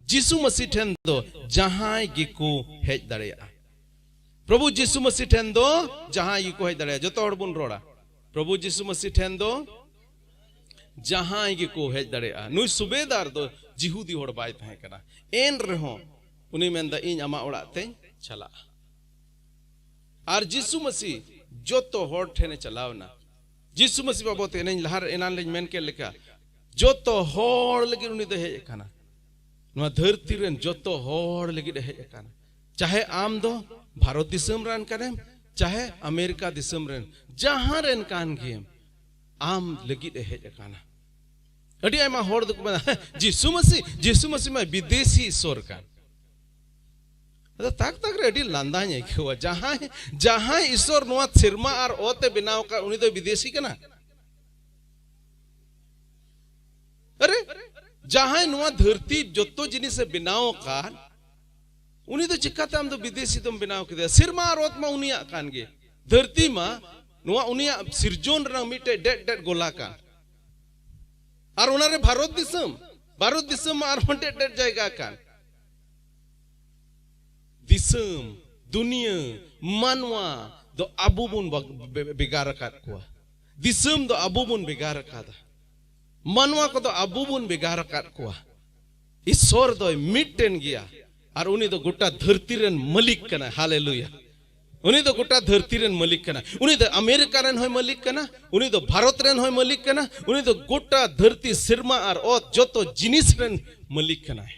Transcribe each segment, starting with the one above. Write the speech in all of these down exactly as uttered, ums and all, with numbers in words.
ᱡᱤᱥᱩ ᱢᱟᱹᱥᱤ ᱴᱷᱮᱱ ᱫᱚ ᱡᱟᱦᱟᱸᱭ ᱜᱮᱠᱚ ᱦᱮᱡ ᱫᱟᱲᱮᱭᱟᱜᱼᱟ᱾ ᱯᱨᱚᱵᱷᱩ ᱡᱤᱥᱩ ᱢᱟᱹᱥᱤ ᱴᱷᱮᱱ ᱫᱚ ᱡᱟᱦᱟᱸᱭ ᱜᱮᱠᱚ ᱦᱮᱡ ᱫᱟᱲᱮᱭᱟᱜᱼᱟ᱾ ᱡᱚᱛᱚ ᱦᱚᱲ ᱵᱚᱱ ᱨᱚᱲᱟ, ᱯᱨᱚᱵᱷᱩ ᱡᱤᱥᱩ ᱢᱟᱹᱥᱤ ᱴᱷᱮᱱ ᱫᱚ ᱡᱟᱦᱟᱸᱭ ᱜᱮᱠᱚ ᱦᱮᱡ ᱫᱟᱲᱮᱭᱟᱜᱼᱟ᱾ ᱱᱩᱭ ᱥᱩᱵᱮᱫᱟᱨ ᱫᱚ ᱡᱤᱦᱩᱫᱤ ᱦᱚᱲ ᱵᱟᱭ ᱛᱟᱦᱮᱸ ᱠᱟᱱᱟ, ᱮᱱ ᱨᱮᱦᱚᱸ ᱩᱱᱤ ᱢᱮᱱᱫᱟ, "ᱤᱧ ᱟᱢᱟᱜ ᱚᱲᱟᱜ ᱛᱮᱧ ᱪᱟᱞᱟᱜᱼᱟ᱾" ᱟᱨ ᱡᱤᱥᱩ ᱢᱟᱹᱥᱤ ᱡᱚᱛᱚ ᱦᱚᱲ ᱴᱷᱮᱱᱮ ᱪᱟᱞᱟᱣ ᱮᱱᱟ᱾ ᱡᱤᱥᱩ ᱢᱟᱹᱥᱤ ᱵᱟᱵᱚᱫ ᱛᱮ ᱮᱱᱟᱝ ᱞᱟᱦᱟ ᱨᱮ, ᱮᱱᱟᱱ ᱞᱤᱧ ᱢᱮᱱ ᱠᱮᱫ ᱞᱮᱠᱟ, ᱡᱚᱛᱚ ᱦᱚᱲ ᱞᱟᱹᱜᱤᱫ ᱩᱱᱤ ᱫᱚ ᱦᱮᱡ ᱟᱠᱟᱱᱟ᱾ ᱱᱚᱣᱟ ᱫᱷᱟᱹᱨᱛᱤ ᱨᱮᱱ ᱡᱚᱛᱚ ᱦᱚᱲ ᱞᱟᱹᱜᱤᱫ ᱮ ᱦᱮᱡ ᱟᱠᱟᱱᱟ᱾ ᱪᱟᱦᱮ ᱟᱢ ᱫᱚ ᱵᱷᱟᱨᱚᱛ ᱫᱤᱥᱚᱢ ᱨᱮᱱ ᱠᱟᱱᱮᱢ, ᱪᱟᱦᱮ ᱟᱢᱮᱨᱤᱠᱟ ᱫᱤᱥᱚᱢ ᱨᱮᱱ, ᱡᱟᱦᱟᱸ ᱨᱮᱱ ᱠᱟᱱ ᱜᱮᱢ, ᱟᱢ ᱞᱟᱹᱜᱤᱫ ᱮ ᱦᱮᱡ ᱟᱠᱟᱱᱟ᱾ ᱟᱹᱰᱤ ᱟᱭᱢᱟ ᱦᱚᱲ ᱫᱚᱠᱚ ᱢᱮᱱᱟ, "ᱡᱤᱥᱩ ᱢᱟᱹᱥᱤ, ᱡᱤᱥᱩ ᱢᱟᱹᱥᱤ ᱢᱟ ᱵᱤᱫᱮᱥᱤ ᱤᱥᱚᱨ ᱠᱟᱱ᱾" ᱟᱫᱚ ᱛᱟᱠ ᱛᱟᱠ ᱨᱮ ᱟᱹᱰᱤ ᱞᱟᱸᱫᱟᱧ ᱟᱹᱭᱠᱟᱹᱣᱟ᱾ ᱡᱟᱦᱟᱸᱭ, ᱡᱟᱦᱟᱸᱭ ᱤᱥᱚᱨ ᱱᱚᱣᱟ ᱥᱮᱨᱢᱟ ᱟᱨ ᱚᱛ ᱮ ᱵᱮᱱᱟᱣ ᱟᱠᱟᱫ, ᱩᱱᱤ ᱫᱚ ᱵᱤᱫᱮᱥᱤ ᱠᱟᱱᱟ? ᱟᱨᱮ, ᱡᱟᱦᱟᱸᱭ ᱱᱚᱣᱟ ᱫᱷᱟᱹᱨᱛᱤ ᱡᱚᱛᱚ ᱡᱤᱱᱤᱥ ᱮ ᱵᱮᱱᱟᱣ ᱟᱠᱟᱫ, ᱩᱱᱤ ᱫᱚ ᱪᱤᱠᱟᱛᱮ ᱟᱢ ᱫᱚ ᱵᱤᱫᱮᱥᱤ ᱫᱚᱢ ᱵᱮᱱᱟᱣ ᱠᱮᱫᱮᱭᱟ? ᱥᱮᱨᱢᱟ ᱟᱨ ᱚᱛ ᱢᱟ ᱩᱱᱤᱭᱟᱜ ᱠᱟᱱ ᱜᱮ᱾ ᱫᱷᱟᱹᱨᱛᱤ ᱢᱟ ᱱᱚᱣᱟ ᱩᱱᱤᱭᱟᱜ ᱥᱤᱨᱡᱚᱱ ᱨᱮᱱᱟᱜ ᱢᱤᱫᱴᱮᱡ ᱰᱮᱰ ᱰᱮᱰ ᱜᱚᱞᱟ ᱠᱟᱱ᱾ ᱟᱨ ᱚᱱᱟᱨᱮ ᱵᱷᱟᱨᱚᱛ ᱫᱤᱥᱚᱢ, ᱵᱷᱟᱨᱚᱛ ᱫᱤᱥᱚᱢ ᱢᱟ ᱟᱨᱦᱚᱸ ᱰᱮᱰ ᱰᱮᱰ ᱡᱟᱭᱜᱟ ᱠᱟᱱ᱾ ᱫᱤᱥᱚᱢ, ᱫᱩᱱᱤᱭᱟᱹ, ᱢᱟᱱᱣᱟ ᱫᱚ ᱟᱵᱚ ᱵᱚᱱ ᱵᱟᱜ-, ᱵᱮ-, ᱵᱷᱮᱜᱟᱨ ᱟᱠᱟᱫ ᱠᱚᱣᱟ᱾ ᱫᱤᱥᱚᱢ ᱫᱚ ᱟᱵᱚ ᱵᱚᱱ ᱵᱷᱮᱜᱟᱨ ᱟᱠᱟᱫᱟ᱾ ᱢᱟᱱᱣᱟ ᱠᱚᱫᱚ ᱟᱵᱚ ᱵᱚᱱ ᱵᱷᱮᱜᱟᱨ ᱟᱠᱟᱫ ᱠᱚᱣᱟ᱾ ᱤᱥᱚᱨ ᱫᱚᱭ ᱢᱤᱫᱴᱮᱱ ᱜᱮᱭᱟ ᱟᱨ ᱩᱱᱤ ᱫᱚ ᱜᱚᱴᱟ ᱫᱷᱟᱹᱨᱛᱤ ᱨᱮᱱ ᱢᱟᱹᱞᱤᱠ ᱠᱟᱱᱟᱭ᱾ ᱦᱟᱞᱮᱞᱩᱭᱟ! ᱩᱱᱤ ᱫᱚ ᱜᱚᱴᱟ ᱫᱷᱟᱹᱨᱛᱤ ᱨᱮᱱ ᱢᱟᱹᱞᱤᱠ ᱠᱟᱱᱟ᱾ ᱩᱱᱤ ᱫᱚ ᱟᱢᱮᱨᱤᱠᱟ ᱨᱮᱱ ᱦᱚᱸᱭ ᱢᱟᱹᱞᱤᱠ ᱠᱟᱱᱟ, ᱩᱱᱤ ᱫᱚ ᱵᱷᱟᱨᱚᱛ ᱨᱮᱱ ᱦᱚᱸᱭ ᱢᱟᱹᱞᱤᱠ ᱠᱟᱱᱟ, ᱩᱱᱤ ᱫᱚ ᱜᱚᱴᱟ ᱫᱷᱟᱹᱨᱛᱤ, ᱥᱮᱨᱢᱟ ᱟᱨ ᱚᱛ, ᱡᱚᱛᱚ ᱡᱤᱱᱤᱥ ᱨᱮᱱ ᱢᱟᱹᱞᱤᱠ ᱠᱟᱱᱟᱭ᱾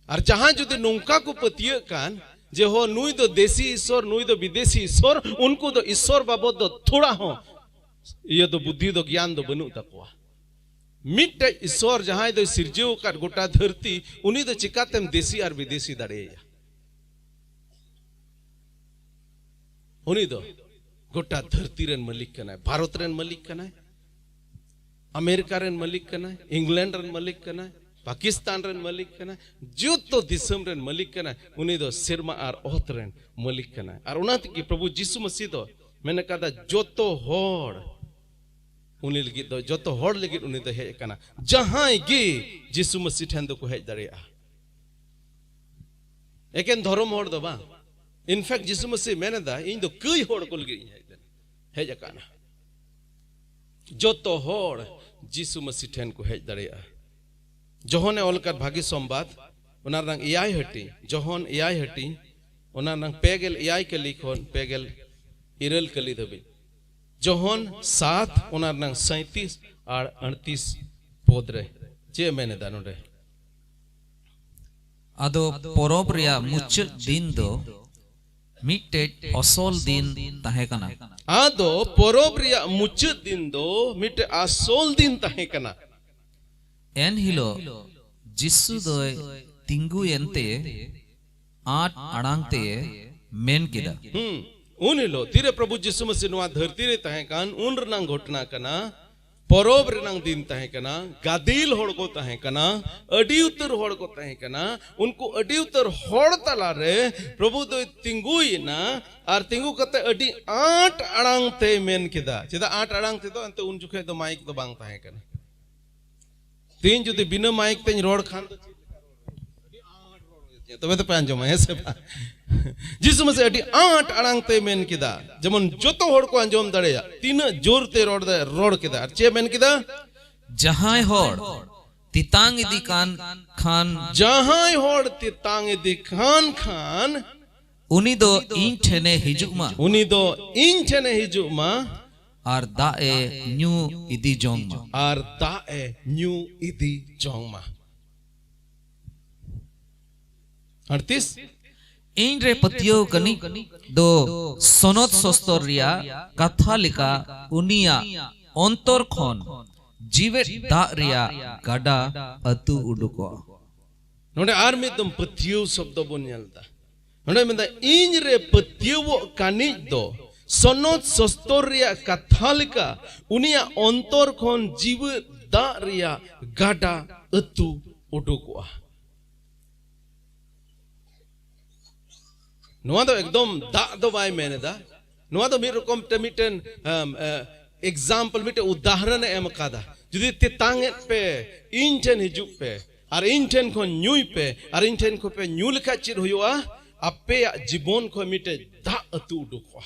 ᱟᱨ ᱡᱟᱦᱟᱸᱭ ᱡᱩᱫᱤ ᱱᱚᱝᱠᱟ ᱠᱚ ᱯᱟᱹᱛᱭᱟᱹᱜ ᱠᱟᱱ ᱡᱮ, ᱦᱚ, ᱱᱩᱭ ᱫᱚ ᱫᱮᱥᱤ ᱤᱥᱚᱨ, ᱱᱩᱭ ᱫᱚ ᱵᱤᱫᱮᱥᱤ ᱤᱥᱚᱨ, ᱩᱱᱠᱩ ᱫᱚ ᱤᱥᱚᱨ ᱵᱟᱵᱚᱫ ᱫᱚ ᱛᱷᱚᱲᱟ ᱦᱚᱸ ᱤᱭᱟᱹ ᱫᱚ, ᱵᱩᱫᱽᱫᱷᱤ ᱫᱚ, ᱜᱮᱭᱟᱱ ᱫᱚ ᱵᱟᱹᱱᱩᱜ ᱛᱟᱠᱚᱣᱟ᱾ ᱢᱤᱫᱴᱮᱡ ᱤᱥᱚᱨ ᱡᱟᱦᱟᱸᱭ ᱫᱚᱭ ᱥᱤᱨᱡᱟᱹᱣ ᱟᱠᱟᱫ ᱜᱚᱴᱟ ᱫᱷᱟᱹᱨᱛᱤ, ᱩᱱᱤ ᱫᱚ ᱪᱤᱠᱟᱛᱮᱢ ᱫᱮᱥᱤ ᱟᱨ ᱵᱤᱫᱮᱥᱤ ᱫᱟᱲᱮᱭᱟᱭᱟ? ᱩᱱᱤ ᱫᱚ ᱜᱚᱴᱟ ᱫᱷᱟᱹᱨᱛᱤ ᱨᱮᱱ ᱢᱟᱹᱞᱤᱠ ᱠᱟᱱᱟᱭ, ᱵᱷᱟᱨᱚᱛ ᱨᱮᱱ ᱢᱟᱹᱞᱤᱠ ᱠᱟᱱᱟᱭ, ᱟᱢᱮᱨᱤᱠᱟ ᱨᱮᱱ ᱢᱟᱹᱞᱤᱠ ᱠᱟᱱᱟᱭ, ᱤᱝᱞᱮᱱᱰ ᱨᱮᱱ ᱢᱟᱹᱞᱤᱠ ᱠᱟᱱᱟᱭ, ᱯᱟᱠᱤᱥᱛᱟᱱ ᱨᱮᱱ ᱢᱟᱹᱞᱤᱠ ᱠᱟᱱᱟᱭ, ᱡᱚᱛᱚ ᱫᱤᱥᱚᱢ ᱨᱮᱱ ᱢᱟᱹᱞᱤᱠ ᱠᱟᱱᱟᱭ᱾ ᱩᱱᱤ ᱫᱚ ᱥᱮᱨᱢᱟ ᱟᱨ ᱚᱛ ᱨᱮᱱ ᱢᱟᱹᱞᱤᱠ ᱠᱟᱱᱟᱭ᱾ ᱟᱨ ᱚᱱᱟ ᱛᱮᱜᱮ ᱯᱨᱚᱵᱷᱩ ᱡᱤᱥᱩ ᱢᱟᱹᱥᱤ ᱫᱚ ᱢᱮᱱ ᱟᱠᱟᱫᱟ, ᱡᱚᱛᱚ ᱦᱚᱲ ᱩᱱᱤ ᱞᱟᱹᱜᱤᱫ ᱫᱚ, ᱡᱚᱛᱚ ᱦᱚᱲ ᱞᱟᱹᱜᱤᱫ ᱩᱱᱤ ᱫᱚ ᱦᱮᱡ ᱟᱠᱟᱱᱟ᱾ ᱡᱟᱦᱟᱸᱭ ᱜᱮ ᱡᱤᱥᱩ ᱢᱟᱹᱥᱤ ᱴᱷᱮᱱ ᱫᱚᱠᱚ ᱦᱮᱡ ᱫᱟᱲᱮᱭᱟᱜᱼᱟ᱾ ᱮᱠᱮᱱ ᱫᱷᱚᱨᱚᱢ ᱦᱚᱲ ᱫᱚ ᱵᱟᱝ᱾ ᱤᱱᱯᱷᱮᱠᱴ ᱡᱤᱥᱩ ᱢᱟᱹᱥᱤ ᱢᱮᱱ ᱮᱫᱟ, ᱤᱧ ᱫᱚ ᱠᱟᱹᱭ ᱦᱚᱲ ᱠᱚ ᱞᱟᱹᱜᱤᱫ ᱤᱧ ᱦᱮᱡ ᱞᱮᱱᱟ, ᱦᱮᱡ ᱟᱠᱟᱱᱟ᱾ ᱡᱚᱛᱚ ᱦᱚᱲ ᱡᱤᱥᱩ ᱢᱟᱹᱥᱤ ᱴᱷᱮᱱ ᱠᱚ ᱦᱮᱡ ᱫᱟᱲᱮᱭᱟᱜᱼᱟ᱾ ᱡᱚᱦᱚᱱᱮ ᱚᱞ ᱟᱠᱟᱫ ᱵᱷᱟᱹᱜᱤ ᱥᱚᱢᱵᱟᱫ, ᱚᱱᱟ ᱨᱮᱱᱟᱝ ᱮᱭᱟᱭ ᱦᱟᱹᱴᱤᱧ, ᱡᱚᱦᱚᱱ ᱮᱭᱟᱭ ᱦᱟᱹᱴᱤᱧ, ᱚᱱᱟ ᱨᱮᱱᱟᱝ ᱯᱮ ᱜᱮᱞ ᱮᱭᱟᱭ ᱠᱟᱹᱞᱤ ᱠᱷᱚᱱ ᱯᱮ ᱜᱮᱞ ᱤᱨᱟᱹᱞ ᱠᱟᱹᱞᱤ ᱫᱷᱟᱹᱵᱤᱡ᱾ ᱡᱚᱦᱚᱱ ᱥᱟᱛ, ᱚᱱᱟ ᱨᱮᱱᱟᱝ ᱥᱟᱸᱭᱛᱤᱥ ᱟᱨ ᱟᱹᱲᱛᱤᱥ ᱯᱚᱫ ᱨᱮ ᱪᱮᱫ ᱮ ᱢᱮᱱ ᱮᱫᱟ ᱱᱚᱰᱮ? ᱟᱫᱚ ᱯᱚᱨᱚᱵᱽ ᱨᱮᱭᱟᱜ ᱢᱩᱪᱟᱹᱫ ᱫᱤᱱ ᱫᱚ ᱢᱤᱫᱴᱮᱡ ᱚᱥᱚᱞ ᱫᱤᱱ ᱛᱟᱦᱮᱸ ᱠᱟᱱᱟ᱾ ᱟᱫᱚ ᱯᱚᱨᱚᱵᱽ ᱨᱮᱭᱟᱜ ᱢᱩᱪᱟᱹᱫ ᱫᱤᱱ ᱫᱚ ᱢᱤᱫᱴᱮᱡ ᱟᱥᱚᱞ ᱫᱤᱱ ᱛᱟᱦᱮᱸ ᱠᱟᱱᱟ᱾ ᱮᱱ ᱦᱤᱞᱳᱜ ᱡᱤᱥᱩ ᱫᱚᱭ ᱛᱤᱸᱜᱩᱭᱮᱱ ᱛᱮ ᱟᱸᱴ ᱟᱲᱟᱝ ᱛᱮᱭᱮ ᱢᱮᱱ ᱠᱮᱫᱟ᱾ ᱦᱩᱸ᱾ ᱩᱱ ᱦᱤᱞᱳᱜ ᱛᱤᱨᱮ ᱯᱨᱚᱵᱷᱩ ᱡᱤᱥᱩ ᱢᱟᱹᱥᱤ ᱱᱚᱣᱟ ᱫᱷᱟᱹᱨᱛᱤ ᱨᱮ ᱛᱟᱦᱮᱸ ᱠᱟᱱ, ᱩᱱ ᱨᱮᱱᱟᱝ ᱜᱷᱚᱴᱚᱱᱟ ᱠᱟᱱᱟ᱾ ᱯᱚᱨᱚᱵᱽ ᱨᱮᱱᱟᱝ ᱫᱤᱱ ᱛᱟᱦᱮᱸ ᱠᱟᱱᱟ, ᱜᱟᱫᱮᱞ ᱦᱚᱲ ᱠᱚ ᱛᱟᱦᱮᱸ ᱠᱟᱱᱟ, ᱟᱹᱰᱤ ᱩᱛᱟᱹᱨ ᱦᱚᱲ ᱠᱚ ᱛᱟᱦᱮᱸ ᱠᱟᱱᱟ᱾ ᱩᱱᱠᱩ ᱟᱹᱰᱤ ᱩᱛᱟᱹᱨ ᱦᱚᱲ ᱛᱟᱞᱟᱨᱮ ᱯᱨᱚᱵᱷᱩ ᱫᱚᱭ ᱛᱤᱸᱜᱩᱭᱮᱱᱟ ᱟᱨ ᱛᱤᱸᱜᱩ ᱠᱟᱛᱮ ᱟᱹᱰᱤ ᱟᱸᱴ ᱟᱲᱟᱝ ᱛᱮᱭ ᱢᱮᱱ ᱠᱮᱫᱟ᱾ ᱪᱮᱫᱟᱜ ᱟᱸᱴ ᱟᱲᱟᱝ ᱛᱮᱫᱚ? ᱮᱱᱛᱮ ᱩᱱ ᱡᱚᱠᱷᱮᱡ ᱫᱚ ᱢᱟᱭᱤᱠ ᱫᱚ ᱵᱟᱝ ᱛᱟᱦᱮᱸ ᱠᱟᱱᱟ᱾ ᱛᱮᱦᱮᱧ ᱡᱩᱫᱤ ᱵᱤᱱᱟᱹ ᱢᱟᱭᱤᱠ ᱛᱮᱧ ᱨᱚᱲ ᱠᱷᱟᱱ ᱫᱚ ᱪᱮᱫ ᱞᱮᱠᱟ ᱨᱚᱲ ᱦᱩᱭᱩᱜ ᱛᱤᱧᱟ? ᱛᱚᱵᱮ ᱛᱚᱯᱮ ᱟᱸᱡᱚᱢᱟ, ᱦᱮᱸ ᱥᱮ ᱵᱟᱝ? ᱡᱤᱥᱩ ᱢᱟᱹᱥᱤ ᱟᱹᱰᱤ ᱟᱸᱴ ᱟᱲᱟᱝ ᱛᱮᱭ ᱢᱮᱱ ᱠᱮᱫᱟ, ᱡᱮᱢᱚᱱ ᱡᱚᱛᱚ ᱦᱚᱲ ᱠᱚ ᱟᱸᱡᱚᱢ ᱫᱟᱲᱮᱭᱟᱜ ᱛᱤᱱᱟᱹᱜ ᱡᱳᱨ ᱛᱮ ᱨᱚᱲ ᱫᱟᱭ, ᱨᱚᱲ ᱠᱮᱫᱟ᱾ ᱟᱨ ᱪᱮᱫ ᱮ ᱢᱮᱱ ᱠᱮᱫᱟ? ᱡᱟᱦᱟᱸᱭ ᱦᱚᱲ ᱛᱮᱛᱟᱝ ᱤᱫᱤ ᱠᱟᱱ ᱠᱷᱟᱱ ᱡᱟᱦᱟᱸᱭ ᱦᱚᱲ ᱛᱮᱛᱟᱝ ᱤᱫᱤ ᱠᱟᱱ ᱠᱷᱟᱱ ᱩᱱᱤ ᱫᱚ ᱤᱧ ᱴᱷᱮᱱᱮ ᱦᱤᱡᱩᱜ ᱢᱟ᱾ ᱩᱱᱤ ᱫᱚ ᱤᱧ ᱴᱷᱮᱱᱮ ᱦᱤᱡᱩᱜ ᱢᱟ᱾ ᱟᱨ ᱫᱟᱜ ᱮ ᱧᱩ ᱤᱫᱤ ᱡᱚᱝ ᱢᱟ᱾ ᱟᱨ ᱫᱟᱜ ᱮ ᱧᱩ ᱤᱫᱤ ᱡᱚᱝ ᱢᱟ᱾ ᱟᱹᱲᱛᱤᱥ᱾ ᱤᱧ ᱨᱮ ᱯᱟᱹᱛᱭᱟᱹᱣ ᱠᱟᱹᱱᱤᱡ ᱫᱚ ᱥᱚᱱᱚᱛ ᱥᱚᱥᱛᱚᱨ ᱨᱮᱭᱟᱜ ᱠᱟᱛᱷᱟ ᱞᱮᱠᱟ ᱩᱱᱤᱭᱟᱜ ᱚᱱᱛᱚᱨ ᱠᱷᱚᱱ ᱡᱤᱣᱮᱫ ᱫᱟᱜ ᱨᱮᱭᱟᱜ ᱜᱟᱰᱟ ᱟᱹᱛᱩ ᱩᱰᱩᱠᱚᱜᱼᱟ᱾ ᱱᱚᱰᱮ ᱟᱨ ᱢᱤᱫ ᱫᱚᱢ ᱯᱟᱹᱛᱭᱟᱹᱣ ᱥᱚᱵᱫᱚ ᱵᱚᱱ ᱧᱮᱞ ᱮᱫᱟ᱾ ᱱᱚᱰᱮ ᱢᱮᱱᱫᱟ, ᱤᱧ ᱨᱮ ᱯᱟᱹᱛᱭᱟᱹᱣᱚᱜ ᱠᱟᱹᱱᱤᱡ ᱫᱚ ᱥᱚᱱᱚᱛ ᱥᱚᱥᱛᱚᱨ ᱨᱮᱭᱟᱜ ᱠᱟᱛᱷᱟ ᱞᱮᱠᱟ ᱩᱱᱤᱭᱟᱜ ᱚᱱᱛᱚᱨ ᱠᱷᱚᱱ ᱡᱤᱣᱮᱫ ᱫᱟᱜ ᱨᱮᱭᱟᱜ ᱜᱟᱰᱟ ᱟᱹᱛᱩ ᱩᱰᱩᱠᱚᱜᱼᱟ᱾ ᱱᱚᱣᱟ ᱫᱚ ᱮᱠᱫᱚᱢ ᱫᱟᱜ ᱫᱚ ᱵᱟᱭ ᱢᱮᱱ ᱮᱫᱟ᱾ ᱱᱚᱣᱟ ᱫᱚ ᱢᱤᱫ ᱨᱚᱠᱚᱢ ᱛᱮ ᱢᱤᱫᱴᱮᱱ ᱮᱠᱡᱟᱢᱯᱚᱞ, ᱢᱤᱫᱴᱮᱱ ᱩᱫᱟᱦᱚᱨᱚᱱ ᱮ ᱮᱢ ᱟᱠᱟᱫᱟ᱾ ᱡᱩᱫᱤ ᱛᱮᱛᱟᱝ ᱮᱫ ᱯᱮ, ᱤᱧ ᱴᱷᱮᱱ ᱦᱤᱡᱩᱜ ᱯᱮ᱾ ᱟᱨ ᱤᱧ ᱴᱷᱮᱱ ᱠᱷᱚᱱ ᱧᱩᱭ ᱯᱮ, ᱟᱨ ᱤᱧ ᱴᱷᱮᱱ ᱠᱷᱚᱱ ᱯᱮ ᱧᱩ ᱞᱮᱠᱷᱟᱡ ᱪᱮᱫ ᱦᱩᱭᱩᱜᱼᱟ? ᱟᱯᱮᱭᱟᱜ ᱡᱤᱵᱚᱱ ᱠᱷᱚᱱ ᱢᱤᱫᱴᱮᱡ ᱫᱟᱜ ᱟᱹᱛᱩ ᱩᱰᱩᱠᱚᱜᱼᱟ᱾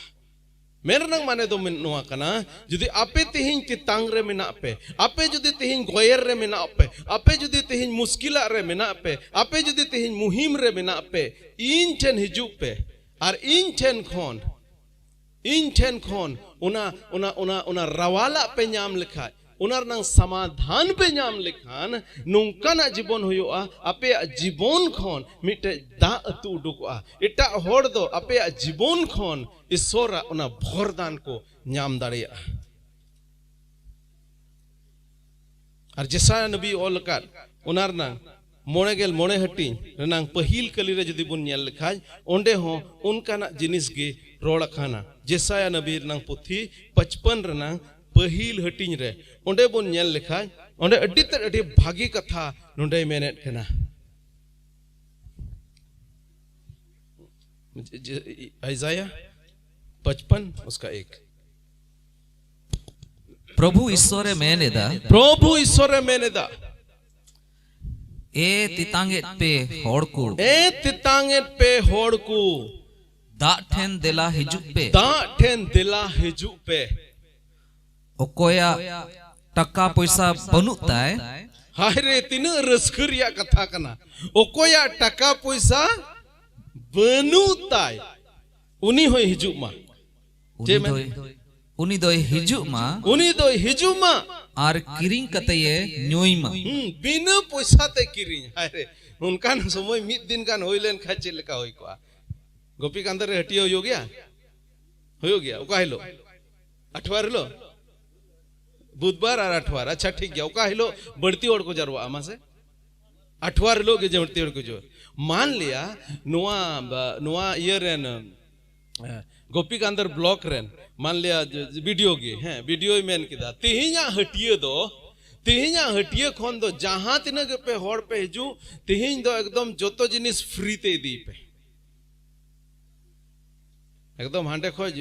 ᱢᱮᱱ ᱨᱮᱱᱟᱜ ᱢᱟᱱᱮ ᱫᱚ ᱢᱮᱱ-, ᱱᱚᱣᱟ ᱠᱟᱱᱟ, ᱡᱩᱫᱤ ᱟᱯᱮ ᱛᱮᱦᱮᱧ ᱛᱮᱛᱟᱝ ᱨᱮ ᱢᱮᱱᱟᱜ ᱯᱮ, ᱟᱯᱮ ᱡᱩᱫᱤ ᱛᱮᱦᱮᱧ ᱜᱚᱭᱮᱨ ᱨᱮ ᱢᱮᱱᱟᱜ ᱯᱮ, ᱟᱯᱮ ᱡᱩᱫᱤ ᱛᱮᱦᱮᱧ ᱢᱩᱥᱠᱤᱞᱟᱜ ᱨᱮ ᱢᱮᱱᱟᱜ ᱯᱮ, ᱟᱯᱮ ᱡᱩᱫᱤ ᱛᱮᱦᱮᱧ ᱢᱩᱦᱤᱢ ᱨᱮ ᱢᱮᱱᱟᱜ ᱯᱮ, ᱤᱧ ᱴᱷᱮᱱ ᱦᱤᱡᱩᱜ ᱯᱮ, ᱟᱨ ᱤᱧ ᱴᱷᱮᱱ ᱠᱷᱚᱱ, ᱤᱧ ᱴᱷᱮᱱ ᱠᱷᱚᱱ ᱚᱱᱟ, ᱚᱱᱟ, ᱚᱱᱟ, ᱚᱱᱟ ᱨᱟᱣᱟᱞᱟᱜ ᱯᱮ ᱧᱟᱢ ᱞᱮᱠᱷᱟᱡ, ᱚᱱᱟ ᱨᱮᱱᱟᱝ ᱥᱟᱢᱟᱫᱷᱟᱱ ᱯᱮ ᱧᱟᱢ ᱞᱮᱠᱷᱟᱱ, ᱱᱚᱝᱠᱟᱱᱟᱜ ᱡᱤᱵᱚᱱ ᱦᱩᱭᱩᱜᱼᱟ, ᱟᱯᱮᱭᱟᱜ ᱡᱤᱵᱚᱱ ᱠᱷᱚᱱ ᱢᱤᱫᱴᱮᱡ ᱫᱟᱜ ᱟᱹᱛᱩ ᱩᱰᱩᱠᱚᱜᱼᱟ᱾ ᱮᱴᱟᱜ ᱦᱚᱲ ᱫᱚ ᱟᱯᱮᱭᱟᱜ ᱡᱤᱵᱚᱱ ᱠᱷᱚᱱ ᱤᱥᱚᱨᱟᱜ ᱚᱱᱟ ᱵᱷᱚᱨᱫᱟᱱ ᱠᱚ ᱧᱟᱢ ᱫᱟᱲᱮᱭᱟᱜᱼᱟ᱾ ᱟᱨ ᱡᱮᱥᱟᱭᱟ ᱱᱚᱵᱤ ᱚᱞ ᱟᱠᱟᱫ ᱚᱱᱟ ᱨᱮᱱᱟᱝ ᱢᱚᱬᱮ ᱜᱮᱞ ᱢᱚᱬᱮ ᱦᱟᱹᱴᱤᱧ ᱨᱮᱱᱟᱝ ᱯᱟᱹᱦᱤᱞ ᱠᱟᱹᱞᱤ ᱨᱮ ᱡᱩᱫᱤ ᱵᱚᱱ ᱧᱮᱞ ᱞᱮᱠᱷᱟᱡ, ᱚᱸᱰᱮ ᱦᱚᱸ ᱚᱱᱠᱟᱱᱟᱜ ᱡᱤᱱᱤᱥ ᱜᱮ ᱨᱚᱲ ᱟᱠᱟᱱᱟ᱾ ᱡᱮᱥᱟᱭᱟ ᱱᱚᱵᱤ ᱨᱮᱱᱟᱝ ᱯᱩᱛᱷᱤ ᱯᱟᱸᱪᱯᱟᱱ ᱨᱮᱱᱟᱝ ᱯᱟᱹᱦᱤᱞ ᱦᱟᱹᱴᱤᱧ ᱨᱮ ᱚᱸᱰᱮ ᱵᱚᱱ ᱧᱮᱞ ᱞᱮᱠᱷᱟᱡ, ᱚᱸᱰᱮ ᱟᱹᱰᱤ ᱛᱮᱫ ᱟᱹᱰᱤ ᱵᱷᱟᱹᱜᱤ ᱠᱟᱛᱷᱟ ᱱᱚᱸᱰᱮᱭ ᱢᱮᱱᱮᱫ ᱠᱟᱱᱟ᱾ ᱟᱭᱡᱟᱭᱟ ᱯᱟᱸᱪᱯᱟᱱ, ᱩᱥᱠᱟ ᱮᱠ᱾ ᱯᱨᱚᱵᱷᱩ ᱤᱥᱥᱚᱨᱮ ᱢᱮᱱ ᱮᱫᱟ, ᱯᱨᱚᱵᱷᱩ ᱤᱥᱥᱚᱨᱮ ᱢᱮᱱ ᱮᱫᱟ, ᱮ ᱛᱮᱛᱟᱝ ᱮᱫ ᱯᱮ ᱦᱚᱲ ᱠᱚ, ᱮ ᱛᱮᱛᱟᱝ ᱮᱫ ᱯᱮ ᱦᱚᱲ ᱠᱚ, ᱫᱟᱜ ᱴᱷᱮᱱ ᱫᱮᱞᱟ ᱦᱤᱡᱩᱜ ᱯᱮ, ᱫᱟᱜ ᱴᱷᱮᱱ ᱫᱮᱞᱟ ᱦᱤᱡᱩᱜ ᱯᱮ᱾ ᱚᱠᱚᱭᱟᱜ ᱴᱟᱠᱟ ᱯᱚᱭᱥᱟ ᱵᱟᱹᱱᱩᱜ ᱛᱟᱭ, ᱦᱟᱭ ᱨᱮ, ᱛᱤᱱᱟᱹᱜ ᱨᱟᱹᱥᱠᱟᱹ ᱨᱮᱭᱟᱜ ᱠᱟᱛᱷᱟ ᱠᱟᱱᱟ᱾ ᱚᱠᱚᱭᱟᱜ ᱴᱟᱠᱟ ᱯᱚᱭᱥᱟ ᱵᱟᱹᱱᱩᱜ ᱛᱟᱭ, ᱩᱱᱤ ᱦᱚᱸᱭ ᱦᱤᱡᱩᱜ ᱢᱟ᱾ ᱩᱱᱤ ᱪᱮᱫ ᱢᱮᱱ? ᱫᱚᱭ, ᱩᱱᱤ ᱫᱚᱭ ᱦᱤᱡᱩᱜ ᱢᱟ᱾ ᱩᱱᱤ ᱫᱚᱭ ᱦᱤᱡᱩᱜ ᱢᱟ᱾ ᱟᱨ ᱠᱤᱨᱤᱧ ᱠᱟᱛᱮ ᱮ ᱧᱩᱭ ᱢᱟ᱾ ᱦᱩᱸ, ᱵᱤᱱᱟᱹ ᱯᱚᱭᱥᱟ ᱛᱮ ᱠᱤᱨᱤᱧ᱾ ᱦᱟᱭ ᱨᱮ, ᱚᱱᱠᱟᱱ ᱥᱚᱢᱚᱭ ᱢᱤᱫ ᱫᱤᱱ ᱜᱟᱱ ᱦᱩᱭ ᱞᱮᱱ ᱠᱷᱟᱱ ᱪᱮᱫ ᱞᱮᱠᱟ ᱦᱩᱭ ᱠᱚᱜᱼᱟ? ᱜᱳᱯᱤᱠᱟᱱᱫ ᱨᱮ ᱦᱟᱹᱴᱤᱭᱟᱹ ᱦᱩᱭᱩᱜ ᱜᱮᱭᱟ? ᱦᱩᱭᱩᱜ ᱜᱮᱭᱟ᱾ ᱚᱠᱟ ᱦᱤᱞᱳᱜ? ᱟᱴᱷᱣᱟᱨ ᱦᱤᱞᱳᱜ? ᱵᱩᱫᱷᱵᱟᱨ ᱟᱨ ᱟᱴᱷᱣᱟᱨ᱾ ᱟᱪᱪᱷᱟ, ᱴᱷᱤᱠ ᱜᱮᱭᱟ᱾ ᱚᱠᱟ ᱦᱤᱞᱳᱜ ᱵᱟᱹᱲᱛᱤ ᱦᱚᱲ ᱠᱚ ᱡᱟᱨᱣᱟᱜᱼᱟ, ᱢᱟᱥᱮ? ᱟᱴᱷᱣᱟᱨ ᱦᱤᱞᱳᱜ ᱜᱮ ᱵᱟᱹᱲᱛᱤ ᱦᱚᱲ ᱠᱚ ᱡᱟᱨᱣᱟᱜᱼᱟ᱾ ᱢᱟᱱ ᱞᱤᱭᱟ, ᱱᱚᱣᱟ, ᱵᱟ-, ᱱᱚᱣᱟ ᱤᱭᱟᱹ ᱨᱮᱱ, ᱮ, ᱜᱳᱯᱤᱠᱟᱱᱫᱚᱨ ᱵᱞᱚᱠ ᱨᱮᱱ, ᱢᱟᱱ ᱞᱤᱭᱟ, ᱡᱮ, ᱡᱮ, ᱵᱤᱰᱤᱳ ᱜᱮ, ᱦᱮᱸ, ᱵᱤᱰᱤᱳᱭ ᱢᱮᱱ ᱠᱮᱫᱟ, "ᱛᱮᱦᱮᱧᱟᱜ ᱦᱟᱹᱴᱤᱭᱟᱹ ᱫᱚ, ᱛᱮᱦᱮᱧᱟᱜ ᱦᱟᱹᱴᱤᱭᱟᱹ ᱠᱷᱚᱱ ᱫᱚ ᱡᱟᱦᱟᱸ ᱛᱤᱱᱟᱹᱜ ᱜᱮᱯᱮ ᱦᱚᱲ ᱯᱮ ᱦᱤᱡᱩᱜ, ᱛᱮᱦᱮᱧ ᱫᱚ ᱮᱠᱫᱚᱢ ᱡᱚᱛᱚ ᱡᱤᱱᱤᱥ ᱯᱷᱨᱤ ᱛᱮ ᱤᱫᱤᱭ ᱯᱮ᱾" ᱮᱠᱫᱚᱢ ᱦᱟᱸᱰᱮ ᱠᱷᱚᱡ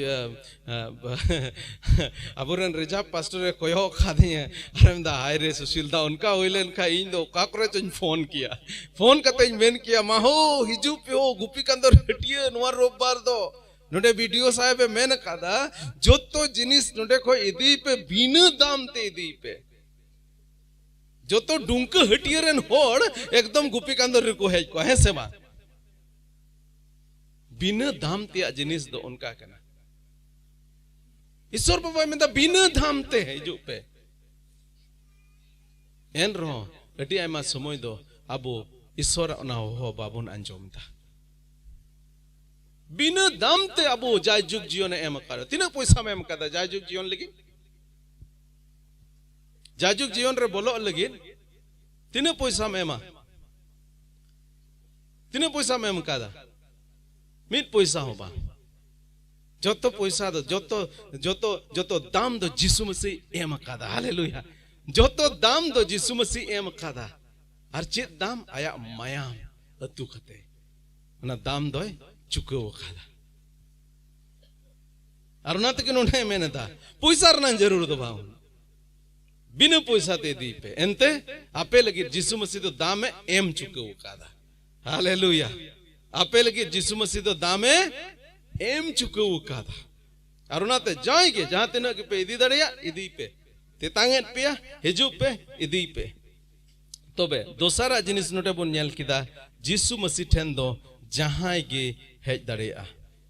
ᱟᱵᱚᱨᱮᱱ ᱨᱤᱡᱟᱨᱵᱷ ᱯᱟᱥᱴᱚᱨ ᱮ ᱠᱚᱭᱚᱜ ᱠᱟᱫᱤᱧᱟ ᱟᱨ ᱢᱮᱱᱫᱟ, ᱦᱟᱭ ᱨᱮ ᱥᱩᱥᱤᱞ ᱫᱟ, ᱚᱱᱠᱟ ᱦᱩᱭ ᱞᱮᱱᱠᱷᱟᱱ ᱤᱧ ᱫᱚ ᱚᱠᱟ ᱠᱚᱨᱮ ᱪᱚᱧ ᱯᱷᱳᱱ ᱠᱮᱭᱟ᱾ ᱯᱷᱳᱱ ᱠᱟᱛᱮᱧ ᱢᱮᱱ ᱠᱮᱭᱟ, ᱢᱟ ᱦᱳ, ᱦᱤᱡᱩᱜ ᱯᱮ ᱦᱳ, ᱜᱩᱯᱤ ᱠᱟᱱᱫᱚᱨ ᱦᱟᱹᱴᱤᱭᱟᱹ ᱱᱚᱣᱟ ᱨᱳᱵᱵᱟᱨ ᱫᱚ᱾ ᱱᱚᱰᱮ ᱵᱤ ᱰᱤ ᱳ ᱥᱟᱦᱮᱵ ᱮ ᱢᱮᱱ ᱟᱠᱟᱫᱟ, ᱡᱚᱛᱚ ᱡᱤᱱᱤᱥ ᱱᱚᱰᱮ ᱠᱷᱚᱡ ᱤᱫᱤᱭ ᱯᱮ, ᱵᱤᱱᱟᱹ ᱫᱟᱢ ᱛᱮ ᱤᱫᱤᱭ ᱯᱮ᱾ ᱡᱚᱛᱚ ᱰᱩᱝᱠᱟᱹ ᱦᱟᱹᱴᱤᱭᱟᱹ ᱨᱮᱱ ᱦᱚᱲ ᱮᱠᱫᱚᱢ ᱜᱩᱯᱤ ᱠᱟᱱᱫᱚᱨ ᱨᱮᱠᱚ ᱦᱮᱡ ᱠᱚᱜᱼᱟ, ᱦᱮᱸ ᱥᱮ ᱵᱟᱝ? ᱵᱤᱱᱟᱹ ᱫᱟᱢ ᱛᱮᱭᱟᱜ ᱡᱤᱱᱤᱥ ᱫᱚ ᱚᱱᱠᱟ ᱠᱟᱱᱟ᱾ ᱤᱥᱚᱨ ᱵᱟᱵᱟᱭ ᱢᱮᱱᱫᱟ, ᱵᱤᱱᱟᱹ ᱫᱟᱢ ᱛᱮ ᱦᱤᱡᱩᱜ ᱯᱮ᱾ ᱮᱱ ᱨᱮᱦᱚᱸ ᱟᱹᱰᱤ ᱟᱭᱢᱟ ᱥᱚᱢᱚᱭ ᱫᱚ ᱟᱵᱚ ᱤᱥᱚᱨᱟᱜ ᱚᱱᱟ ᱦᱚᱦᱚ ᱵᱟᱵᱚᱱ ᱟᱸᱡᱚᱢ ᱮᱫᱟ᱾ ᱵᱤᱱᱟᱹ ᱫᱟᱢ ᱛᱮ ᱟᱵᱚ ᱡᱟᱭᱡᱩᱜᱽ ᱡᱤᱭᱚᱱᱮ ᱮᱢ ᱟᱠᱟᱫᱟ᱾ ᱛᱤᱱᱟᱹᱜ ᱯᱚᱭᱥᱟᱢ ᱮᱢ ᱟᱠᱟᱫᱟ ᱡᱟᱭᱡᱩᱜᱽ ᱡᱤᱭᱚᱱ ᱞᱟᱹᱜᱤᱫ? ᱡᱟᱭᱡᱩᱜᱽ ᱡᱤᱭᱚᱱ ᱨᱮ ᱵᱚᱞᱚᱜ ᱞᱟᱹᱜᱤᱫ ᱛᱤᱱᱟᱹᱜ ᱯᱚᱭᱥᱟᱢ ᱮᱢᱟ? ᱛᱤᱱᱟᱹᱜ ᱯᱚᱭᱥᱟᱢ ᱮᱢ ᱟᱠᱟᱫᱟ? ᱢᱤᱫ ᱯᱚᱭᱥᱟ ᱦᱚᱸ ᱵᱟᱝ᱾ ᱡᱚᱛᱚ ᱯᱚᱭᱥᱟ ᱫᱚ, ᱡᱚᱛᱚ, ᱡᱚᱛᱚ, ᱡᱚᱛᱚ ᱫᱟᱢ ᱫᱚ ᱡᱤᱥᱩ ᱢᱟᱹᱥᱤ ᱮᱢ ᱟᱠᱟᱫᱟ᱾ ᱦᱟᱞᱮᱞᱩᱭᱟ! ᱡᱚᱛᱚ ᱫᱟᱢ ᱫᱚ ᱡᱤᱥᱩ ᱢᱟᱹᱥᱤ ᱮᱢ ᱟᱠᱟᱫᱟ᱾ ᱟᱨ ᱪᱮᱫ ᱫᱟᱢ? ᱟᱭᱟᱜ ᱢᱟᱭᱟᱢ ᱟᱹᱛᱩ ᱠᱟᱛᱮ ᱚᱱᱟ ᱫᱟᱢ ᱫᱚᱭ ᱪᱩᱠᱟᱹᱣ ᱟᱠᱟᱫᱟ᱾ ᱟᱨ ᱚᱱᱟ ᱛᱮᱜᱮ ᱱᱚᱰᱮ ᱢᱮᱱ ᱮᱫᱟ, ᱯᱚᱭᱥᱟ ᱨᱮᱱᱟᱜ ᱡᱟᱹᱨᱩᱲ ᱫᱚ ᱵᱟᱝ, ᱵᱤᱱᱟᱹ ᱯᱚᱭᱥᱟ ᱛᱮ ᱤᱫᱤᱭ ᱯᱮ᱾ ᱮᱱᱛᱮ ᱟᱯᱮ ᱞᱟᱹᱜᱤᱫ ᱡᱤᱥᱩ ᱢᱟᱹᱥᱤ ᱫᱚ ᱫᱟᱢᱮ ᱮᱢ ᱪᱩᱠᱟᱹᱣ ᱟᱠᱟᱫᱟ᱾ ᱦᱟᱞᱮᱞᱩᱭᱟ! ᱟᱯᱮ ᱞᱟᱹᱜᱤᱫ ᱡᱤᱥᱩ ᱢᱟᱹᱥᱤ ᱫᱚ ᱫᱟᱢᱮ ᱮᱢ ᱪᱩᱠᱟᱹᱣ ᱟᱠᱟᱫᱟ᱾ ᱟᱨ ᱚᱱᱟᱛᱮ ᱡᱟᱦᱟᱸᱭ ᱜᱮ ᱡᱟᱦᱟᱸ ᱛᱤᱱᱟᱹᱜ ᱜᱮᱯᱮ ᱤᱫᱤ ᱫᱟᱲᱮᱭᱟᱜ, ᱤᱫᱤᱭ ᱯᱮ᱾ ᱛᱮᱛᱟᱝ ᱮᱫ ᱯᱮᱭᱟ, ᱦᱤᱡᱩᱜ ᱯᱮ, ᱤᱫᱤᱭ ᱯᱮ᱾ ᱛᱚᱵᱮ ᱫᱚᱥᱟᱨᱟᱜ ᱡᱤᱱᱤᱥ ᱱᱚᱰᱮ ᱵᱚᱱ ᱧᱮᱞ ᱠᱮᱫᱟ, ᱡᱤᱥᱩ ᱢᱟᱹᱥᱤ ᱴᱷᱮᱱ ᱫᱚ ᱡᱟᱦᱟᱸᱭ ᱜᱮ ᱦᱮᱡ ᱫᱟᱲᱮᱭᱟᱜᱼᱟ᱾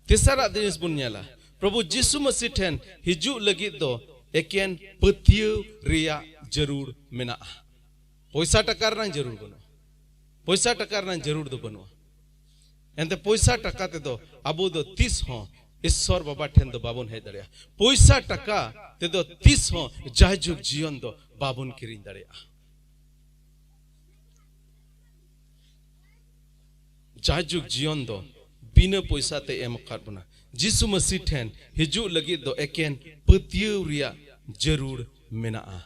ᱛᱮᱥᱟᱨᱟᱜ ᱡᱤᱱᱤᱥ ᱵᱚᱱ ᱧᱮᱞᱟ, ᱯᱨᱚᱵᱷᱩ ᱡᱤᱥᱩ ᱢᱟᱹᱥᱤ ᱴᱷᱮᱱ ᱦᱤᱡᱩᱜ ᱞᱟᱹᱜᱤᱫ ᱫᱚ ᱮᱠᱮᱱ ᱯᱟᱹᱛᱭᱟᱹᱣ ᱨᱮᱭᱟᱜ ᱡᱟᱹᱨᱩᱲ ᱢᱮᱱᱟᱜᱼᱟ᱾ ᱯᱚᱭᱥᱟ ᱴᱟᱠᱟ ᱨᱮᱱᱟᱜ ᱡᱟᱹᱨᱩᱲ ᱵᱟᱹᱱᱩᱜᱼᱟ᱾ ᱯᱚᱭᱥᱟ ᱴᱟᱠᱟ ᱨᱮᱱᱟᱜ ᱡᱟᱹᱨᱩᱲ ᱫᱚ ᱵᱟᱹᱱᱩᱜᱼᱟ᱾ ᱮᱱᱛᱮ ᱯᱚᱭᱥᱟ ᱴᱟᱠᱟ ᱛᱮᱫᱚ ᱟᱵᱚ ᱫᱚ ᱛᱤᱥ ᱦᱚᱸ ᱤᱥᱥᱚᱨ ᱵᱟᱵᱟ ᱴᱷᱮᱱ ᱫᱚ ᱵᱟᱵᱚᱱ ᱦᱮᱡ ᱫᱟᱲᱮᱭᱟᱜᱼᱟ᱾ ᱯᱚᱭᱥᱟ ᱴᱟᱠᱟ ᱛᱮᱫᱚ ᱛᱤᱥ ᱦᱚᱸ ᱡᱟᱭᱡᱩᱜᱽ ᱡᱤᱭᱚᱱ ᱫᱚ ᱵᱟᱵᱚᱱ ᱠᱤᱨᱤᱧ ᱫᱟᱲᱮᱭᱟᱜᱼᱟ᱾ ᱡᱟᱭᱡᱩᱜᱽ ᱡᱤᱭᱚᱱ ᱫᱚ ᱵᱤᱱᱟᱹ ᱯᱚᱭᱥᱟ ᱛᱮ ᱮᱢ ᱟᱠᱟᱫ ᱵᱚᱱᱟ᱾ ᱡᱤᱥᱩ ᱢᱟᱹᱥᱤ ᱴᱷᱮᱱ ᱦᱤᱡᱩᱜ ᱞᱟᱹᱜᱤᱫ ᱫᱚ ᱮᱠᱮᱱ ᱯᱟᱹᱛᱭᱟᱹᱣ ᱨᱮᱭᱟᱜ ᱡᱟᱹᱨᱩᱲ ᱢᱮᱱᱟᱜᱼᱟ᱾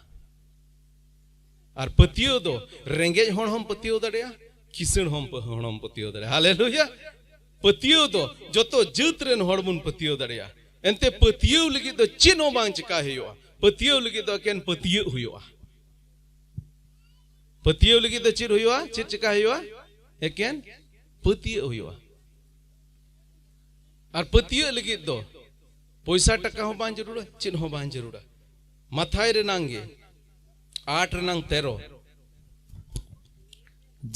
ᱟᱨ ᱯᱟᱹᱛᱭᱟᱹᱣ ᱫᱚ ᱨᱮᱸᱜᱮᱡ ᱦᱚᱲ ᱦᱚᱸᱢ ᱯᱟᱹᱛᱭᱟᱹᱣ ᱫᱟᱲᱮᱭᱟᱜᱼᱟ, ᱠᱤᱥᱟᱹᱬ ᱦᱚᱸᱢ ᱯᱟᱹ-, ᱦᱚᱲ ᱦᱚᱸᱢ ᱯᱟᱹᱛᱭᱟᱹᱣ ᱫᱟᱲᱮᱭᱟᱜᱼᱟ᱾ ᱦᱟᱞᱮᱞᱩᱭᱟ! ᱯᱟᱹᱛᱭᱟᱹᱣ ᱫᱚ ᱡᱚᱛᱚ ᱡᱟᱹᱛ ᱨᱮᱱ ᱦᱚᱲ ᱵᱚᱱ ᱯᱟᱹᱛᱭᱟᱹᱣ ᱫᱟᱲᱮᱭᱟᱜᱼᱟ᱾ ᱮᱱᱛᱮ ᱯᱟᱹᱛᱭᱟᱹᱣ ᱞᱟᱹᱜᱤᱫ ᱫᱚ ᱪᱮᱫ ᱦᱚᱸ ᱵᱟᱝ ᱪᱮᱠᱟ ᱦᱩᱭᱩᱜᱼᱟ᱾ ᱯᱟᱹᱛᱭᱟᱹᱣ ᱞᱟᱹᱜᱤᱫ ᱫᱚ ᱮᱠᱮᱱ ᱯᱟᱹᱛᱭᱟᱹᱜ ᱦᱩᱭᱩᱜᱼᱟ᱾ ᱯᱟᱹᱛᱭᱟᱹᱣ ᱞᱟᱹᱜᱤᱫ ᱫᱚ ᱪᱮᱫ ᱦᱩᱭᱩᱜᱼᱟ? ᱪᱮᱫ ᱪᱮᱠᱟ ᱦᱩᱭᱩᱜᱼᱟ? ᱮᱠᱮᱱ ᱯᱟᱹᱛᱭᱟᱹᱜ ᱦᱩᱭᱩᱜᱼᱟ᱾ ᱟᱨ ᱯᱟᱹᱛᱭᱟᱹᱜ ᱞᱟᱹᱜᱤᱫ ᱫᱚ ᱯᱚᱭᱥᱟ ᱴᱟᱠᱟ ᱦᱚᱸ ᱵᱟᱝ ᱡᱟᱹᱨᱩᱲᱟ, ᱪᱮᱫ ᱦᱚᱸ ᱵᱟᱝ ᱡᱟᱹᱨᱩᱲᱟ᱾ ᱢᱟᱛᱷᱟᱭ ᱨᱮᱱᱟᱝ ᱜᱮ, ᱟᱴ ᱨᱮᱱᱟᱝ ᱛᱮᱨᱚ᱾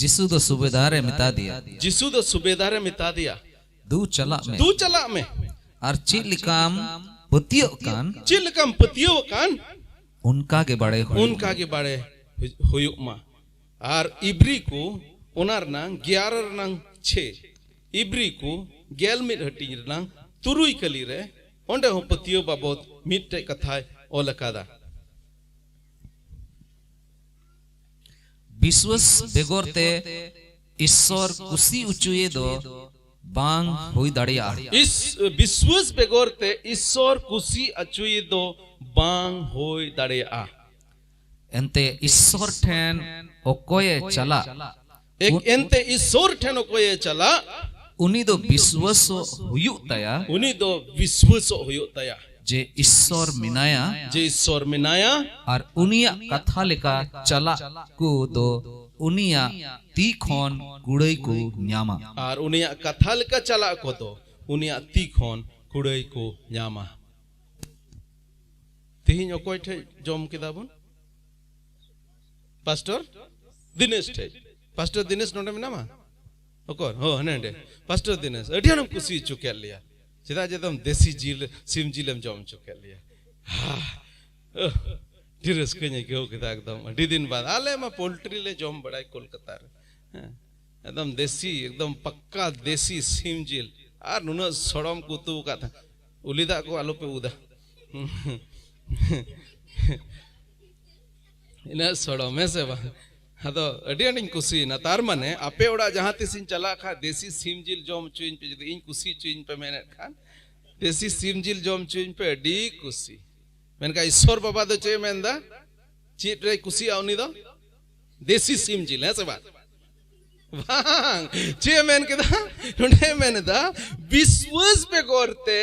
ᱡᱤᱥᱩ ᱫᱚ ᱥᱩᱵᱮᱫᱟᱨ ᱮ ᱢᱮᱛᱟ ᱫᱮᱭᱟ, ᱡᱤᱥᱩ ᱫᱚ ᱥᱩᱵᱮᱫᱟᱨ ᱮ ᱢᱮᱛᱟ ᱫᱮᱭᱟ, "ᱫᱩ ᱪᱟᱞᱟᱜ ᱢᱮ, ᱫᱩ ᱪᱟᱞᱟᱜ ᱢᱮ, ᱟᱨ ᱪᱮᱫ ᱞᱮᱠᱟᱢ ᱯᱟᱹᱛᱭᱟᱹᱜ ᱠᱟᱱ, ᱪᱮᱫ ᱞᱮᱠᱟᱢ ᱯᱟᱹᱛᱭᱟᱹᱣ ᱠᱟᱱ, ᱚᱱᱠᱟ ᱜᱮ ᱵᱟᱲᱮ ᱦᱩᱭᱩᱜ ᱚᱱᱠᱟ ᱢᱟ᱾" ᱜᱮ ᱵᱟᱲᱮ ᱦᱩᱭ- ᱦᱩᱭᱩᱜ ᱢᱟ᱾ ᱟᱨ ᱤᱵᱨᱤ ᱠᱚ, ᱚᱱᱟ ᱨᱮᱱᱟᱝ ᱜᱮᱭᱟᱨ ᱨᱮᱱᱟᱝ ᱪᱷᱮ, ᱤᱵᱨᱤ ᱠᱚ ᱜᱮᱞ ᱢᱤᱫ ᱦᱟᱹᱴᱤᱧ ᱨᱮᱱᱟᱝ ᱛᱩᱨᱩᱭ ᱠᱟᱹᱞᱤ ᱨᱮ, ᱚᱸᱰᱮ ᱦᱚᱸ ᱯᱟᱹᱛᱭᱟᱹᱣ ᱵᱟᱵᱚᱫ ᱢᱤᱫᱴᱮᱡ ᱠᱟᱛᱷᱟᱭ ᱚᱞ ᱟᱠᱟᱫᱟ᱾ ᱵᱤᱥᱣᱟᱥ ᱵᱮᱜᱚᱨ ᱛᱮ ᱤᱥᱥᱚᱨ ᱠᱩᱥᱤ ᱚᱪᱚᱭᱮ ᱫᱚ ᱵᱟᱝ ᱦᱩᱭ ᱫᱟᱲᱮᱭᱟᱜᱼᱟ᱾ ᱤᱥ- ᱵᱤᱥᱣᱟᱥ ᱵᱮᱜᱚᱨ ᱛᱮ ᱤᱥᱥᱚᱨ ᱠᱩᱥᱤ ᱚᱪᱚᱭᱮ ᱫᱚ ᱵᱟᱝ ᱦᱩᱭ ᱫᱟᱲᱮᱭᱟᱜᱼᱟ᱾ ᱮᱱᱛᱮ ᱤᱥᱥᱚᱨ ᱴᱷᱮᱱ ᱚᱠᱚᱭᱮ ᱪᱟᱞᱟᱜ, ᱮᱠ- ᱮᱱᱛᱮ ᱤᱥᱥᱚᱨ ᱴᱷᱮᱱ ᱚᱠᱚᱭᱮ ᱪᱟᱞᱟᱜ, ᱩᱱᱤ ᱫᱚ ᱵᱤᱥᱣᱟᱥᱚᱜ ᱦᱩᱭᱩᱜ ᱛᱟᱭᱟ ᱩᱱᱤ ᱫᱚ ᱵᱤᱥᱣᱟᱥᱚᱜ ᱦᱩᱭᱩᱜ ᱛᱟᱭᱟ᱾ ᱡᱮ ᱤᱥᱥᱚᱨ ᱢᱮᱱᱟᱭᱟ, ᱡᱮ ᱤᱥᱥᱚᱨ ᱢᱮᱱᱟᱭᱟ᱾ ᱟᱨ ᱩᱱᱤᱭᱟᱜ ᱠᱟᱛᱷᱟ ᱞᱮᱠᱟ ᱪᱟᱞᱟᱜ ᱠᱚ ᱫᱚ ᱩᱱᱤᱭᱟᱜ ᱛᱤ ᱠᱷᱚᱱ ᱠᱩᱲᱟᱹᱭ ᱠᱚ ᱧᱟᱢᱟ᱾ ᱟᱨ ᱩᱱᱤᱭᱟᱜ ᱠᱟᱛᱷᱟ ᱞᱮᱠᱟ ᱪᱟᱞᱟᱜ ᱠᱚᱫᱚ ᱩᱱᱤᱭᱟᱜ ᱛᱤ ᱠᱷᱚᱱ ᱠᱩᱲᱟᱹᱭ ᱠᱚ ᱧᱟᱢᱟ᱾ ᱛᱮᱦᱮᱧ ᱚᱠᱚᱭ ᱴᱷᱮᱡ ᱡᱚᱢ ᱠᱮᱫᱟ ᱵᱚᱱ? ᱯᱟᱥᱴᱚᱨ ᱫᱤᱱᱮᱥ ᱴᱷᱮᱡ᱾ ᱯᱟᱥᱴᱚᱨ ᱫᱤᱱᱮᱥ ᱱᱚᱰᱮ ᱢᱮᱱᱟᱢᱟ? ᱚᱠᱚᱭ? ᱦᱚ, ᱦᱟᱱᱮ ᱦᱟᱸᱰᱮ᱾ ᱯᱟᱥᱴᱚᱨ ᱫᱤᱱᱮᱥ, ᱟᱹᱰᱤ ᱟᱸᱴᱮᱢ ᱠᱩᱥᱤ ᱦᱚᱪᱚ ᱠᱮᱫ ᱞᱮᱭᱟ᱾ ᱪᱮᱫᱟᱜ ᱡᱮ ᱮᱠᱫᱚᱢ ᱫᱮᱥᱤ ᱡᱤᱞ, ᱥᱤᱢ ᱡᱤᱞᱮᱢ ᱡᱚᱢ ᱦᱚᱪᱚ ᱠᱮᱫ ᱞᱮᱭᱟ᱾ ᱦᱟ, ᱟᱹᱦ, ᱟᱹᱰᱤ ᱨᱟᱹᱥᱠᱟᱹᱧ ᱟᱹᱭᱠᱟᱹᱣ ᱠᱮᱫᱟ ᱮᱠᱫᱚᱢ᱾ ᱟᱹᱰᱤ ᱫᱤᱱ ᱵᱟᱫ᱾ ᱟᱞᱮ ᱢᱟ ᱯᱳᱞᱴᱨᱤ ᱞᱮ ᱡᱚᱢ ᱵᱟᱲᱟᱭ ᱠᱳᱞᱠᱟᱛᱟ ᱨᱮ᱾ ᱦᱮᱸ, ᱮᱠᱫᱚᱢ ᱫᱮᱥᱤ, ᱮᱠᱫᱚᱢ ᱯᱟᱠᱠᱟ ᱫᱮᱥᱤ ᱥᱤᱢ ᱡᱤᱞ᱾ ᱟᱨ ᱱᱩᱱᱟᱹᱜ ᱥᱚᱲᱚᱢ ᱠᱚ ᱩᱛᱩ ᱟᱠᱟᱫ ᱛᱟᱦᱮᱸᱫ᱾ ᱩᱞᱤ ᱫᱟᱜ ᱠᱚ ᱟᱞᱚᱯᱮ ᱩᱫᱟ᱾ ᱤᱱᱟᱹᱜ ᱥᱚᱲᱚᱢ, ᱦᱮᱸ ᱥᱮ ᱵᱟᱝ? ᱟᱫᱚ ᱟᱹᱰᱤ ᱟᱸᱴᱤᱧ ᱠᱩᱥᱤᱭᱮᱱᱟ᱾ ᱛᱟᱨ ᱢᱟᱱᱮ ᱟᱯᱮ ᱚᱲᱟᱜ ᱡᱟᱦᱟᱸ ᱛᱤᱥᱤᱧ ᱪᱟᱞᱟᱜ ᱠᱷᱟᱱ ᱫᱮᱥᱤ ᱥᱤᱢ ᱡᱤᱞ ᱡᱚᱢ ᱦᱚᱪᱚᱧ ᱯᱮ, ᱡᱩᱫᱤ ᱤᱧ ᱠᱩᱥᱤ ᱦᱚᱪᱚᱧ ᱯᱮ ᱢᱮᱱᱮᱫ ᱠᱷᱟᱱ, ᱫᱮᱥᱤ ᱥᱤᱢ ᱡᱤᱞ ᱡᱚᱢ ᱦᱚᱪᱚᱧ ᱯᱮ, ᱟᱹᱰᱤ ᱠᱩᱥᱤ᱾ ᱢᱮᱱᱠᱷᱟᱱ ᱤᱥᱥᱚᱨ ᱵᱟᱵᱟ ᱫᱚ ᱪᱮᱫ ᱮ ᱢᱮᱱᱫᱟ? ᱪᱮᱫ ᱨᱮᱭ ᱠᱩᱥᱤᱭᱟᱜᱼᱟ ᱩᱱᱤ ᱫᱚ? ᱫᱮᱥᱤ ᱥᱤᱢ ᱡᱤᱞ, ᱦᱮᱸ ᱥᱮ ᱵᱟᱝ? ᱵᱟᱝ᱾ ᱪᱮᱫ ᱮ ᱢᱮᱱ ᱠᱮᱫᱟ? ᱱᱚᱰᱮ ᱢᱮᱱ ᱮᱫᱟ, ᱵᱤᱥᱣᱟᱹᱥ ᱵᱮᱜᱚᱨ ᱛᱮ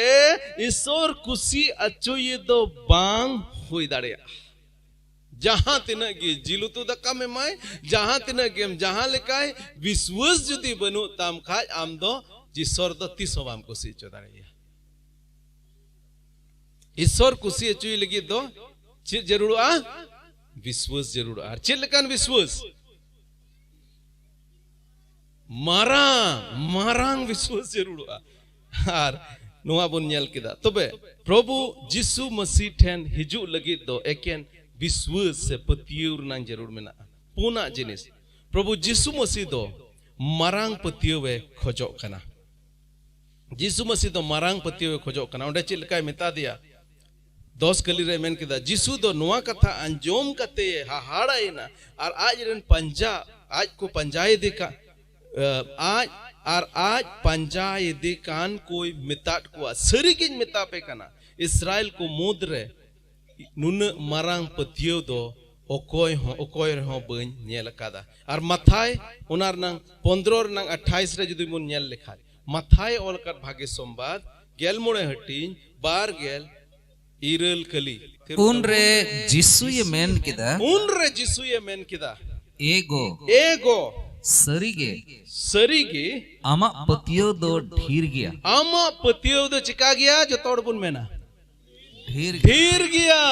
ᱤᱥᱚᱨ ᱠᱩᱥᱤ ᱟᱹᱪᱩᱭᱮ ᱫᱚ ᱵᱟᱝ ᱦᱩᱭ ᱫᱟᱲᱮᱭᱟᱜᱼᱟ᱾ ᱡᱟᱦᱟᱸ ᱛᱤᱱᱟᱹᱜ ᱜᱮ ᱡᱤᱞ ᱩᱛᱩ ᱫᱟᱠᱟᱢ ᱮᱢᱟᱭ, ᱡᱟᱦᱟᱸ ᱛᱤᱱᱟᱹᱜ ᱜᱮᱢ ᱡᱟᱦᱟᱸ ᱞᱮᱠᱟᱭ, ᱵᱤᱥᱣᱟᱹᱥ ᱡᱩᱫᱤ ᱵᱟᱹᱱᱩᱜ ᱛᱟᱢ ᱠᱷᱟᱡ, ᱟᱢ ᱫᱚ ᱤᱥᱚᱨ ᱫᱚ ᱛᱤᱥ ᱦᱚᱸ ᱵᱟᱢ ᱠᱩᱥᱤ ᱦᱚᱪᱚ ᱫᱟᱲᱮᱭᱟᱭᱟ᱾ ᱤᱥᱚᱨ ᱠᱩᱥᱤ ᱦᱚᱪᱚᱭ ᱞᱟᱹᱜᱤᱫ ᱫᱚ ᱪᱮᱫ ᱡᱟᱹᱨᱩᱲᱚᱜᱼᱟ? ᱵᱤᱥᱣᱟᱹᱥ ᱡᱟᱹᱨᱩᱲᱚᱜᱼᱟ᱾ ᱟᱨ ᱪᱮᱫ ᱞᱮᱠᱟᱱ ᱵᱤᱥᱣᱟᱹᱥ? ᱢᱟᱨᱟᱝ, ᱢᱟᱨᱟᱝ ᱵᱤᱥᱣᱟᱹᱥ ᱡᱟᱹᱨᱩᱲᱚᱜᱼᱟ᱾ ᱟᱨ ᱱᱚᱣᱟ ᱵᱚᱱ ᱧᱮᱞ ᱠᱮᱫᱟ᱾ ᱛᱚᱵᱮ ᱯᱨᱚᱵᱷᱩ ᱡᱤᱥᱩ ᱢᱟᱹᱥᱤ ᱴᱷᱮᱱ ᱦᱤᱡᱩᱜ ᱞᱟᱹᱜᱤᱫ ᱫᱚ ᱮᱠᱮᱱ ᱵᱤᱥᱣᱟᱹᱥ ᱥᱮ ᱯᱟᱹᱛᱭᱟᱹᱣ ᱨᱮᱱᱟᱜ ᱡᱟᱹᱨᱩᱲ ᱢᱮᱱᱟᱜᱼᱟ᱾ ᱯᱩᱱᱟᱜ ᱡᱤᱱᱤᱥ, ᱯᱨᱚᱵᱷᱩ ᱡᱤᱥᱩ ᱢᱟᱹᱥᱤ ᱫᱚ ᱢᱟᱨᱟᱝ ᱯᱟᱹᱛᱭᱟᱹᱣ ᱮ ᱠᱷᱚᱡᱚᱜ ᱠᱟᱱᱟ᱾ ᱡᱤᱥᱩ ᱢᱟᱹᱥᱤ ᱫᱚ ᱢᱟᱨᱟᱝ ᱯᱟᱹᱛᱭᱟᱹᱣ ᱮ ᱠᱷᱚᱡᱚᱜ ᱠᱟᱱᱟ᱾ ᱚᱸᱰᱮ ᱪᱮᱫ ᱞᱮᱠᱟᱭ ᱢᱮᱛᱟ ᱫᱮᱭᱟ? ᱫᱚᱥ ᱠᱟᱹᱞᱤ ᱨᱮ ᱢᱮᱱ ᱠᱮᱫᱟ, ᱡᱤᱥᱩ ᱫᱚ ᱱᱚᱣᱟ ᱠᱟᱛᱷᱟ ᱟᱸᱡᱚᱢ ᱠᱟᱛᱮ ᱮ ᱦᱟᱦᱟᱲᱟᱭᱮᱱᱟ ᱟᱨ ᱟᱡ ᱨᱮᱱ ᱯᱟᱸᱡᱟ, ᱟᱡ ᱠᱚ ᱯᱟᱸᱡᱟᱭᱮᱫᱮ ᱠᱟᱱ, ᱟᱡ ᱟᱨ ᱟᱡ ᱯᱟᱸᱡᱟᱭᱮᱫᱮ ᱠᱟᱱ ᱠᱚᱭ ᱢᱮᱛᱟᱫ ᱠᱚᱣᱟ, ᱥᱟᱹᱨᱤᱜᱤᱧ ᱢᱮᱛᱟ ᱯᱮ ᱠᱟᱱᱟ, ᱤᱥᱨᱟᱭᱮᱞ ᱠᱚ ᱢᱩᱫᱽ ᱨᱮ ᱱᱩᱱᱟᱹᱜ ᱢᱟᱨᱟᱝ ᱯᱟᱹᱛᱭᱟᱹᱣ ᱫᱚ ᱚᱠᱚᱭ ᱦᱚᱸ, ᱚᱠᱚᱭ ᱨᱮᱦᱚᱸ ᱵᱟᱹᱧ ᱧᱮᱞ ᱟᱠᱟᱫᱟ᱾ ᱟᱨ ᱢᱟᱛᱷᱟᱭ ᱚᱱᱟ ᱨᱮᱱᱟᱝ ᱯᱚᱱᱫᱽᱨᱚ ᱨᱮᱱᱟᱝ ᱟᱴᱷᱟᱭᱤᱥ ᱨᱮ ᱡᱩᱫᱤ ᱵᱚᱱ ᱧᱮᱞ ᱞᱮᱠᱷᱟᱱ, ᱢᱟᱛᱷᱟᱭ ᱚᱞ ᱟᱠᱟᱫ ᱵᱷᱟᱜᱮ ᱥᱚᱢᱵᱟᱫ ᱜᱮᱞ ᱢᱚᱬᱮ ᱦᱟᱹᱴᱤᱧ ᱵᱟᱨ ᱜᱮᱞ ᱤᱨᱟᱹᱞ ᱠᱟᱹᱞᱤ᱾ ᱩᱱᱨᱮ ᱡᱤᱥᱩᱭ ᱢᱮᱱ ᱠᱮᱫᱟ, ᱩᱱᱨᱮ ᱡᱤᱥᱩᱭ ᱢᱮᱱ ᱠᱮᱫᱟ, ᱮ ᱜᱚ, ᱮ ᱜᱚ, ᱥᱟᱹᱨᱤᱜᱮ, ᱥᱟᱹᱨᱤᱜᱮ, ᱟᱢᱟᱜ ᱯᱟᱹᱛᱭᱟᱹᱣ ᱫᱚ ᱰᱷᱤᱨ ᱜᱮᱭᱟ᱾ ᱟᱢᱟᱜ ᱯᱟᱹᱛᱭᱟᱹᱣ ᱫᱚ ᱪᱤᱠᱟ ᱜᱮᱭᱟ? ᱡᱚᱛᱚ ᱦᱚᱲ ᱵᱚᱱ ᱢᱮᱱᱟ, ᱰᱷᱤᱨ ᱜᱮᱭᱟ᱾ ᱰᱷᱤᱨ ᱜᱮᱭᱟ᱾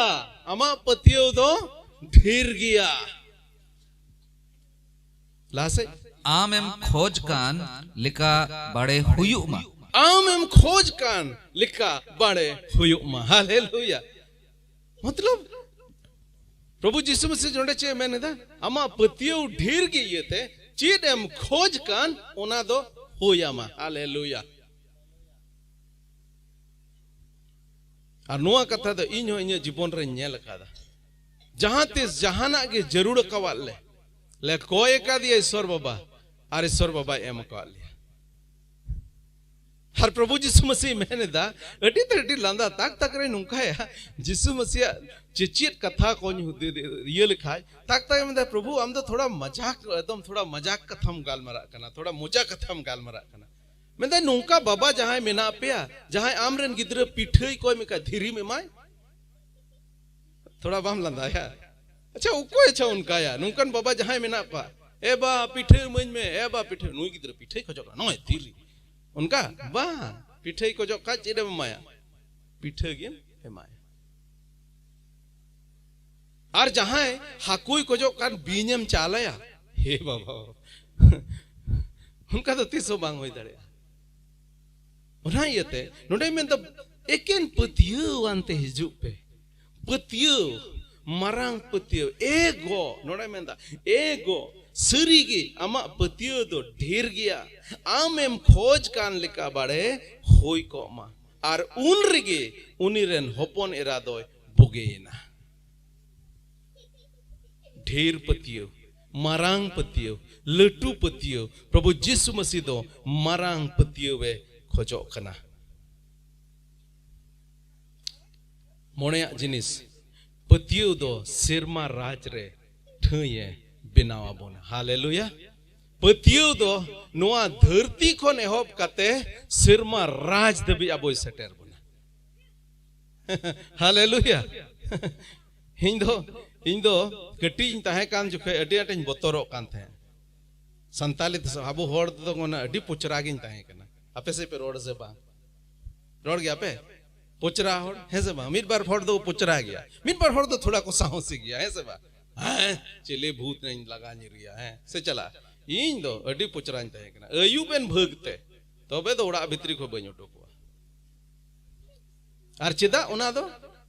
ᱟᱢᱟᱜ ᱯᱟᱹᱛᱭᱟᱹᱣ ᱫᱚ ᱰᱷᱤᱨ ᱜᱮᱭᱟ᱾ ᱞᱟᱦᱟ ᱥᱮᱫ᱾ ᱟᱢᱮᱢ ᱠᱷᱚᱡᱽ ᱠᱟᱱ ᱞᱮᱠᱟ ᱵᱟᱲᱮ ᱦᱩᱭᱩᱜ ᱢᱟ᱾ ᱟᱢᱮᱢ ᱠᱷᱚᱡᱽ ᱠᱟᱱ ᱞᱮᱠᱟ ᱵᱟᱲᱮ ᱦᱩᱭᱩᱜ ᱢᱟ᱾ ᱦᱟᱞᱮᱞᱩᱭᱟ᱾ ᱢᱚᱛᱞᱚᱵ, ᱯᱨᱚᱵᱷᱩ ᱡᱤᱥᱩ ᱢᱟᱥᱤ ᱱᱚᱰᱮ ᱪᱮᱫ ᱮ ᱢᱮᱱ ᱮᱫᱟ? ᱟᱢᱟᱜ ᱯᱟᱹᱛᱭᱟᱹᱣ ᱰᱷᱮᱨ ᱜᱮ ᱤᱭᱟᱹᱛᱮ ᱪᱮᱫ ᱮᱢ ᱠᱷᱚᱡᱽ ᱠᱟᱱ, ᱚᱱᱟ ᱫᱚ ᱦᱩᱭ ᱟᱢᱟ᱾ ᱦᱟᱞᱮᱞᱩᱭᱟ᱾ ᱟᱨ ᱱᱚᱣᱟ ᱠᱟᱛᱷᱟ ᱫᱚ ᱤᱧ ᱦᱚᱸ ᱤᱧᱟᱹᱜ ᱡᱤᱵᱚᱱ ᱨᱮᱧ ᱧᱮᱞ ᱟᱠᱟᱫᱟ᱾ ᱡᱟᱦᱟᱸ ᱛᱤᱥ ᱡᱟᱦᱟᱱᱟᱜ ᱜᱮ ᱡᱟᱹᱨᱩᱲ ᱟᱠᱟᱣᱟᱫ ᱞᱮ, ᱞᱮ ᱠᱚᱭ ᱟᱠᱟᱫᱮᱭᱟ ᱤᱥᱚᱨ ᱵᱟᱵᱟ, ᱟᱨ ᱤᱥᱚᱨ ᱵᱟᱵᱟᱭ ᱮᱢ ᱟᱠᱟᱣᱟᱫ ᱞᱮᱭᱟ᱾ ᱟᱨ ᱯᱨᱚᱵᱷᱩ ᱡᱤᱥᱩ ᱢᱟᱹᱥᱤ ᱢᱮᱱ ᱮᱫᱟ, ᱟᱹᱰᱤ ᱛᱮ ᱟᱹᱰᱤ ᱞᱟᱸᱫᱟ, ᱛᱟᱠ ᱛᱟᱠ ᱨᱮ ᱱᱚᱝᱠᱟᱭᱟ, ᱡᱤᱥᱩ ᱢᱟᱹᱥᱤᱭᱟᱜ ᱪᱮᱪᱮᱫ ᱠᱟᱛᱷᱟ ᱠᱚᱧ ᱦᱩᱫᱤ-, ᱤᱭᱟᱹ ᱞᱮᱠᱷᱟᱡ, ᱛᱟᱠ ᱛᱟᱠ ᱢᱮᱱᱫᱟ, "ᱯᱨᱚᱵᱷᱩ, ᱟᱢ ᱫᱚ ᱛᱷᱚᱲᱟ ᱢᱟᱡᱟᱠ, ᱮᱠᱫᱚᱢ ᱛᱷᱚᱲᱟ ᱢᱟᱡᱟᱠ ᱠᱟᱛᱷᱟᱢ ᱜᱟᱞᱢᱟᱨᱟᱜ ᱠᱟᱱᱟ, ᱛᱷᱚᱲᱟ ᱢᱚᱡᱟ ᱠᱟᱛᱷᱟᱢ ᱜᱟᱞᱢᱟᱨᱟᱜ ᱠᱟᱱᱟ᱾" ᱢᱮᱱᱫᱟᱭ, "ᱱᱚᱝᱠᱟ ᱵᱟᱵᱟ ᱡᱟᱦᱟᱸᱭ ᱢᱮᱱᱟᱜ ᱯᱮᱭᱟ, ᱡᱟᱦᱟᱸᱭ ᱟᱢᱨᱮᱱ ᱜᱤᱫᱽᱨᱟᱹ ᱯᱤᱴᱷᱟᱹᱭ ᱠᱚᱭ ᱢᱮᱠᱷᱟᱡ ᱫᱷᱤᱨᱤᱢ ᱮᱢᱟᱭ?" ᱛᱷᱚᱲᱟ ᱵᱟᱢ ᱞᱟᱸᱫᱟᱭᱟ? ᱟᱪᱪᱷᱟ, ᱚᱠᱚᱭ ᱟᱪᱪᱷᱟ ᱚᱱᱠᱟᱭᱟ? ᱱᱚᱝᱠᱟᱱ ᱵᱟᱵᱟ ᱡᱟᱦᱟᱸᱭ ᱢᱮᱱᱟᱜ ᱠᱚᱣᱟ, "ᱮ ᱵᱟ, ᱯᱤᱴᱷᱟᱹ ᱤᱢᱟᱹᱧ ᱢᱮ, ᱮ ᱵᱟ, ᱯᱤᱴᱷᱟᱹ", ᱱᱩᱭ ᱜᱤᱫᱽᱨᱟᱹ ᱯᱤᱴᱷᱟᱹᱭ ᱠᱷᱚᱡᱚᱜ ᱠᱟᱱᱟ, ᱱᱚᱜᱼᱚᱭ ᱫᱷᱤᱨᱤ᱾ ᱚᱱᱠᱟ? ᱵᱟᱝ, ᱯᱤᱴᱷᱟᱹᱭ ᱠᱷᱚᱡᱚᱜ ᱠᱷᱟᱡ ᱪᱮᱫ ᱮᱢ ᱮᱢᱟᱭᱟ? ᱯᱤᱴᱷᱟᱹ ᱜᱮᱢ ᱮᱢᱟᱭᱟ᱾ ᱟᱨ ᱡᱟᱦᱟᱸᱭ ᱦᱟᱹᱠᱩᱭ ᱠᱷᱚᱡᱚᱜ ᱠᱷᱟᱱ ᱵᱤᱧᱮᱢ ᱪᱟᱞᱟᱭᱟ? ᱦᱮ ᱵᱟᱵᱟ, ᱚᱱᱠᱟ ᱫᱚ ᱛᱤᱥ ᱦᱚᱸ ᱵᱟᱝ ᱦᱩᱭ ᱫᱟᱲᱮᱭᱟᱜᱼᱟ᱾ ᱚᱱᱟ ᱤᱭᱟᱹᱛᱮ ᱱᱚᱰᱮ ᱢᱮᱱᱫᱟ, ᱮᱠᱮᱱ ᱯᱟᱹᱛᱭᱟᱹᱣ ᱟᱱᱛᱮ ᱦᱤᱡᱩᱜ ᱯᱮ᱾ ᱯᱟᱹᱛᱭᱟᱹᱣ, ᱢᱟᱨᱟᱝ ᱯᱟᱹᱛᱭᱟᱹᱣ, ᱮ ᱜᱚ, ᱱᱚᱰᱮ ᱢᱮᱱᱫᱟ, ᱮ ᱜᱚ, ᱥᱟᱹᱨᱤᱜᱮ ᱟᱢᱟᱜ ᱯᱟᱹᱛᱭᱟᱹᱣ ᱫᱚ ᱰᱷᱮᱨ ᱜᱮᱭᱟ᱾ ᱟᱢᱮᱢ ᱠᱷᱚᱡᱽ ᱠᱟᱱ ᱞᱮᱠᱟ ᱵᱟᱲᱮ ᱦᱩᱭ ᱠᱚᱜ ᱢᱟ᱾ ᱟᱨ ᱩᱱ ᱨᱮᱜᱮ ᱩᱱᱤ ᱨᱮᱱ ᱦᱚᱯᱚᱱ ᱮᱨᱟ ᱫᱚᱭ ᱵᱩᱜᱮᱭᱮᱱᱟ᱾ ᱰᱷᱮᱨ ᱯᱟᱹᱛᱭᱟᱹᱣ, ᱢᱟᱨᱟᱝ ᱯᱟᱹᱛᱭᱟᱹᱣ, ᱞᱟᱹᱴᱩ ᱯᱟᱹᱛᱭᱟᱹᱣ᱾ ᱯᱨᱚᱵᱷᱩ ᱡᱤᱥᱩ ᱢᱟᱹᱥᱤ ᱫᱚ ᱢᱟᱨᱟᱝ ᱯᱟᱹᱛᱭᱟᱹᱣ ᱮ ᱠᱷᱚᱡᱚᱜ ᱠᱟᱱᱟ᱾ ᱢᱚᱬᱮᱭᱟᱜ ᱡᱤᱱᱤᱥ, ᱯᱟᱹᱛᱭᱟᱹᱣ ᱫᱚ ᱥᱮᱨᱢᱟ ᱨᱟᱡᱽ ᱨᱮ ᱴᱷᱟᱹᱭ ᱮ ᱵᱮᱱᱟᱣ ᱟᱵᱚᱱᱟ᱾ ᱦᱟᱞᱮᱞᱩᱭᱟ! ᱯᱟᱹᱛᱭᱟᱹᱣ ᱫᱚ ᱱᱚᱣᱟ ᱫᱷᱟᱹᱨᱛᱤ ᱠᱷᱚᱱ ᱮᱦᱚᱵ ᱠᱟᱛᱮ ᱥᱮᱨᱢᱟ ᱨᱟᱡᱽ ᱫᱷᱟᱹᱵᱤᱡ ᱟᱵᱚᱭ ᱥᱮᱴᱮᱨ ᱵᱚᱱᱟ᱾ ᱦᱟᱞᱮᱞᱩᱭᱟ! ᱤᱧ ᱫᱚ, ᱤᱧ ᱫᱚ ᱠᱟᱹᱴᱤᱡ ᱤᱧ ᱛᱟᱦᱮᱸ ᱠᱟᱱ ᱡᱚᱠᱷᱮᱡ ᱟᱹᱰᱤ ᱟᱸᱴᱤᱧ ᱵᱚᱛᱚᱨᱚᱜ ᱠᱟᱱ ᱛᱟᱦᱮᱸᱫ᱾ ᱥᱟᱱᱛᱟᱞᱤ ᱛᱮ ᱟᱵᱚ ᱦᱚᱲ ᱛᱮᱫᱚ ᱢᱟᱱᱮ ᱟᱹᱰᱤ ᱯᱚᱪᱨᱟ ᱜᱤᱧ ᱛᱟᱦᱮᱸ ᱠᱟᱱᱟ᱾ ᱟᱯᱮ ᱥᱮᱫ ᱯᱮ ᱨᱚᱲ ᱥᱮ ᱵᱟᱝ? ᱨᱚᱲ ᱜᱮᱭᱟ ᱯᱮ? ᱯᱚᱪᱨᱟ ᱦᱚᱲ, ᱦᱮᱸ ᱥᱮ ᱵᱟᱝ? ᱢᱤᱫ ᱵᱟᱨ ᱦᱚᱲ ᱫᱚ ᱯᱚᱪᱨᱟ ᱜᱮᱭᱟ, ᱢᱤᱫ ᱵᱟᱨ ᱦᱚᱲ ᱫᱚ ᱛᱷᱚᱲᱟ ᱠᱚ ᱥᱟᱦᱚᱥᱤ ᱜᱮᱭᱟ, ᱦᱮᱸ ᱥᱮ ᱵᱟᱝ? ᱦᱮᱸ, ᱪᱤᱞᱤ ᱵᱷᱩᱛ ᱱᱟᱧ ᱞᱟᱜᱟ ᱧᱤᱨᱮᱭᱟ, ᱦᱮᱸ ᱥᱮ ᱪᱟᱞᱟᱜ᱾ ᱤᱧ ᱫᱚ ᱟᱹᱰᱤ ᱯᱚᱪᱨᱟᱧ ᱛᱟᱦᱮᱸ ᱠᱟᱱᱟ᱾ ᱟᱹᱭᱩᱵ ᱮᱱ ᱵᱷᱟᱹᱜᱽ ᱛᱮ, ᱛᱚᱵᱮ ᱫᱚ ᱚᱲᱟᱜ ᱵᱷᱤᱛᱨᱤ ᱠᱷᱚᱱ ᱵᱟᱹᱧ ᱩᱰᱩᱠᱚᱜᱼᱟ᱾ ᱟᱨ ᱪᱮᱫᱟᱜ ᱚᱱᱟ ᱫᱚ?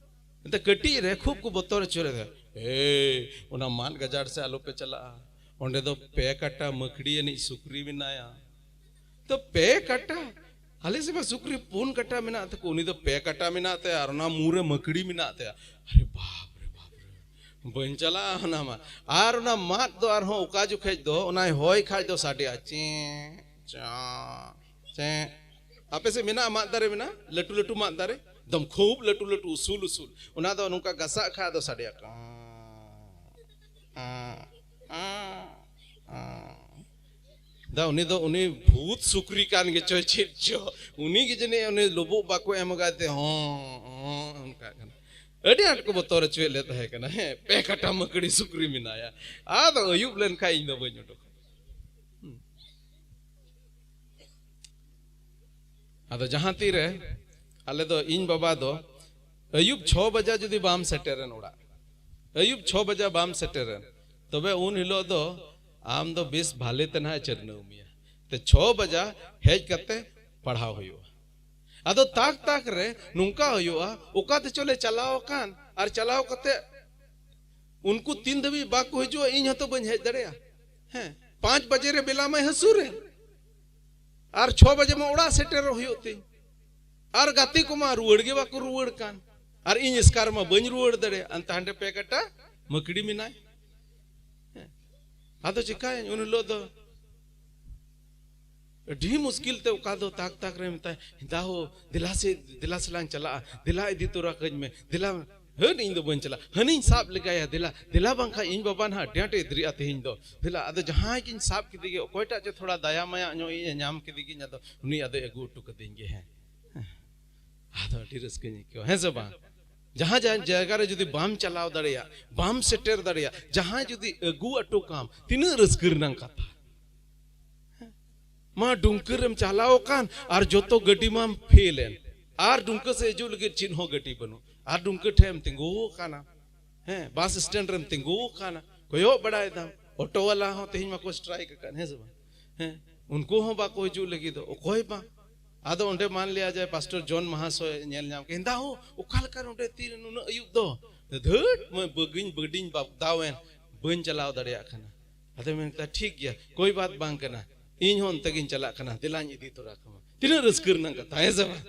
ᱮᱱᱛᱮ ᱠᱟᱹᱴᱤᱡ ᱨᱮ ᱠᱷᱩᱵ ᱠᱚ ᱵᱚᱛᱚᱨ ᱦᱚᱪᱚ ᱞᱮᱫᱟ, "ᱮᱭ, ᱚᱱᱟ ᱢᱟᱫ ᱜᱟᱡᱟᱲ ᱥᱮ ᱟᱞᱚ ᱯᱮ ᱪᱟᱞᱟᱜᱼᱟ, ᱚᱸᱰᱮ ᱫᱚ ᱯᱮ ᱠᱟᱴᱟ ᱢᱟᱹᱠᱲᱤ ᱟᱹᱱᱤᱡ ᱥᱩᱠᱨᱤ ᱢᱮᱱᱟᱭᱟ᱾" ᱛᱚ ᱯᱮ ᱠᱟᱴᱟ? ᱟᱞᱮ ᱥᱮᱫ ᱢᱟ ᱥᱩᱠᱨᱤ ᱯᱩᱱ ᱠᱟᱴᱟ ᱢᱮᱱᱟᱜ ᱛᱟᱠᱚ, ᱩᱱᱤ ᱫᱚ ᱯᱮ ᱠᱟᱴᱟ ᱢᱮᱱᱟᱜ ᱛᱟᱭᱟ ᱟᱨ ᱚᱱᱟ ᱢᱩ ᱨᱮ ᱢᱟᱹᱠᱲᱤ ᱢᱮᱱᱟᱜ ᱛᱟᱭᱟ᱾ ᱟᱨᱮ ᱵᱟᱯ ᱨᱮ, ᱵᱟᱯ ᱨᱮ, ᱵᱟᱹᱧ ᱪᱟᱞᱟᱜᱼᱟ ᱚᱱᱟ ᱢᱟ᱾ ᱟᱨ ᱚᱱᱟ ᱢᱟᱫ ᱫᱚ ᱟᱨᱦᱚᱸ ᱚᱠᱟ ᱡᱚᱠᱷᱮᱡ ᱫᱚ ᱚᱱᱟᱭ ᱦᱚᱭ ᱠᱷᱟᱡ ᱫᱚ ᱥᱟᱰᱮᱜᱼᱟ, ᱪᱮᱸ, ᱪᱟᱸ, ᱪᱮᱸ᱾ ᱟᱯᱮ ᱥᱮᱫ ᱢᱮᱱᱟᱜᱼᱟ ᱢᱟᱫ ᱫᱟᱨᱮ? ᱢᱮᱱᱟᱜᱼᱟ ᱞᱟᱹᱴᱩ ᱞᱟᱹᱴᱩ ᱢᱟᱫ ᱫᱟᱨᱮ, ᱮᱠᱫᱚᱢ ᱠᱷᱩᱵ ᱞᱟᱹᱴᱩ ᱞᱟᱹᱴᱩ ᱩᱥᱩᱞ ᱩᱥᱩᱞ᱾ ᱚᱱᱟ ᱫᱚ ᱱᱚᱝᱠᱟ ᱜᱟᱥᱟᱜ ᱠᱷᱟᱡ ᱟᱫᱚ ᱥᱟᱰᱮᱭᱟ᱾ ᱫᱟ ᱩᱱᱤ ᱫᱚ ᱩᱱᱤ ᱵᱷᱩᱛ ᱥᱩᱠᱨᱤ ᱠᱟᱱ ᱜᱮᱪᱚᱭ ᱪᱮᱫ ᱪᱚ, ᱩᱱᱤ ᱜᱮ ᱡᱟᱹᱱᱤᱡ ᱩᱱᱤ ᱞᱩᱵᱩᱜ ᱵᱟᱠᱚ ᱮᱢ ᱟᱠᱟᱫ ᱛᱮ ᱦᱚᱸ ᱦᱚᱸ ᱚᱱᱠᱟ ᱠᱟᱱᱟ᱾ ᱟᱹᱰᱤ ᱟᱸᱴ ᱠᱚ ᱵᱚᱛᱚᱨ ᱦᱚᱪᱚᱭᱮᱫ ᱞᱮ ᱛᱟᱦᱮᱸ ᱠᱟᱱᱟ᱾ ᱦᱮᱸ, ᱯᱮ ᱠᱟᱴᱟ ᱢᱟᱹᱠᱲᱤ ᱥᱩᱠᱨᱤ ᱢᱮᱱᱟᱭᱟ, ᱟᱫᱚ ᱟᱹᱭᱩᱵ ᱞᱮᱱᱠᱷᱟᱱ ᱤᱧ ᱫᱚ ᱵᱟᱹᱧ ᱩᱰᱩᱠᱟ᱾ ᱦᱩᱸ᱾ ᱟᱫᱚ ᱡᱟᱦᱟᱸ ᱛᱤᱨᱮ ᱟᱞᱮ ᱫᱚ, ᱤᱧ ᱵᱟᱵᱟ ᱫᱚ ᱟᱹᱭᱩᱵ ᱪᱷᱚ ᱵᱟᱡᱟ ᱡᱩᱫᱤ ᱵᱟᱢ ᱥᱮᱴᱮᱨᱮᱱ ᱚᱲᱟᱜ, ᱟᱹᱭᱩᱵ ᱪᱷᱚ ᱵᱟᱡᱟ ᱵᱟᱢ ᱥᱮᱴᱮᱨᱮᱱ, ᱛᱚᱵᱮ ᱩᱱ ᱦᱤᱞᱳᱜ ᱫᱚ ᱟᱢ ᱫᱚ ᱵᱮᱥ ᱵᱷᱟᱞᱮ ᱛᱮ ᱱᱟᱦᱟᱜ ᱮ ᱪᱟᱹᱨᱱᱟᱹᱣ ᱢᱮᱭᱟ᱾ ᱛᱮ ᱪᱷᱚ ᱵᱟᱡᱟ ᱦᱮᱡ ᱠᱟᱛᱮ ᱯᱟᱲᱦᱟᱣ ᱦᱩᱭᱩᱜᱼᱟ᱾ ᱟᱫᱚ ᱛᱟᱠ ᱛᱟᱠ ᱨᱮ ᱱᱚᱝᱠᱟ ᱦᱩᱭᱩᱜᱼᱟ, ᱚᱠᱟ ᱛᱮᱪᱚ ᱞᱮ ᱪᱟᱞᱟᱣ ᱟᱠᱟᱱ, ᱟᱨ ᱪᱟᱞᱟᱣ ᱠᱟᱛᱮ ᱩᱱᱠᱩ ᱛᱤᱱ ᱫᱷᱟᱹᱵᱤᱡ ᱵᱟᱠᱚ ᱦᱤᱡᱩᱜᱼᱟ, ᱤᱧ ᱦᱚᱸᱛᱚ ᱵᱟᱹᱧ ᱦᱮᱡ ᱫᱟᱲᱮᱭᱟᱜᱼᱟ᱾ ᱦᱮᱸ, ᱯᱟᱸᱪ ᱵᱟᱡᱮ ᱨᱮ ᱵᱮᱞᱟ ᱢᱟᱭ ᱦᱟᱹᱥᱩᱨ ᱮᱱ, ᱟᱨ ᱪᱷᱚ ᱵᱟᱡᱮ ᱢᱟ ᱚᱲᱟᱜ ᱥᱮᱴᱮᱨᱚᱜ ᱦᱩᱭᱩᱜ ᱛᱤᱧ, ᱟᱨ ᱜᱟᱛᱮ ᱠᱚᱢᱟ ᱨᱩᱣᱟᱹᱲ ᱜᱮ ᱵᱟᱠᱚ ᱨᱩᱣᱟᱹᱲ ᱠᱟᱱ, ᱟᱨ ᱤᱧ ᱮᱥᱠᱟᱨ ᱢᱟ ᱵᱟᱹᱧ ᱨᱩᱣᱟᱹᱲ ᱫᱟᱲᱮᱭᱟᱜᱼᱟ᱾ ᱟᱱᱛᱮ ᱦᱟᱸᱰᱮ ᱯᱮ ᱠᱟᱴᱟ ᱢᱟᱹᱠᱲᱤ ᱢᱮᱱᱟᱭ᱾ ᱦᱮᱸ, ᱟᱫᱚ ᱪᱤᱠᱟᱹᱭᱟᱹᱧ ᱩᱱ ᱦᱤᱞᱳᱜ ᱫᱚ? ᱟᱹᱰᱤ ᱢᱩᱥᱠᱤᱞ ᱛᱮ ᱚᱠᱟ ᱫᱚ ᱛᱟᱠ ᱛᱟᱠ ᱨᱮ ᱢᱮᱛᱟᱭ, ᱫᱟ ᱦᱳ, ᱫᱮᱞᱟ ᱥᱮ, ᱫᱮᱞᱟ ᱥᱮᱞᱟᱝ ᱪᱟᱞᱟᱜᱼᱟ, ᱫᱮᱞᱟ ᱤᱫᱤ ᱛᱚᱨᱟ ᱠᱟᱹᱧ ᱢᱮ, ᱫᱮᱞᱟ᱾ ᱦᱟᱹᱴ, ᱤᱧ ᱫᱚ ᱵᱟᱹᱧ ᱪᱟᱞᱟᱜᱼᱟ, ᱦᱟᱹᱱᱤᱧ ᱥᱟᱵ ᱞᱮᱜᱟᱭᱟ, ᱫᱮᱞᱟ, ᱫᱮᱞᱟ, ᱵᱟᱝᱠᱷᱟᱱ ᱤᱧ ᱵᱟᱵᱟ ᱱᱟᱦᱟᱜ ᱟᱹᱰᱤ ᱟᱸᱴᱮ ᱮᱫᱽᱨᱤᱜᱼᱟ ᱛᱮᱦᱮᱧ ᱫᱚ᱾ ᱫᱮᱞᱟ, ᱟᱫᱚ ᱡᱟᱦᱟᱸᱭ ᱜᱤᱧ ᱥᱟᱵ ᱠᱮᱫᱮ ᱜᱮ, ᱚᱠᱚᱭᱴᱟᱜ ᱪᱚ ᱛᱷᱚᱲᱟ ᱫᱟᱭᱟ ᱢᱟᱭᱟ ᱧᱚᱜ ᱤᱧ ᱧᱟᱢ ᱠᱮᱫᱮ ᱜᱤᱧ, ᱟᱫᱚ ᱩᱱᱤ ᱟᱫᱚᱭ ᱟᱹᱜᱩ ᱦᱚᱴᱚ ᱠᱟᱹᱫᱤᱧ ᱜᱮ᱾ ᱦᱮᱸ, ᱟᱫᱚ ᱟᱹᱰᱤ ᱨᱟᱹᱥᱠᱟᱹᱧ ᱟᱹᱭᱠᱟᱹᱣᱟ, ᱦᱮᱸ ᱥᱮ ᱵᱟᱝ? ᱡᱟᱦᱟᱸ ᱡᱟᱦᱟᱸ ᱡᱟᱭᱜᱟ ᱨᱮ ᱡᱩᱫᱤ ᱵᱟᱢ ᱪᱟᱞᱟᱣ ᱫᱟᱲᱮᱭᱟᱜ, ᱵᱟᱢ ᱥᱮᱴᱮᱨ ᱫᱟᱲᱮᱭᱟᱜ, ᱡᱟᱦᱟᱸᱭ ᱡᱩᱫᱤ ᱟᱹᱜᱩ ᱦᱚᱴᱚ ᱠᱟᱢ, ᱛᱤᱱᱟᱹᱜ ᱨᱟᱹᱥᱠᱟᱹ ᱨᱮᱱᱟᱜ ᱠᱟᱛᱷᱟ᱾ ᱢᱟ ᱰᱩᱢᱠᱟᱹ ᱨᱮᱢ ᱪᱟᱞᱟᱣ ᱟᱠᱟᱱ ᱟᱨ ᱡᱚᱛᱚ ᱜᱟᱹᱰᱤ ᱢᱟᱢ ᱯᱷᱮᱞ ᱮᱱ, ᱟᱨ ᱰᱩᱢᱠᱟᱹ ᱥᱮᱫ ᱦᱤᱡᱩᱜ ᱞᱟᱹᱜᱤᱫ ᱪᱮᱫ ᱦᱚᱸ ᱜᱟᱹᱰᱤ ᱵᱟᱹᱱᱩᱜ, ᱟᱨ ᱰᱩᱢᱠᱟᱹ ᱴᱷᱮᱱ ᱮᱢ ᱛᱤᱸᱜᱩ ᱟᱠᱟᱱᱟ᱾ ᱦᱮᱸ, ᱵᱟᱥ ᱥᱴᱮᱱᱰ ᱨᱮᱢ ᱛᱤᱸᱜᱩ ᱟᱠᱟᱱᱟ, ᱠᱚᱭᱚᱜ ᱵᱟᱲᱟᱭ ᱫᱟᱢ, ᱚᱴᱳ ᱵᱟᱞᱟ ᱦᱚᱸ ᱛᱮᱦᱮᱧ ᱢᱟᱠᱚ ᱥᱴᱨᱟᱭᱤᱠ ᱟᱠᱟᱫ, ᱦᱮᱸ ᱥᱮ ᱵᱟᱝ? ᱦᱮᱸ, ᱩᱱᱠᱩ ᱦᱚᱸ ᱵᱟᱠᱚ ᱦᱤᱡᱩᱜ ᱞᱟᱹᱜᱤᱫ ᱫᱚ, ᱚᱠᱚᱭ ᱵᱟᱝ᱾ ᱟᱫᱚ ᱚᱸᱰᱮ ᱢᱟᱱ ᱞᱤᱭᱟ ᱡᱟᱭ ᱯᱟᱥᱴᱚᱨ ᱡᱚᱱ ᱢᱟᱦᱟᱥᱚᱭ ᱧᱮᱞ ᱧᱟᱢ ᱠᱮᱫ, ᱫᱟ ᱦᱳ, ᱚᱠᱟ ᱞᱮᱠᱟ ᱱᱚᱸᱰᱮ ᱛᱤᱨᱮ ᱱᱩᱱᱟᱹᱜ ᱟᱹᱭᱩᱵ ᱫᱚ? ᱫᱷᱟᱹᱴ, ᱢᱟᱹᱭ, ᱵᱟᱹᱜᱤᱧ ᱵᱟᱹᱰᱤᱧ ᱵᱟᱜᱫᱟᱣᱮᱱ, ᱵᱟᱹᱧ ᱪᱟᱞᱟᱣ ᱫᱟᱲᱮᱭᱟᱜ ᱠᱟᱱᱟ᱾ ᱟᱫᱚ ᱢᱮᱱ ᱠᱮᱫᱟ, ᱴᱷᱤᱠ ᱜᱮᱭᱟ, ᱠᱳᱭ ᱵᱟᱛ ᱵᱟᱝ ᱠᱟᱱᱟ, ᱤᱧ ᱦᱚᱸ ᱚᱱᱛᱮ ᱜᱤᱧ ᱪᱟᱞᱟᱜ ᱠᱟᱱᱟ, ᱫᱮᱞᱟᱧ ᱤᱫᱤ ᱛᱚᱨᱟ ᱠᱟᱢᱟ᱾ ᱛᱤᱱᱟᱹᱜ ᱨᱟᱹᱥᱠᱟᱹ ᱨᱮᱱᱟᱜ ᱠᱟᱛᱷᱟ, ᱦᱮᱸ ᱥᱮ ᱵᱟᱝ?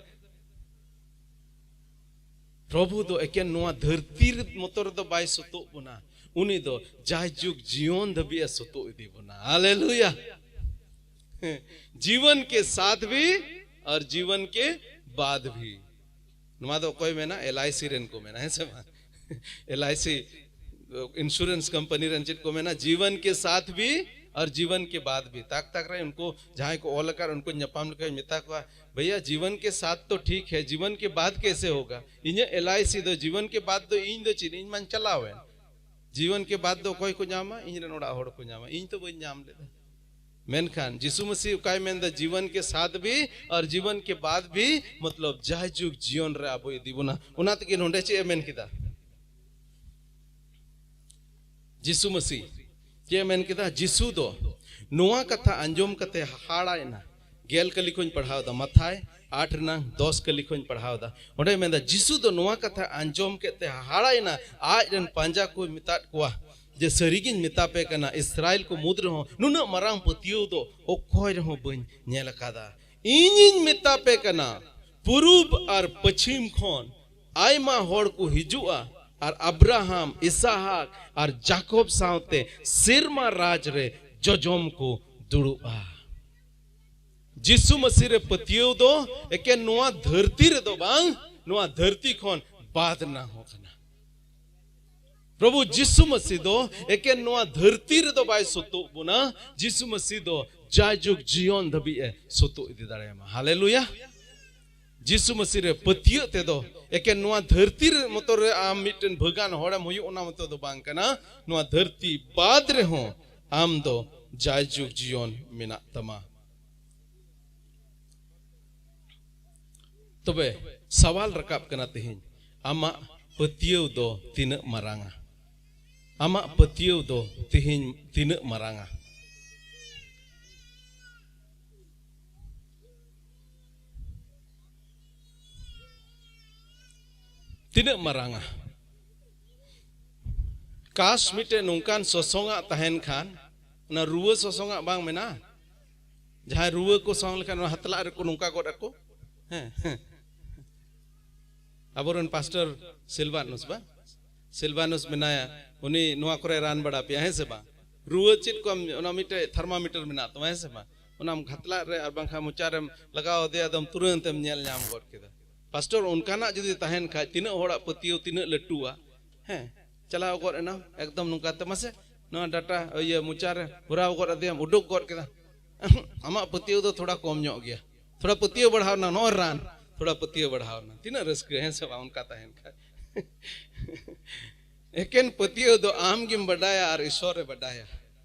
ᱯᱨᱚᱵᱷᱩ ᱫᱚ ᱮᱠᱮᱱ ᱱᱚᱣᱟ ᱫᱷᱟᱹᱨᱛᱤ ᱨᱮ ᱢᱚᱛᱚ ᱨᱮᱫᱚ ᱵᱟᱭ ᱥᱩᱛᱩᱜ ᱵᱚᱱᱟ, ᱩᱱᱤ ᱫᱚ ᱡᱟᱭᱡᱩᱜᱽ ᱡᱤᱭᱚᱱ ᱫᱷᱟᱹᱵᱤᱡ ᱮ ᱥᱩᱛᱩᱜ ᱤᱫᱤ ᱵᱚᱱᱟ᱾ ᱦᱟᱞᱮᱞᱩᱭᱟ! ᱦᱮᱸ, ᱡᱤᱵᱚᱱ ᱠᱮ ᱥᱟᱛᱷ ᱵᱷᱤ ᱟᱨ ᱡᱤᱵᱚᱱ ᱠᱮ ᱵᱟᱫ ᱵᱷᱤ᱾ ᱱᱚᱣᱟ ᱫᱚ ᱚᱠᱚᱭ ᱢᱮᱱᱟ? ᱮᱞ ᱟᱭ ᱥᱤ ᱨᱮᱱ ᱠᱚ ᱢᱮᱱᱟ, ᱦᱮᱸ ᱥᱮ ᱵᱟᱝ? L I C insurance company ᱨᱮᱱ ᱪᱮᱫ ᱠᱚ ᱢᱮᱱᱟ? ᱡᱤᱵᱚᱱ ᱠᱮ ᱥᱟᱛᱷ ᱵᱷᱤ ᱟᱨ ᱡᱤᱵᱚᱱ ᱠᱮ ᱵᱟᱫ ᱵᱷᱤ᱾ ᱛᱟᱠ ᱛᱟᱠ ᱨᱮ ᱩᱱᱠᱩ ᱡᱟᱦᱟᱸᱭ ᱠᱚ ᱚᱞ ᱟᱠᱟᱫ, ᱩᱱᱠᱩ ᱧᱟᱯᱟᱢ ᱞᱮᱠᱷᱟᱱ ᱢᱮᱛᱟ ᱠᱚᱣᱟ, ᱵᱷᱟᱭᱭᱟ, ᱡᱤᱵᱚᱱ ᱠᱮ ᱥᱟᱛᱷ ᱛᱚ ᱴᱷᱤᱠ ᱦᱮ, ᱡᱤᱵᱚᱱ ᱠᱮ ᱵᱟᱫ ᱠᱮᱥᱮ ᱦᱳᱜᱟ? ᱤᱧᱟᱹᱜ ᱮᱞ ᱟᱭ ᱥᱤ ᱫᱚ ᱡᱤᱵᱚᱱ ᱠᱮ ᱵᱟᱫ ᱫᱚ ᱤᱧ ᱫᱚ ᱪᱮᱫ? ᱤᱧ ᱢᱟᱧ ᱪᱟᱞᱟᱣᱮᱱ᱾ ᱡᱤᱵᱚᱱ ᱠᱮ ᱵᱟᱫ ᱫᱚ ᱚᱠᱚᱭ ᱠᱚ ᱧᱟᱢᱟ? ᱤᱧ ᱨᱮᱱ ᱚᱲᱟᱜ ᱦᱚᱲ ᱠᱚ ᱧᱟᱢᱟ, ᱤᱧ ᱛᱚ ᱵᱟᱹᱧ ᱧᱟᱢ ᱞᱮᱫᱟ᱾ ᱢᱮᱱᱠᱷᱟᱱ ᱡᱤᱥᱩ ᱢᱟᱹᱥᱤ ᱚᱠᱟᱭ ᱢᱮᱱᱫᱟ? ᱡᱤᱵᱚᱱ ᱠᱮ ᱥᱟᱛᱷ ᱵᱷᱤ ᱟᱨ ᱡᱤᱵᱚᱱ ᱠᱮ ᱵᱟᱫ ᱵᱷᱤ, ᱢᱚᱛᱞᱚᱵ ᱡᱟᱭᱡᱩᱜᱽ ᱡᱤᱭᱚᱱ ᱨᱮ ᱟᱵᱚ ᱤᱫᱤ ᱵᱚᱱᱟ᱾ ᱚᱱᱟ ᱛᱮᱜᱮ ᱱᱚᱰᱮ ᱪᱮᱫ ᱮ ᱢᱮᱱ ᱠᱮᱫᱟ? ᱡᱤᱥᱩ ᱢᱟᱹᱥᱤ ᱪᱮᱫ ᱮ ᱢᱮᱱ ᱠᱮᱫᱟ? ᱡᱤᱥᱩ ᱫᱚ ᱱᱚᱣᱟ ᱠᱟᱛᱷᱟ ᱟᱸᱡᱚᱢ ᱠᱟᱛᱮ ᱦᱟᱦᱟᱲᱟᱭᱮᱱᱟ᱾ ᱜᱮᱞ ᱠᱟᱹᱞᱤ ᱠᱷᱚᱧ ᱯᱟᱲᱦᱟᱣ ᱮᱫᱟ, ᱢᱟᱛᱷᱟᱭ ᱟᱴ ᱨᱮᱱᱟᱝ ᱫᱚᱥ ᱠᱟᱹᱞᱤ ᱠᱷᱚᱧ ᱯᱟᱲᱦᱟᱣ ᱮᱫᱟ᱾ ᱚᱸᱰᱮ ᱢᱮᱱᱫᱟ, ᱡᱤᱥᱩ ᱫᱚ ᱱᱚᱣᱟ ᱠᱟᱛᱷᱟ ᱟᱸᱡᱚᱢ ᱠᱮᱫ ᱛᱮ ᱦᱟᱦᱟᱲᱟᱭᱮᱱᱟ᱾ ᱟᱡ ᱨᱮᱱ ᱯᱟᱸᱡᱟ ᱠᱚᱭ ᱢᱮᱛᱟᱫ ᱠᱚᱣᱟ ᱡᱮ, ᱥᱟᱹᱨᱤᱜᱤᱧ ᱢᱮᱛᱟ ᱯᱮ ᱠᱟᱱᱟ, ᱤᱥᱨᱟᱭᱮᱞ ᱠᱚ ᱢᱩᱫᱽ ᱨᱮᱦᱚᱸ ᱱᱩᱱᱟᱹᱜ ᱢᱟᱨᱟᱝ ᱯᱟᱹᱛᱭᱟᱹᱣ ᱫᱚ ᱚᱠᱚᱭ ᱨᱮᱦᱚᱸ ᱵᱟᱹᱧ ᱧᱮᱞ ᱟᱠᱟᱫᱟ᱾ ᱤᱧᱤᱧ ᱢᱮᱛᱟ ᱯᱮ ᱠᱟᱱᱟ, ᱯᱩᱨᱩᱵ ᱟᱨ ᱯᱟᱹᱪᱷᱤᱢ ᱠᱷᱚᱱ ᱟᱭᱢᱟ ᱦᱚᱲ ᱠᱚ ᱦᱤᱡᱩᱜᱼᱟ ᱟᱨ ᱟᱵᱨᱟᱦᱟᱢ, ᱤᱥᱟᱦᱟᱠ ᱟᱨ ᱡᱟᱠᱚᱵ ᱥᱟᱶᱛᱮ ᱥᱮᱨᱢᱟ ᱨᱟᱡᱽ ᱨᱮ ᱡᱚᱡᱚᱢ ᱠᱚ ᱫᱩᱲᱩᱵᱼᱟ᱾ ᱡᱤᱥᱩ ᱢᱟᱹᱥᱤ ᱨᱮ ᱯᱟᱹᱛᱭᱟᱹᱣ ᱫᱚ ᱮᱠᱮᱱ ᱱᱚᱣᱟ ᱫᱷᱟᱹᱨᱛᱤ ᱨᱮᱫᱚ ᱵᱟᱝ, ᱱᱚᱣᱟ ᱫᱷᱟᱹᱨᱛᱤ ᱠᱷᱚᱱ ᱵᱟᱫ ᱨᱮᱱᱟᱜ ᱦᱚᱸ ᱠᱟᱱᱟ᱾ ᱯᱨᱚᱵᱷᱩ ᱡᱤᱥᱩ ᱢᱟᱹᱥᱤ ᱫᱚ ᱮᱠᱮᱱ ᱱᱚᱣᱟ ᱫᱷᱟᱹᱨᱛᱤ ᱨᱮᱫᱚ ᱵᱟᱭ ᱥᱩᱛᱩᱜ ᱵᱚᱱᱟ᱾ ᱡᱤᱥᱩ ᱢᱟᱹᱥᱤ ᱫᱚ ᱡᱟᱭᱡᱩᱜᱽ ᱡᱤᱭᱚᱱ ᱫᱷᱟᱹᱵᱤᱡ ᱮ ᱥᱩᱛᱩᱜ ᱤᱫᱤ ᱫᱟᱲᱮᱭᱟᱢᱟ᱾ ᱦᱟᱞᱮᱞᱩᱭᱟ᱾ ᱡᱤᱥᱩ ᱢᱟᱹᱥᱤ ᱨᱮ ᱯᱟᱹᱛᱭᱟᱹᱜ ᱛᱮᱫᱚ ᱮᱠᱮᱱ ᱱᱚᱣᱟ ᱫᱷᱟᱹᱨᱛᱤ ᱨᱮ ᱢᱚᱛᱚ ᱨᱮ ᱟᱢ ᱢᱤᱫᱴᱮᱱ ᱵᱷᱟᱹᱜᱟᱱ ᱦᱚᱲᱮᱢ ᱦᱩᱭᱩᱜ, ᱚᱱᱟ ᱢᱚᱛᱚ ᱫᱚ ᱵᱟᱝ ᱠᱟᱱᱟ᱾ ᱱᱚᱣᱟ ᱫᱷᱟᱹᱨᱛᱤ ᱵᱟᱫ ᱨᱮᱦᱚᱸ ᱟᱢ ᱫᱚ ᱡᱟᱭᱡᱩᱜᱽ ᱡᱤᱭᱚᱱ ᱢᱮᱱᱟᱜ ᱛᱟᱢᱟ᱾ ᱛᱚᱵᱮ ᱥᱟᱣᱟᱞ ᱨᱟᱠᱟᱵ ᱠᱟᱱᱟ ᱛᱮᱦᱮᱧ, ᱟᱢᱟᱜ ᱯᱟᱹᱛᱭᱟᱹᱣ ᱫᱚ ᱛᱤᱱᱟᱹᱜ ᱢᱟᱨᱟᱝᱟ? ᱟᱢᱟᱜ ᱯᱟᱹᱛᱭᱟᱹᱣ ᱫᱚ ᱛᱮᱦᱮᱧ ᱛᱤᱱᱟᱹᱜ ᱢᱟᱨᱟᱝᱟ? ᱛᱤᱱᱟᱹᱜ ᱢᱟᱨᱟᱝᱟ? ᱠᱟᱥ ᱢᱤᱫᱴᱮᱱ ᱱᱚᱝᱠᱟᱱ ᱥᱚᱥᱚᱝᱟᱜ ᱛᱟᱦᱮᱱ ᱠᱷᱟᱱ, ᱚᱱᱟ ᱨᱩᱣᱟᱹ ᱥᱚᱥᱚᱝᱟᱜ ᱵᱟᱝ ᱢᱮᱱᱟᱜᱼᱟ? ᱡᱟᱦᱟᱸᱭ ᱨᱩᱣᱟᱹ ᱠᱚ ᱥᱚᱝ ᱞᱮᱠᱷᱟᱱ ᱚᱱᱟ ᱦᱟᱛᱞᱟᱜ ᱨᱮᱠᱚ ᱱᱚᱝᱠᱟ ᱜᱚᱫ ᱟᱠᱚ᱾ ᱦᱮᱸ, ᱦᱮᱸ᱾ ᱟᱵᱚᱨᱮᱱ ᱯᱟᱥᱴᱚᱨ ᱥᱤᱞᱵᱟᱱᱩᱥ ᱵᱟᱝ, ᱥᱤᱞᱵᱟᱱᱩᱥ ᱢᱮᱱᱟᱭᱟ, ᱩᱱᱤ ᱱᱚᱣᱟ ᱠᱚᱨᱮ ᱨᱟᱱ ᱵᱟᱲᱟ ᱯᱮᱭᱟ, ᱦᱮᱸ ᱥᱮ ᱵᱟᱝ? ᱨᱩᱣᱟᱹ ᱪᱮᱫ ᱠᱚ ᱟᱢ, ᱚᱱᱟ ᱢᱤᱫᱴᱮᱡ ᱛᱷᱟᱨᱢᱟᱢᱤᱴᱟᱨ ᱢᱮᱱᱟᱜ ᱛᱟᱢᱟ, ᱦᱮᱸ ᱥᱮ ᱵᱟᱝ? ᱚᱱᱟᱢ ᱜᱷᱟᱛᱞᱟᱜ ᱨᱮ ᱟᱨ ᱵᱟᱝᱠᱷᱟᱱ ᱢᱚᱪᱟ ᱨᱮᱢ ᱞᱟᱜᱟᱣ ᱟᱫᱮᱭᱟ, ᱟᱫᱚᱢ ᱛᱩᱨᱟᱹᱱᱛ ᱮᱢ ᱧᱮᱞ ᱧᱟᱢ ᱜᱚᱫ ᱠᱮᱫᱟ᱾ ᱯᱟᱥᱴᱚᱨ, ᱚᱱᱠᱟᱱᱟᱜ ᱡᱩᱫᱤ ᱛᱟᱦᱮᱱ ᱠᱷᱟᱡ, ᱛᱤᱱᱟᱹᱜ ᱦᱚᱲᱟᱜ ᱯᱟᱹᱛᱭᱟᱹᱣ ᱛᱤᱱᱟᱹᱜ ᱞᱟᱹᱴᱩᱣᱟ, ᱦᱮᱸ, ᱪᱟᱞᱟᱣ ᱜᱚᱫ ᱮᱱᱟᱢ ᱮᱠᱫᱚᱢ ᱱᱚᱝᱠᱟᱛᱮ, ᱢᱟᱥᱮ ᱱᱚᱣᱟ ᱰᱟᱴᱟ, ᱤᱭᱟᱹ, ᱢᱚᱪᱟ ᱨᱮ ᱵᱷᱚᱨᱟᱣ ᱜᱚᱫ ᱟᱫᱮᱭᱟᱢ, ᱩᱰᱩᱠ ᱜᱚᱫ ᱠᱮᱫᱟ᱾ ᱟᱢᱟᱜ ᱯᱟᱹᱛᱭᱟᱹᱣ ᱫᱚ ᱛᱷᱚᱲᱟ ᱠᱚᱢ ᱧᱚᱜ ᱜᱮᱭᱟ, ᱛᱷᱚᱲᱟ ᱯᱟᱹᱛᱭᱟᱹᱣ ᱵᱟᱲᱦᱟᱣ ᱮᱱᱟ, ᱱᱚᱜᱼᱚᱭ ᱨᱟᱱ, ᱛᱷᱚᱲᱟ ᱯᱟᱹᱛᱭᱟᱹᱣ ᱵᱟᱲᱦᱟᱣ ᱮᱱᱟ᱾ ᱛᱤᱱᱟᱹᱜ ᱨᱟᱹᱥᱠᱟᱹ, ᱦᱮᱸ ᱥᱮ ᱵᱟᱝ? ᱚᱱᱠᱟ ᱛᱟᱦᱮᱱ ᱠᱷᱟᱡ᱾ ᱮᱠᱮᱱ ᱯᱟᱹᱛᱭᱟᱹᱣ ᱫᱚ ᱟᱢ ᱜᱮᱢ ᱵᱟᱰᱟᱭᱟ ᱟᱨ ᱤᱥᱚᱨᱮ ᱵᱟᱰᱟᱭᱟ᱾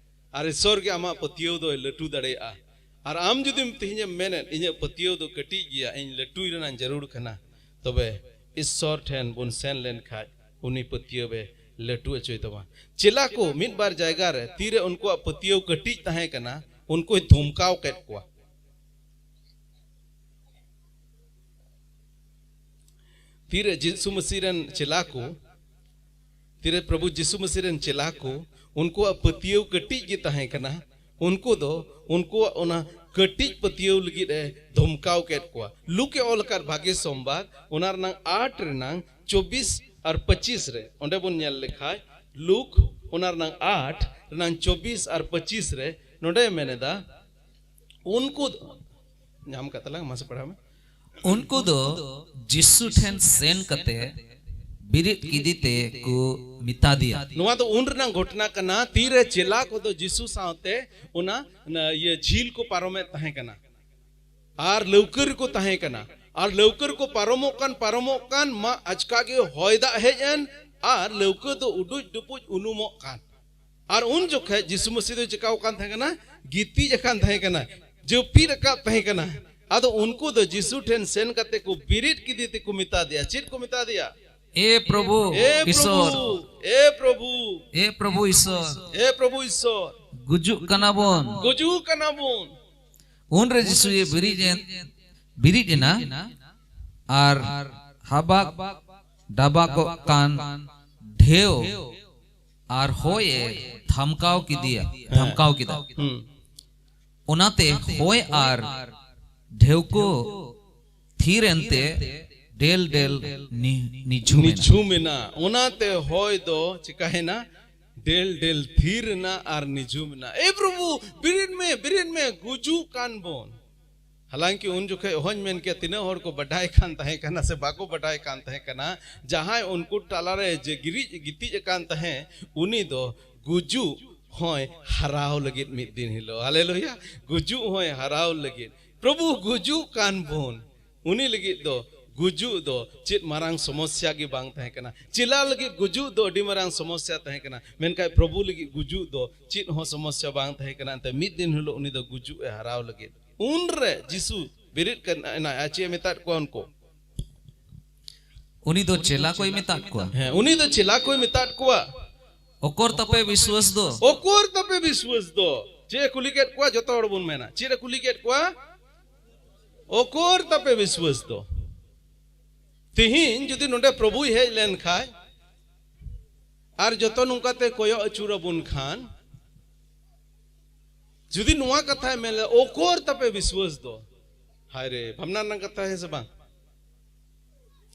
ᱟᱨ ᱤᱥᱚᱨ ᱜᱮ ᱟᱢᱟᱜ ᱯᱟᱹᱛᱭᱟᱹᱣ ᱫᱚᱭ ᱞᱟᱹᱴᱩ ᱫᱟᱲᱮᱭᱟᱜᱼᱟ᱾ ᱟᱨ ᱟᱢ ᱡᱩᱫᱤᱢ ᱛᱮᱦᱮᱧᱮᱢ ᱢᱮᱱᱮᱫ, "ᱤᱧᱟᱹᱜ ᱯᱟᱹᱛᱭᱟᱹᱣ ᱫᱚ ᱠᱟᱹᱴᱤᱡ ᱜᱮᱭᱟ, ᱤᱧ ᱞᱟᱹᱴᱩᱭ ᱨᱮᱱᱟᱜ ᱡᱟᱹᱨᱩᱲ ᱠᱟᱱᱟ", ᱛᱚᱵᱮ ᱤᱥᱚᱨ ᱴᱷᱮᱱ ᱵᱚᱱ ᱥᱮᱱ ᱞᱮᱱᱠᱷᱟᱡ ᱩᱱᱤ ᱯᱟᱹᱛᱭᱟᱹᱣ ᱮ ᱞᱟᱹᱴᱩ ᱦᱚᱪᱚᱭ ᱛᱟᱢᱟ᱾ ᱪᱮᱞᱟ ᱠᱚ ᱢᱤᱫ ᱵᱟᱨ ᱡᱟᱭᱜᱟ ᱨᱮ ᱛᱤᱨᱮ ᱩᱱᱠᱩᱣᱟᱜ ᱯᱟᱹᱛᱭᱟᱹᱣ ᱠᱟᱹᱴᱤᱡ ᱛᱟᱦᱮᱸ ᱠᱟᱱᱟ, ᱩᱱᱠᱩᱭ ᱫᱷᱚᱢᱠᱟᱣ ᱠᱮᱫ ᱠᱚᱣᱟ᱾ ᱛᱤᱨᱮ ᱡᱤᱥᱩ ᱢᱟᱹᱥᱤ ᱨᱮᱱ ᱪᱮᱞᱟ ᱠᱚ, ᱛᱤᱨᱮ ᱯᱨᱚᱵᱷᱩ ᱡᱤᱥᱩ ᱢᱟᱹᱥᱤ ᱨᱮᱱ ᱪᱮᱞᱟ ᱠᱚ, ᱩᱱᱠᱩᱣᱟᱜ ᱯᱟᱹᱛᱭᱟᱹᱣ ᱠᱟᱹᱴᱤᱡ ᱜᱮ ᱛᱟᱦᱮᱸ ᱠᱟᱱᱟ, ᱩᱱᱠᱩ ᱫᱚ ᱩᱱᱠᱩᱣᱟᱜ ᱚᱱᱟ ᱠᱟᱹᱴᱤᱡ ᱯᱟᱹᱛᱭᱟᱹᱣ ᱞᱟᱹᱜᱤᱫ ᱮ ᱫᱷᱚᱢᱠᱟᱣ ᱠᱮᱫ ᱠᱚᱣᱟ᱾ ᱞᱩᱠ ᱮ ᱚᱞ ᱟᱠᱟᱫ ᱵᱷᱟᱜᱮ ᱥᱳᱢᱵᱟᱨ, ᱚᱱᱟ ᱨᱮᱱᱟᱝ ᱟᱴ ᱨᱮᱱᱟᱝ ᱪᱚᱵᱵᱤᱥ ᱟᱨ ᱯᱚᱸᱪᱤᱥ ᱨᱮ, ᱚᱸᱰᱮ ᱵᱚᱱ ᱧᱮᱞ ᱞᱮᱠᱷᱟᱡ, ᱞᱩᱠ ᱚᱱᱟ ᱨᱮᱱᱟᱝ ᱟᱴ ᱨᱮᱱᱟᱝ ᱪᱚᱵᱵᱤᱥ ᱟᱨ ᱯᱚᱸᱪᱤᱥ ᱨᱮ ᱱᱚᱸᱰᱮ ᱢᱮᱱ ᱮᱫᱟ, ᱩᱱᱠᱩ ᱫᱚ, ᱧᱟᱢ ᱠᱟᱜ ᱛᱟᱞᱟᱝ, ᱢᱟᱥᱮ ᱯᱟᱲᱦᱟᱣ ᱢᱮ᱾ ᱩᱱᱠᱩ ᱫᱚ ᱡᱤᱥᱩ ᱴᱷᱮᱱ ᱥᱮᱱ ᱠᱟᱛᱮ ᱵᱤᱨᱤᱫ ᱠᱤᱫᱤ ᱛᱮ ᱠᱚ ᱢᱮᱛᱟ ᱫᱮᱭᱟ᱾ ᱱᱚᱣᱟ ᱫᱚ ᱩᱱ ᱨᱮᱱᱟᱜ ᱜᱷᱚᱴᱚᱱᱟ ᱠᱟᱱᱟ, ᱛᱤᱨᱮ ᱪᱮᱞᱟ ᱠᱚᱫᱚ ᱡᱤᱥᱩ ᱥᱟᱶᱛᱮ ᱚᱱᱟ, ᱚᱱᱟ ᱤᱭᱟᱹ ᱡᱷᱤᱞ ᱠᱚ ᱯᱟᱨᱚᱢᱮᱫ ᱛᱟᱦᱮᱸ ᱠᱟᱱᱟ᱾ ᱟᱨ ᱞᱟᱹᱣᱠᱟᱹ ᱨᱮᱠᱚ ᱛᱟᱦᱮᱸ ᱠᱟᱱᱟ᱾ ᱟᱨ ᱞᱟᱹᱣᱠᱟᱹ ᱨᱮᱠᱚ ᱯᱟᱨᱚᱢᱚᱜ ᱠᱟᱱ, ᱯᱟᱨᱚᱢᱚᱜ ᱠᱟᱱ, ᱢᱟ ᱟᱪᱠᱟ ᱜᱮ ᱦᱚᱭ ᱫᱟᱜ ᱦᱮᱡ ᱮᱱ ᱟᱨ ᱞᱟᱹᱣᱠᱟᱹ ᱫᱚ ᱩᱰᱩᱡ ᱰᱩᱯᱩᱡ ᱩᱱᱩᱢᱚᱜ ᱠᱟᱱ᱾ ᱟᱨ ᱩᱱ ᱡᱚᱠᱷᱮᱡ ᱡᱤᱥᱩ ᱢᱟᱹᱥᱤ ᱫᱚᱭ ᱪᱤᱠᱟᱹᱣ ᱠᱟᱱ ᱛᱟᱦᱮᱸ ᱠᱟᱱᱟ? ᱜᱤᱛᱤᱡ ᱟᱠᱟᱱ ᱛᱟᱦᱮᱸ ᱠᱟᱱᱟ, ᱡᱟᱹᱯᱤᱫ ᱟᱠᱟᱫ ᱛᱟᱦᱮᱸ ᱠᱟᱱᱟ᱾ ᱟᱫᱚ ᱩᱱᱠᱩ ᱫᱚ ᱡᱤᱥᱩ ᱴᱷᱮᱱ ᱥᱮᱱ ᱠᱟᱛᱮ ᱠᱚ ᱵᱤᱨᱤᱫ ᱠᱮᱫᱮ ᱛᱮᱠᱚ ᱢᱮᱛᱟ ᱫᱮᱭᱟ᱾ ᱪᱮᱫ ᱠᱚ ᱢᱮᱛᱟ ᱫᱮᱭᱟ? ᱮ ᱯᱨᱚᱵᱷᱩ ᱮ ᱤᱥᱚᱨ, ᱯᱨᱚᱵᱷᱩ, ᱮ ᱯᱨᱚᱵᱷᱩ, ᱮ ᱯᱨᱚᱵᱷᱩ ᱤᱥᱚᱨ, ᱮ ᱯᱨᱚᱵᱷᱩ ᱤᱥᱚᱨ, ᱜᱩᱡᱩᱜ ᱠᱟᱱᱟ ᱵᱚᱱ᱾ ᱜᱩᱡᱩᱜ ᱠᱟᱱᱟ ᱵᱚᱱ᱾ ᱩᱱᱨᱮ ᱡᱤᱥᱩᱭ ᱵᱤᱨᱤᱫ ᱮᱱ, ᱵᱤᱨᱤᱫ ᱮᱱᱟ ᱟᱨ ᱦᱟᱵᱟᱠ ᱰᱟᱵᱟᱠᱚᱜ ᱠᱟᱱ ᱰᱷᱮᱣ ᱟᱨ ᱦᱚᱭ ᱮ ᱫᱷᱟᱢᱠᱟᱣ ᱠᱮᱫᱮᱭᱟ, ᱫᱷᱟᱢᱠᱟᱣ ᱠᱮᱫᱟ᱾ ᱦᱩᱸ᱾ ᱚᱱᱟᱛᱮ ᱦᱚᱭ ᱟᱨ ᱰᱷᱮᱣ ᱠᱚ ᱛᱷᱤᱨ ᱮᱱᱛᱮ ᱰᱮᱞ ᱰᱮᱞ ᱱᱤ-, ᱱᱤᱡᱷᱩᱢ ᱮᱱᱟ᱾ ᱱᱤᱡᱷᱩᱢ ᱮᱱᱟ᱾ ᱚᱱᱟᱛᱮ ᱦᱚᱭ ᱫᱚ ᱪᱤᱠᱟᱭᱮᱱᱟ? ᱰᱮᱞ ᱰᱮᱞ ᱛᱷᱤᱨ ᱮᱱᱟ ᱟᱨ ᱱᱤᱡᱩᱢ ᱮᱱᱟ, "ᱮ ᱯᱨᱚᱵᱷᱩ, ᱵᱮᱨᱮᱫ ᱢᱮ, ᱵᱮᱨᱮᱫ ᱢᱮ, ᱜᱩᱡᱩᱜ ᱠᱟᱱ ᱵᱚᱱ!" ᱦᱟᱞᱟᱝᱠᱤ ᱩᱱ ᱡᱚᱠᱷᱮᱡ ᱚᱦᱚᱧ ᱢᱮᱱ ᱠᱮᱭᱟ ᱛᱤᱱᱟᱹᱜ ᱦᱚᱲ ᱠᱚ ᱵᱟᱰᱟᱭ ᱠᱟᱱ ᱛᱟᱦᱮᱸ ᱠᱟᱱᱟ ᱥᱮ ᱵᱟᱠᱚ ᱵᱟᱰᱟᱭ ᱠᱟᱱ ᱛᱟᱦᱮᱸ ᱠᱟᱱᱟ, ᱡᱟᱦᱟᱸᱭ ᱩᱱᱠᱩ ᱛᱟᱞᱟᱨᱮ ᱡᱮ ᱜᱤᱨᱤᱡ ᱜᱤᱛᱤᱡ ᱟᱠᱟᱱ ᱛᱟᱦᱮᱸ, ᱩᱱᱤ ᱫᱚ ᱜᱩᱡᱩᱜ ᱦᱚᱸᱭ ᱦᱟᱨᱟᱣ ᱞᱟᱹᱜᱤᱫ ᱢᱤᱫ ᱫᱤᱱ ᱦᱤᱞᱳᱜ᱾ ᱦᱟᱞᱮᱞᱩᱭᱟ! ᱜᱩᱡᱩᱜ ᱦᱚᱸᱭ ᱦᱟᱨᱟᱣ ᱞᱟᱹᱜᱤᱫ᱾ ᱯᱨᱚᱵᱷᱩ, ᱜᱩᱡᱩᱜ ᱠᱟᱱ ᱵᱚᱱ᱾ ᱩᱱᱤ ᱞᱟᱹᱜᱤᱫ ᱫᱚ ᱜᱩᱡᱩᱜ ᱫᱚ ᱪᱮᱫ ᱢᱟᱨᱟᱝ ᱥᱚᱢᱚᱥᱥᱟ ᱜᱮ ᱵᱟᱝ ᱛᱟᱦᱮᱸ ᱠᱟᱱᱟ᱾ ᱪᱮᱞᱟ ᱞᱟᱹᱜᱤᱫ ᱜᱩᱡᱩᱜ ᱫᱚ ᱟᱹᱰᱤ ᱢᱟᱨᱟᱝ ᱥᱚᱢᱚᱥᱥᱟ ᱛᱟᱦᱮᱸ ᱠᱟᱱᱟ, ᱢᱮᱱᱠᱷᱟᱱ ᱯᱨᱚᱵᱷᱩ ᱞᱟᱹᱜᱤᱫ ᱜᱩᱡᱩᱜ ᱫᱚ ᱪᱮᱫ ᱦᱚᱸ ᱥᱚᱢᱚᱥᱥᱟ ᱵᱟᱝ ᱛᱟᱦᱮᱸ ᱠᱟᱱᱟ᱾ ᱮᱱᱛᱮ ᱢᱤᱫ ᱫᱤᱱ ᱦᱤᱞᱳᱜ ᱩᱱᱤ ᱫᱚ ᱜᱩᱡᱩᱜ ᱮ ᱦᱟᱨᱟᱣ ᱞᱟᱹᱜᱤᱫ᱾ ᱩᱱᱨᱮ ᱡᱤᱥᱩ ᱵᱮᱨᱮᱫ ᱠᱟᱱᱟᱭ᱾ ᱪᱮᱫ ᱮ ᱢᱮᱛᱟᱫ ᱠᱚᱣᱟ ᱩᱱᱠᱩ? ᱩᱱᱤ ᱫᱚ ᱪᱮᱞᱟ ᱠᱚᱭ ᱢᱮᱛᱟᱫ ᱠᱚᱣᱟ᱾ ᱦᱮᱸ, ᱩᱱᱤ ᱫᱚ ᱪᱮᱞᱟ ᱠᱚᱭ ᱢᱮᱛᱟᱫ ᱠᱚᱣᱟ᱾ ᱚᱠᱚᱨ ᱛᱟᱯᱮ ᱵᱤᱥᱣᱟᱹᱥ ᱫᱚ? ᱚᱠᱚᱨ ᱛᱟᱯᱮ ᱵᱤᱥᱣᱟᱹᱥ ᱫᱚ? ᱪᱮᱫ ᱮ ᱠᱩᱞᱤ ᱠᱮᱫ ᱠᱚᱣᱟ? ᱡᱚᱛᱚ ᱦᱚᱲ ᱵᱚᱱ ᱢᱮᱱᱟ, ᱪᱮᱫ ᱮ ᱠᱩᱞᱤ ᱠᱮᱫ ᱠᱚᱣᱟ? ᱚᱠᱚᱨ ᱛᱟᱯᱮ ᱵᱤᱥᱣᱟᱹᱥ ᱫᱚ? ᱛᱤᱦᱤᱧ ᱡᱩᱫᱤ ᱱᱚᱰᱮ ᱯᱨᱚᱵᱷᱩᱭ ᱦᱮᱡ ᱞᱮᱱ ᱠᱷᱟᱡ ᱟᱨ ᱡᱚᱛᱚ ᱱᱚᱝᱠᱟᱛᱮ ᱠᱚᱭᱚᱜ ᱟᱹᱪᱩᱨ ᱟᱵᱚᱱ ᱠᱷᱟᱱ, ᱡᱩᱫᱤ ᱱᱚᱣᱟ ᱠᱟᱛᱷᱟᱭ ᱢᱮᱱ ᱞᱮ, "ᱚᱠᱚᱨ ᱛᱟᱯᱮ ᱵᱤᱥᱣᱟᱹᱥ ᱫᱚ?" ᱦᱟᱭ ᱨᱮ, ᱵᱷᱟᱵᱽᱱᱟ ᱨᱮᱱᱟᱜ ᱠᱟᱛᱷᱟ, ᱦᱮᱸ ᱥᱮ ᱵᱟᱝ?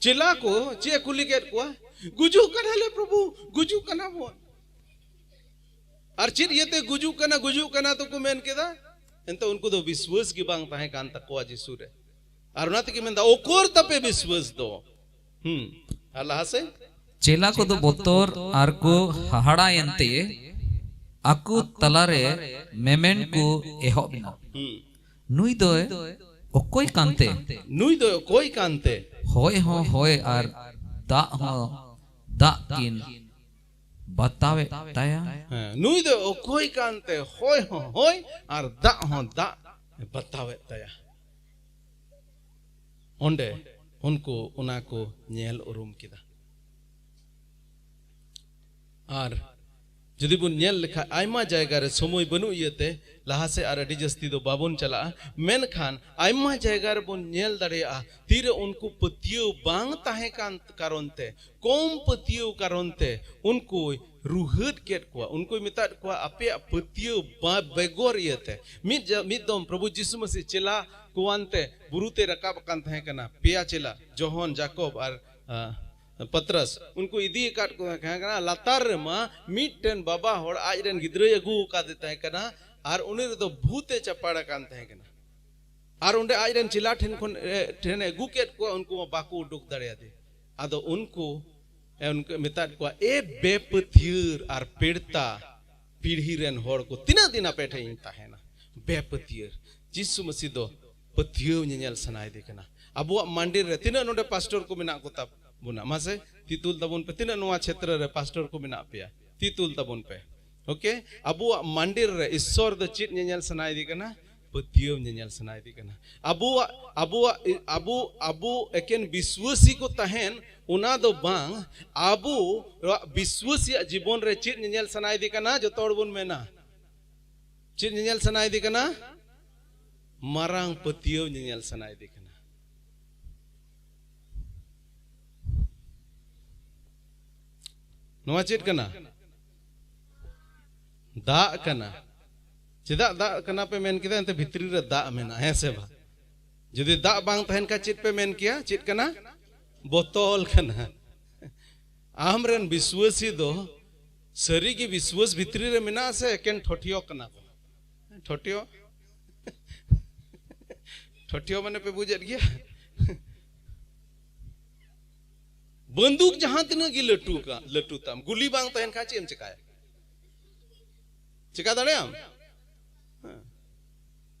ᱪᱮᱞᱟ ᱠᱚ ᱪᱮᱫ ᱮ ᱠᱩᱞᱤ ᱠᱮᱫ ᱠᱚᱣᱟ? "ᱜᱩᱡᱩᱜ ᱠᱟᱱᱟᱞᱮ ᱯᱨᱚᱵᱷᱩ, ᱜᱩᱡᱩᱜ ᱠᱟᱱᱟ ᱵᱚᱱ᱾" ᱟᱨ ᱪᱮᱫ ᱤᱭᱟᱹᱛᱮ ᱜᱩᱡᱩᱜ ᱠᱟᱱᱟ, ᱜᱩᱡᱩᱜ ᱠᱟᱱᱟ ᱛᱚᱠᱚ ᱢᱮᱱ ᱠᱮᱫᱟ? ᱮᱱᱛᱮ ᱩᱱᱠᱩ ᱫᱚ ᱵᱤᱥᱣᱟᱹᱥ ᱜᱮ ᱵᱟᱝ ᱛᱟᱦᱮᱸ ᱠᱟᱱ ᱛᱟᱠᱚᱣᱟ ᱡᱤᱥᱩ ᱨᱮ᱾ ᱟᱨ ᱚᱱᱟ ᱛᱮᱜᱮ ᱢᱮᱱᱫᱟ, "ᱚᱠᱚᱨ ᱛᱟᱯᱮ ᱵᱤᱥᱣᱟᱹᱥ ᱫᱚ?" ᱦᱩᱸ, ᱟᱨ ᱞᱟᱦᱟ ᱥᱮᱫ? ᱪᱮᱞᱟ ᱠᱚᱫᱚ ᱵᱚᱛᱚᱨ ᱟᱨ ᱠᱚ ᱦᱟᱦᱟᱲᱟᱭᱮᱱ ᱛᱮ ᱟᱠᱚ ᱛᱟᱞᱟᱨᱮ ᱢᱮᱢᱮᱱ ᱠᱚ ᱮᱦᱚᱵ ᱮᱱᱟ, ᱦᱩᱸ, "ᱱᱩᱭ ᱫᱚᱭ ᱚᱠᱚᱭ ᱠᱟᱱᱛᱮ? ᱱᱩᱭ ᱫᱚᱭ ᱚᱠᱚᱭ ᱠᱟᱱᱛᱮ? ᱦᱚᱭ ᱦᱚᱸ ᱦᱚᱭ ᱟᱨ ᱫᱟᱜ ᱦᱚᱸ ᱫᱟᱜ ᱠᱤᱱ ᱵᱟᱛᱟᱣᱮᱫ ᱛᱟᱭᱟ?" ᱦᱮᱸ, ᱱᱩᱭ ᱫᱚ ᱚᱠᱚᱭ ᱠᱟᱱᱛᱮ ᱦᱚᱭ ᱦᱚᱸ ᱦᱚᱭ ᱟᱨ ᱫᱟᱜ ᱦᱚᱸ ᱫᱟᱜ ᱮ ᱵᱟᱛᱟᱣᱮᱫ ᱛᱟᱭᱟ? ᱚᱸᱰᱮ ᱩᱱᱠᱩ ᱚᱱᱟ ᱠᱚ ᱧᱮᱞ ᱩᱨᱩᱢ ᱠᱮᱫᱟ᱾ ᱟᱨ ᱡᱩᱫᱤ ᱵᱚᱱ ᱧᱮᱞ ᱞᱮᱠᱷᱟᱱ, ᱟᱭᱢᱟ ᱡᱟᱭᱜᱟ ᱨᱮ ᱥᱚᱢᱚᱭ ᱵᱟᱹᱱᱩᱜ ᱤᱭᱟᱹᱛᱮ ᱞᱟᱦᱟ ᱥᱮᱫ ᱟᱨ ᱟᱹᱰᱤ ᱡᱟᱹᱥᱛᱤ ᱫᱚ ᱵᱟᱵᱚᱱ ᱪᱟᱞᱟᱜᱼᱟ, ᱢᱮᱱᱠᱷᱟᱱ ᱟᱭᱢᱟ ᱡᱟᱭᱜᱟ ᱨᱮᱵᱚᱱ ᱧᱮᱞ ᱫᱟᱲᱮᱭᱟᱜᱼᱟ, ᱛᱤᱨᱮ ᱩᱱᱠᱩ ᱯᱟᱹᱛᱭᱟᱹᱣ ᱵᱟᱝ ᱛᱟᱦᱮᱸ ᱠᱟᱱ ᱠᱟᱨᱚᱱ ᱛᱮ, ᱠᱚᱢ ᱯᱟᱹᱛᱭᱟᱹᱣ ᱠᱟᱨᱚᱱ ᱛᱮ ᱩᱱᱠᱩᱭ ᱨᱩᱦᱮᱫ ᱠᱮᱫ ᱠᱚᱣᱟ᱾ ᱩᱱᱠᱩᱭ ᱢᱮᱛᱟᱫ ᱠᱚᱣᱟ, "ᱟᱯᱮᱭᱟᱜ ᱯᱟᱹᱛᱭᱟᱹᱣ ᱵᱟ-, ᱵᱮᱜᱚᱨ ᱤᱭᱟᱹᱛᱮ᱾" ᱢᱤᱫ ᱡᱟ-, ᱢᱤᱫ ᱫᱚᱢ ᱯᱨᱚᱵᱷᱩ ᱡᱤᱥᱩ ᱢᱟᱹᱥᱤ ᱪᱮᱞᱟ ᱠᱚᱣᱟᱱ ᱛᱮ ᱵᱩᱨᱩ ᱛᱮ ᱨᱟᱠᱟᱵ ᱟᱠᱟᱱ ᱛᱟᱦᱮᱸ ᱠᱟᱱᱟ, ᱯᱮᱭᱟ ᱪᱮᱞᱟ, ᱡᱚᱦᱚᱱ, ᱡᱟᱠᱚᱵ ᱟᱨ, ᱟ, ᱯᱟᱛᱨᱟᱥ, ᱩᱱᱠᱩ ᱤᱫᱤ ᱟᱠᱟᱫ ᱠᱚ ᱛᱟᱦᱮᱸ ᱠᱟᱱᱟ ᱞᱟᱛᱟᱨ ᱨᱮᱢᱟ, ᱢᱤᱫᱴᱮᱱ ᱵᱟᱵᱟ ᱦᱚᱲ ᱟᱡ ᱨᱮᱱ ᱜᱤᱫᱽᱨᱟᱹᱭ ᱟᱹᱜᱩ ᱟᱠᱟᱫᱮ ᱛᱟᱦᱮᱸ ᱠᱟᱱᱟ, ᱟᱨ ᱩᱱᱤ ᱨᱮᱫᱚ ᱵᱷᱩᱛ ᱮ ᱪᱟᱯᱟᱲ ᱟᱠᱟᱱ ᱛᱟᱦᱮᱸ ᱠᱟᱱᱟ᱾ ᱟᱨ ᱚᱸᱰᱮ ᱟᱡ ᱨᱮᱱ ᱪᱮᱞᱟ ᱴᱷᱮᱱ ᱠᱷᱚᱱ, ᱮ, ᱴᱷᱮᱱᱮ ᱟᱹᱜᱩ ᱠᱮᱫ ᱠᱚᱣᱟ, ᱩᱱᱠᱩ ᱢᱟ ᱵᱟᱠᱚ ᱩᱰᱩᱠ ᱫᱟᱲᱮᱭᱟᱫᱮ᱾ ᱟᱫᱚ ᱩᱱᱠᱩ, ᱮ, ᱩᱱᱠᱩ ᱢᱮᱛᱟᱫ ᱠᱚᱣᱟ, "ᱮ ᱵᱮᱯᱟᱹᱛᱭᱟᱹᱨ ᱟᱨ ᱯᱮᱲᱛᱟ ᱯᱤᱲᱦᱤ ᱨᱮᱱ ᱦᱚᱲ ᱠᱚ, ᱛᱤᱱᱟᱹᱜ ᱫᱤᱱ ᱟᱯᱮ ᱴᱷᱮᱱ ᱤᱧ ᱛᱟᱦᱮᱱᱟ?" ᱵᱮᱯᱟᱹᱛᱭᱟᱹᱨ᱾ ᱡᱤᱥᱩ ᱢᱟᱹᱥᱤ ᱫᱚ ᱯᱟᱹᱛᱭᱟᱹᱣ ᱧᱮᱧᱮᱞ ᱥᱟᱱᱟᱭᱮᱫᱮ ᱠᱟᱱᱟ᱾ ᱟᱵᱚᱣᱟᱜ ᱢᱟᱱᱰᱤᱨ ᱨᱮ ᱛᱤᱱᱟᱹᱜ ᱱᱚᱰᱮ ᱯᱟᱥᱴᱚᱨ ᱠᱚ ᱢᱮᱱᱟᱜ ᱠᱚ ᱛᱟᱵᱚᱱᱟ? ᱢᱟᱥᱮ ᱛᱤ ᱛᱩᱞ ᱛᱟᱵᱚᱱ ᱯᱮ, ᱛᱤᱱᱟᱹᱜ ᱱᱚᱣᱟ ᱪᱷᱮᱛᱨᱚ ᱨᱮ ᱯᱟᱥᱴᱚᱨ ᱠᱚ ᱢᱮᱱᱟᱜ ᱯᱮᱭᱟ? ᱛᱤ ᱛᱩᱞ ᱛᱟᱵᱚᱱ ᱯᱮ᱾ ᱳᱠᱮ, ᱟᱵᱚᱣᱟᱜ ᱢᱟᱱᱰᱤᱨ ᱨᱮ ᱤᱥᱥᱚᱨ ᱫᱚ ᱪᱮᱫ ᱧᱮᱧᱮᱞ ᱥᱟᱱᱟᱭᱮᱫᱮ ᱠᱟᱱᱟ? ᱯᱟᱹᱛᱭᱟᱹᱣ ᱧᱮᱧᱮᱞ ᱥᱟᱱᱟᱭᱮᱫᱮ ᱠᱟᱱᱟ᱾ ᱟᱵᱚᱣᱟᱜ, ᱟᱵᱚᱣᱟᱜ, ᱟᱵᱚ, ᱟᱵᱚ ᱮᱠᱮᱱ ᱵᱤᱥᱣᱟᱹᱥᱤ ᱠᱚ ᱛᱟᱦᱮᱱ, ᱚᱱᱟ ᱫᱚ ᱵᱟᱝ᱾ ᱟᱵᱚᱣᱟᱜ ᱵᱤᱥᱣᱟᱹᱥᱤᱭᱟᱜ ᱡᱤᱵᱚᱱ ᱨᱮ ᱪᱮᱫ ᱧᱮᱧᱮᱞ ᱥᱟᱱᱟᱭᱮᱫᱮ ᱠᱟᱱᱟ? ᱡᱚᱛᱚ ᱦᱚᱲ ᱵᱚᱱ ᱢᱮᱱᱟ, ᱪᱮᱫ ᱧᱮᱧᱮᱞ ᱥᱟᱱᱟᱭᱮᱫᱮ ᱠᱟᱱᱟ? ᱢᱟᱨᱟᱝ ᱯᱟᱹᱛᱭᱟᱹᱣ ᱧᱮᱧᱮᱞ ᱥᱟᱱᱟᱭᱮᱫᱮ ᱠᱟᱱᱟ᱾ ᱱᱚᱣᱟ ᱪᱮᱫ ᱠᱟᱱᱟ? ᱫᱟᱜ ᱠᱟᱱᱟ᱾ ᱪᱮᱫᱟᱜ ᱫᱟᱜ ᱠᱟᱱᱟ ᱯᱮ ᱢᱮᱱ ᱠᱮᱫᱟ? ᱮᱱᱛᱮ ᱵᱷᱤᱛᱨᱤ ᱨᱮ ᱫᱟᱜ ᱢᱮᱱᱟᱜᱼᱟ, ᱦᱮᱸ ᱥᱮ ᱵᱟᱝ? ᱡᱩᱫᱤ ᱫᱟᱜ ᱵᱟᱝ ᱛᱟᱦᱮᱱ ᱠᱷᱟᱱ ᱪᱮᱫ ᱯᱮ ᱢᱮᱱ ᱠᱮᱭᱟ? ᱪᱮᱫ ᱠᱟᱱᱟ? ᱵᱚᱛᱚᱞ ᱠᱟᱱᱟ᱾ ᱟᱢᱨᱮᱱ ᱵᱤᱥᱣᱟᱹᱥᱤ ᱫᱚ ᱥᱟᱹᱨᱤᱜᱮ ᱵᱤᱥᱣᱟᱹᱥ ᱵᱷᱤᱛᱨᱤ ᱨᱮ ᱢᱮᱱᱟᱜᱼᱟ ᱥᱮ ᱮᱠᱮᱱ ᱴᱷᱚᱴᱷᱤᱭᱚ ᱠᱟᱱᱟ ᱠᱚ? ᱴᱷᱚᱴᱷᱤᱭᱚ, ᱴᱷᱚᱴᱷᱤᱭᱚ ᱢᱟᱱᱮ ᱯᱮ ᱵᱩᱡᱮᱫ ᱜᱮᱭᱟ᱾ ᱵᱟᱱᱫᱩᱠ ᱡᱟᱦᱟᱸ ᱛᱤᱱᱟᱹᱜ ᱜᱮ ᱞᱟᱹᱴᱩ ᱠᱟ-, ᱞᱟᱹᱴᱩ ᱛᱟᱢ, ᱜᱩᱞᱤ ᱵᱟᱝ ᱛᱟᱦᱮᱱ ᱠᱷᱟᱱ ᱪᱮᱫ ᱮᱢ ᱪᱮᱠᱟᱭᱟ? ᱪᱮᱠᱟ ᱫᱟᱲᱮᱭᱟᱜ ᱟᱢ? ᱦᱮᱸ᱾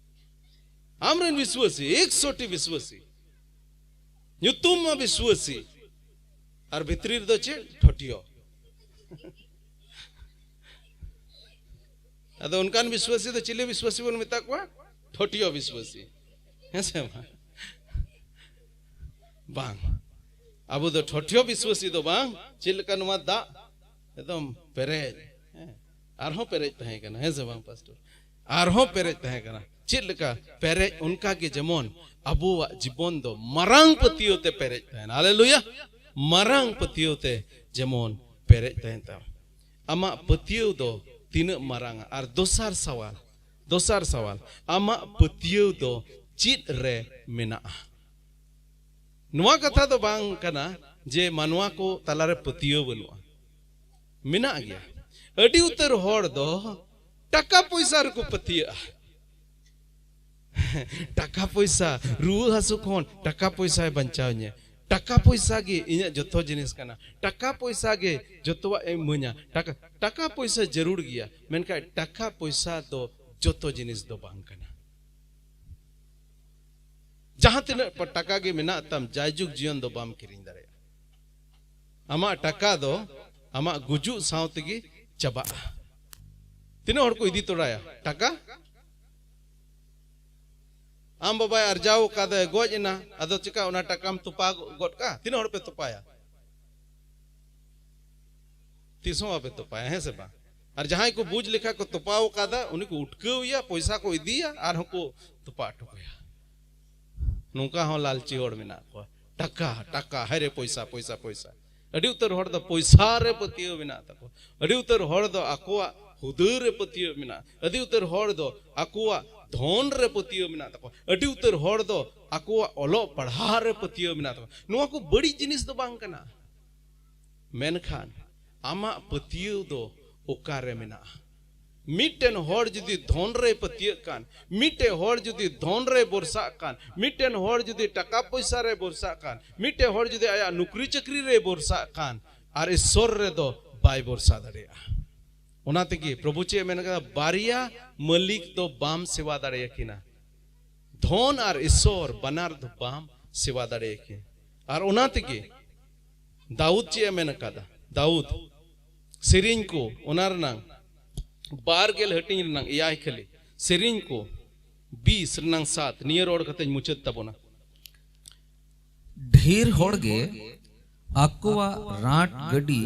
ᱟᱢᱨᱮᱱ ᱵᱤᱥᱣᱟᱹᱥᱤ, ᱮᱠᱥᱚ ᱴᱤ ᱵᱤᱥᱣᱟᱹᱥᱤ, ᱧᱩᱛᱩᱢ ᱢᱟ ᱵᱤᱥᱣᱟᱹᱥᱤ, ᱟᱨ ᱵᱷᱤᱛᱨᱤ ᱨᱮᱫᱚ ᱪᱮᱫ? ᱴᱷᱚᱴᱤᱭᱚ᱾ ᱟᱫᱚ ᱚᱱᱠᱟᱱ ᱵᱤᱥᱣᱟᱹᱥᱤ ᱫᱚ ᱪᱤᱞᱤ ᱵᱤᱥᱣᱟᱹᱥᱤ ᱵᱚᱱ ᱢᱮᱛᱟ ᱠᱚᱣᱟ? ᱴᱷᱚᱴᱤᱭᱚ ᱵᱤᱥᱣᱟᱹᱥᱤ᱾ ᱦᱮᱸ ᱥᱮ ᱵᱟᱝ? ᱵᱟᱝ᱾ ᱟᱵᱚ ᱫᱚ ᱴᱷᱚᱴᱤᱭᱚ ᱵᱤᱥᱣᱟᱹᱥᱤ ᱫᱚ ᱵᱟᱝ, ᱪᱮᱫ ᱞᱮᱠᱟ ᱱᱚᱣᱟ ᱫᱟᱜ ᱮᱠᱫᱚᱢ ᱯᱮᱨᱮᱡ, ᱦᱮᱸ, ᱟᱨᱦᱚᱸ ᱯᱮᱨᱮᱡ ᱛᱟᱦᱮᱸ ᱠᱟᱱᱟ, ᱦᱮᱸ ᱥᱮ ᱵᱟᱝ ᱯᱟᱥᱴᱚᱨ? ᱟᱨᱦᱚᱸ ᱯᱮᱨᱮᱡ ᱛᱟᱦᱮᱸ ᱠᱟᱱᱟ᱾ ᱪᱮᱫ ᱞᱮᱠᱟ ᱯᱮᱨᱮᱡ, ᱚᱱᱠᱟ ᱜᱮ ᱡᱮᱢᱚᱱ ᱟᱵᱚᱣᱟᱜ ᱡᱤᱵᱚᱱ ᱫᱚ ᱢᱟᱨᱟᱝ ᱯᱟᱹᱛᱭᱟᱹᱣ ᱛᱮ ᱯᱮᱨᱮᱡ ᱛᱟᱦᱮᱱᱟ᱾ ᱦᱟᱞᱮᱞᱩᱭᱟ! ᱢᱟᱨᱟᱝ ᱯᱟᱹᱛᱭᱟᱹᱣ ᱛᱮ ᱡᱮᱢᱚᱱ ᱯᱮᱨᱮᱡ ᱛᱟᱦᱮᱱ ᱛᱟᱢᱟ᱾ ᱟᱢᱟᱜ ᱯᱟᱹᱛᱭᱟᱹᱣ ᱫᱚ ᱛᱤᱱᱟᱹᱜ ᱢᱟᱨᱟᱝᱟ? ᱟᱨ ᱫᱚᱥᱟᱨ ᱥᱟᱣᱟᱞ, ᱫᱚᱥᱟᱨ ᱥᱟᱣᱟᱞ, ᱟᱢᱟᱜ ᱯᱟᱹᱛᱭᱟᱹᱣ ᱫᱚ ᱪᱮᱫ ᱨᱮ ᱢᱮᱱᱟᱜᱼᱟ? ᱱᱚᱣᱟ ᱠᱟᱛᱷᱟ ᱫᱚ ᱵᱟᱝ ᱠᱟᱱᱟ ᱡᱮ ᱢᱟᱱᱣᱟ ᱠᱚ ᱛᱟᱞᱟᱨᱮ ᱯᱟᱹᱛᱭᱟᱹᱣ ᱵᱟᱹᱱᱩᱜᱼᱟ? ᱢᱮᱱᱟᱜ ᱜᱮᱭᱟ᱾ ᱟᱹᱰᱤ ᱩᱛᱟᱹᱨ ᱦᱚᱲ ᱫᱚ ᱴᱟᱠᱟ ᱯᱚᱭᱥᱟ ᱨᱮᱠᱚ ᱯᱟᱹᱛᱭᱟᱹᱜᱼᱟ᱾ ᱴᱟᱠᱟ ᱯᱚᱭᱥᱟ, ᱨᱩᱣᱟᱹ ᱦᱟᱹᱥᱩ ᱠᱷᱚᱱ ᱴᱟᱠᱟ ᱯᱚᱭᱥᱟᱭ ᱵᱟᱧᱪᱟᱣ ᱤᱧᱟᱹ᱾ ᱴᱟᱠᱟ ᱯᱚᱭᱥᱟ ᱜᱮ ᱤᱧᱟᱹᱜ ᱡᱚᱛᱚ ᱡᱤᱱᱤᱥ ᱠᱟᱱᱟ᱾ ᱴᱟᱠᱟ ᱯᱚᱭᱥᱟ ᱜᱮ ᱡᱚᱛᱚᱣᱟᱜ ᱮ ᱤᱢᱟᱹᱧᱟ᱾ ᱴᱟᱠᱟ, ᱴᱟᱠᱟ ᱯᱚᱭᱥᱟ ᱡᱟᱹᱨᱩᱲ ᱜᱮᱭᱟ, ᱢᱮᱱᱠᱷᱟᱱ ᱴᱟᱠᱟ ᱯᱚᱭᱥᱟ ᱫᱚ ᱡᱚᱛᱚ ᱡᱤᱱᱤᱥ ᱫᱚ ᱵᱟᱝ ᱠᱟᱱᱟ᱾ ᱡᱟᱦᱟᱸ ᱛᱤᱱᱟᱹᱜ ᱯᱟ-, ᱴᱟᱠᱟ ᱜᱮ ᱢᱮᱱᱟᱜ ᱛᱟᱢ, ᱡᱟᱭᱡᱩᱜᱽ ᱡᱤᱭᱚᱱ ᱫᱚ ᱵᱟᱢ ᱠᱤᱨᱤᱧ ᱫᱟᱲᱮᱭᱟᱜᱼᱟ᱾ ᱟᱢᱟᱜ ᱴᱟᱠᱟ ᱫᱚ ᱟᱢᱟᱜ ᱜᱩᱡᱩᱜ ᱥᱟᱶ ᱛᱮᱜᱮ ᱪᱟᱵᱟᱜᱼᱟ᱾ ᱛᱤᱱᱟᱹᱜ ᱦᱚᱲ ᱠᱚ ᱤᱫᱤ ᱛᱚᱨᱟᱭᱟ ᱴᱟᱠᱟ? ᱟᱢ ᱵᱟᱵᱟᱭ ᱟᱨᱡᱟᱣ ᱟᱠᱟᱫᱟᱭ, ᱜᱚᱡ ᱮᱱᱟ, ᱟᱫᱚ ᱪᱮᱠᱟ, ᱚᱱᱟ ᱴᱟᱠᱟᱢ ᱛᱚᱯᱟ ᱜᱚᱫ ᱠᱟᱜᱼᱟ? ᱛᱤᱱᱟᱹᱜ ᱦᱚᱲ ᱯᱮ ᱛᱚᱯᱟᱭᱟ? ᱛᱤᱥ ᱦᱚᱸ ᱵᱟᱯᱮ ᱛᱚᱯᱟᱭᱟ, ᱦᱮᱸ ᱥᱮ ᱵᱟᱝ? ᱟᱨ ᱡᱟᱦᱟᱸᱭ ᱠᱚ ᱵᱩᱡᱽ ᱞᱮᱠᱷᱟ ᱠᱚ ᱛᱚᱯᱟᱣ ᱟᱠᱟᱫᱟ, ᱩᱱᱤ ᱠᱚ ᱩᱴᱠᱟᱹᱣ ᱮᱭᱟ, ᱯᱚᱭᱥᱟ ᱠᱚ ᱤᱫᱤᱭᱟ, ᱟᱨᱦᱚᱸ ᱠᱚ ᱛᱚᱯᱟ ᱦᱚᱴᱚ ᱠᱟᱭᱟ᱾ ᱱᱚᱝᱠᱟ ᱦᱚᱸ ᱞᱟᱞᱪᱤ ᱦᱚᱲ ᱢᱮᱱᱟᱜ ᱠᱚᱣᱟ᱾ ᱴᱟᱠᱟ, ᱴᱟᱠᱟ, ᱦᱟᱭ ᱨᱮ ᱯᱚᱭᱥᱟ, ᱯᱚᱭᱥᱟ, ᱯᱚᱭᱥᱟ᱾ ᱟᱹᱰᱤ ᱩᱛᱟᱹᱨ ᱦᱚᱲ ᱫᱚ ᱯᱚᱭᱥᱟ ᱨᱮ ᱯᱟᱹᱛᱭᱟᱹᱣ ᱢᱮᱱᱟᱜ ᱛᱟᱠᱚᱣᱟ᱾ ᱟᱹᱰᱤ ᱩᱛᱟᱹᱨ ᱦᱚᱲ ᱫᱚ ᱟᱠᱚᱣᱟᱜ ᱦᱩᱫᱟᱹ ᱨᱮ ᱯᱟᱹᱛᱭᱟᱹᱣ ᱢᱮᱱᱟᱜᱼᱟ᱾ ᱟᱹᱰᱤ ᱩᱛᱟᱹᱨ ᱦᱚᱲ ᱫᱚ ᱟᱠᱚᱣᱟᱜ ᱫᱷᱚᱱ ᱨᱮ ᱯᱟᱹᱛᱭᱟᱹᱣ ᱢᱮᱱᱟᱜ ᱛᱟᱠᱚᱣᱟ᱾ ᱟᱹᱰᱤ ᱩᱛᱟᱹᱨ ᱦᱚᱲ ᱫᱚ ᱟᱠᱚᱣᱟᱜ ᱚᱞᱚᱜ ᱯᱟᱲᱦᱟᱜ ᱨᱮ ᱯᱟᱹᱛᱭᱟᱹᱣ ᱢᱮᱱᱟᱜ ᱛᱟᱠᱚᱣᱟ᱾ ᱱᱚᱣᱟ ᱠᱚ ᱵᱟᱹᱲᱤᱡ ᱡᱤᱱᱤᱥ ᱫᱚ ᱵᱟᱝ ᱠᱟᱱᱟ᱾ ᱢᱮᱱᱠᱷᱟᱱ ᱟᱢᱟᱜ ᱯᱟᱹᱛᱭᱟᱹᱣ ᱫᱚ ᱚᱠᱟᱨᱮ ᱢᱮᱱᱟᱜᱼᱟ? ᱢᱤᱫᱴᱮᱱ ᱦᱚᱲ ᱡᱩᱫᱤ ᱫᱷᱚᱱ ᱨᱮᱭ ᱯᱟᱹᱛᱭᱟᱹᱜ ᱠᱟᱱ, ᱢᱤᱫᱴᱮᱱ ᱦᱚᱲ ᱡᱩᱫᱤ ᱫᱷᱚᱱ ᱨᱮᱭ ᱵᱷᱚᱨᱥᱟᱜ ᱠᱟᱱ, ᱢᱤᱫᱴᱮᱱ ᱦᱚᱲ ᱡᱩᱫᱤ ᱴᱟᱠᱟ ᱯᱚᱭᱥᱟ ᱨᱮᱭ ᱵᱷᱚᱨᱥᱟᱜ ᱠᱟᱱ, ᱢᱤᱫᱴᱮᱱ ᱦᱚᱲ ᱡᱩᱫᱤ ᱟᱭᱟᱜ ᱱᱩᱠᱨᱤ ᱪᱟᱹᱠᱨᱤ ᱨᱮᱭ ᱵᱷᱚᱨᱥᱟᱜ ᱠᱟᱱ, ᱟᱨ ᱤᱥᱥᱚᱨ ᱨᱮᱫᱚ ᱵᱟᱭ ᱵᱷᱚᱨᱥᱟ ᱫᱟᱲᱮᱭᱟᱜᱼᱟ᱾ ᱚᱱᱟ ᱛᱮᱜᱮ ᱯᱨᱚᱵᱷᱩ ᱪᱮᱫ ᱮ ᱢᱮᱱ ᱠᱟᱫᱟ? ᱵᱟᱨᱭᱟ ᱢᱟᱹᱞᱤᱠ ᱫᱚ ᱵᱟᱢ ᱥᱮᱵᱟ ᱫᱟᱲᱮᱭᱟᱠᱤᱱᱟ᱾ ᱫᱷᱚᱱ ᱟᱨ ᱤᱥᱥᱚᱨ ᱵᱟᱱᱟᱨ ᱫᱚ ᱵᱟᱢ ᱥᱮᱵᱟ ᱫᱟᱲᱮᱭᱟᱠᱤᱱᱟ᱾ ᱟᱨ ᱚᱱᱟ ᱛᱮᱜᱮ ᱫᱟᱣᱩᱫ ᱪᱮᱫ ᱮ ᱢᱮᱱ ᱠᱟᱫᱟ? ᱫᱟᱣᱩᱫ ᱥᱮᱨᱮᱧ ᱠᱚ, ᱚᱱᱟ ᱨᱮᱱᱟᱝ ᱵᱟᱨ ᱜᱮᱞ ᱦᱟᱹᱴᱤᱧ ᱨᱮᱱᱟᱝ ᱮᱭᱟᱭ ᱠᱷᱟᱹᱞᱤ, ᱥᱮᱨᱮᱧ ᱠᱚ ᱵᱤᱥ ᱨᱮᱱᱟᱝ ᱥᱟᱛ, ᱱᱤᱭᱟᱹ ᱨᱚᱲ ᱠᱟᱛᱮᱧ ᱢᱩᱪᱟᱹᱫ ᱛᱟᱵᱚᱱᱟ᱾ ᱰᱷᱮᱨ ᱦᱚᱲ ᱜᱮ ᱟᱠᱚᱣᱟᱜ ᱨᱟᱸᱴ ᱜᱟᱹᱰᱤ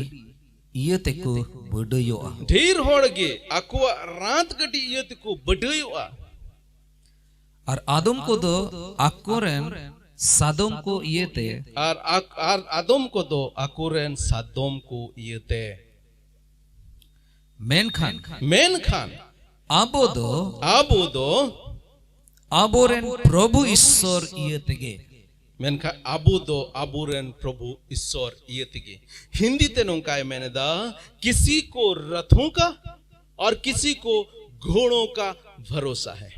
ᱤᱭᱟᱹ ᱛᱮᱠᱚ ᱵᱟᱹᱰᱟᱹᱭᱚᱜᱼᱟ᱾ ᱰᱷᱮᱨ ᱦᱚᱲ ᱜᱮ ᱟᱠᱚᱣᱟᱜ ᱨᱟᱸᱛ ᱜᱟᱹᱰᱤ ᱤᱭᱟᱹ ᱛᱮᱠᱚ ᱵᱟᱹᱰᱟᱹᱭᱚᱜᱼᱟ᱾ ᱟᱨ ᱟᱫᱚᱢ ᱠᱚᱫᱚ ᱟᱠᱚᱨᱮᱱ ᱥᱟᱫᱚᱢ ᱠᱚ ᱤᱭᱟᱹᱛᱮ᱾ ᱟᱨ ᱟᱠ-, ᱟᱨ ᱟᱫᱚᱢ ᱠᱚᱫᱚ ᱟᱠᱚᱨᱮᱱ ᱥᱟᱫᱚᱢ ᱠᱚ ᱤᱭᱟᱹᱛᱮ᱾ ᱢᱮᱱᱠᱷᱟᱱ ᱢᱮᱱᱠᱷᱟᱱ ᱟᱵᱚ ᱫᱚ ᱟᱵᱚ ᱫᱚ ᱟᱵᱚᱨᱮᱱ ᱯᱨᱚᱵᱷᱩ ᱤᱥᱥᱚᱨ ᱤᱭᱟᱹ ᱛᱮᱜᱮ ᱢᱮᱱᱠᱷᱟᱱ ᱟᱵᱚ ᱫᱚ ᱟᱵᱚᱨᱮᱱ ᱯᱨᱚᱵᱷᱩ ᱤᱥᱥᱚᱨ ᱤᱭᱟᱹ ᱛᱮᱜᱮ᱾ ᱦᱤᱱᱫᱤ ᱛᱮ ᱱᱚᱝᱠᱟᱭ ᱢᱮᱱ ᱮᱫᱟ, किसी को रथों का और किसी को घोड़ों का भरोसा है।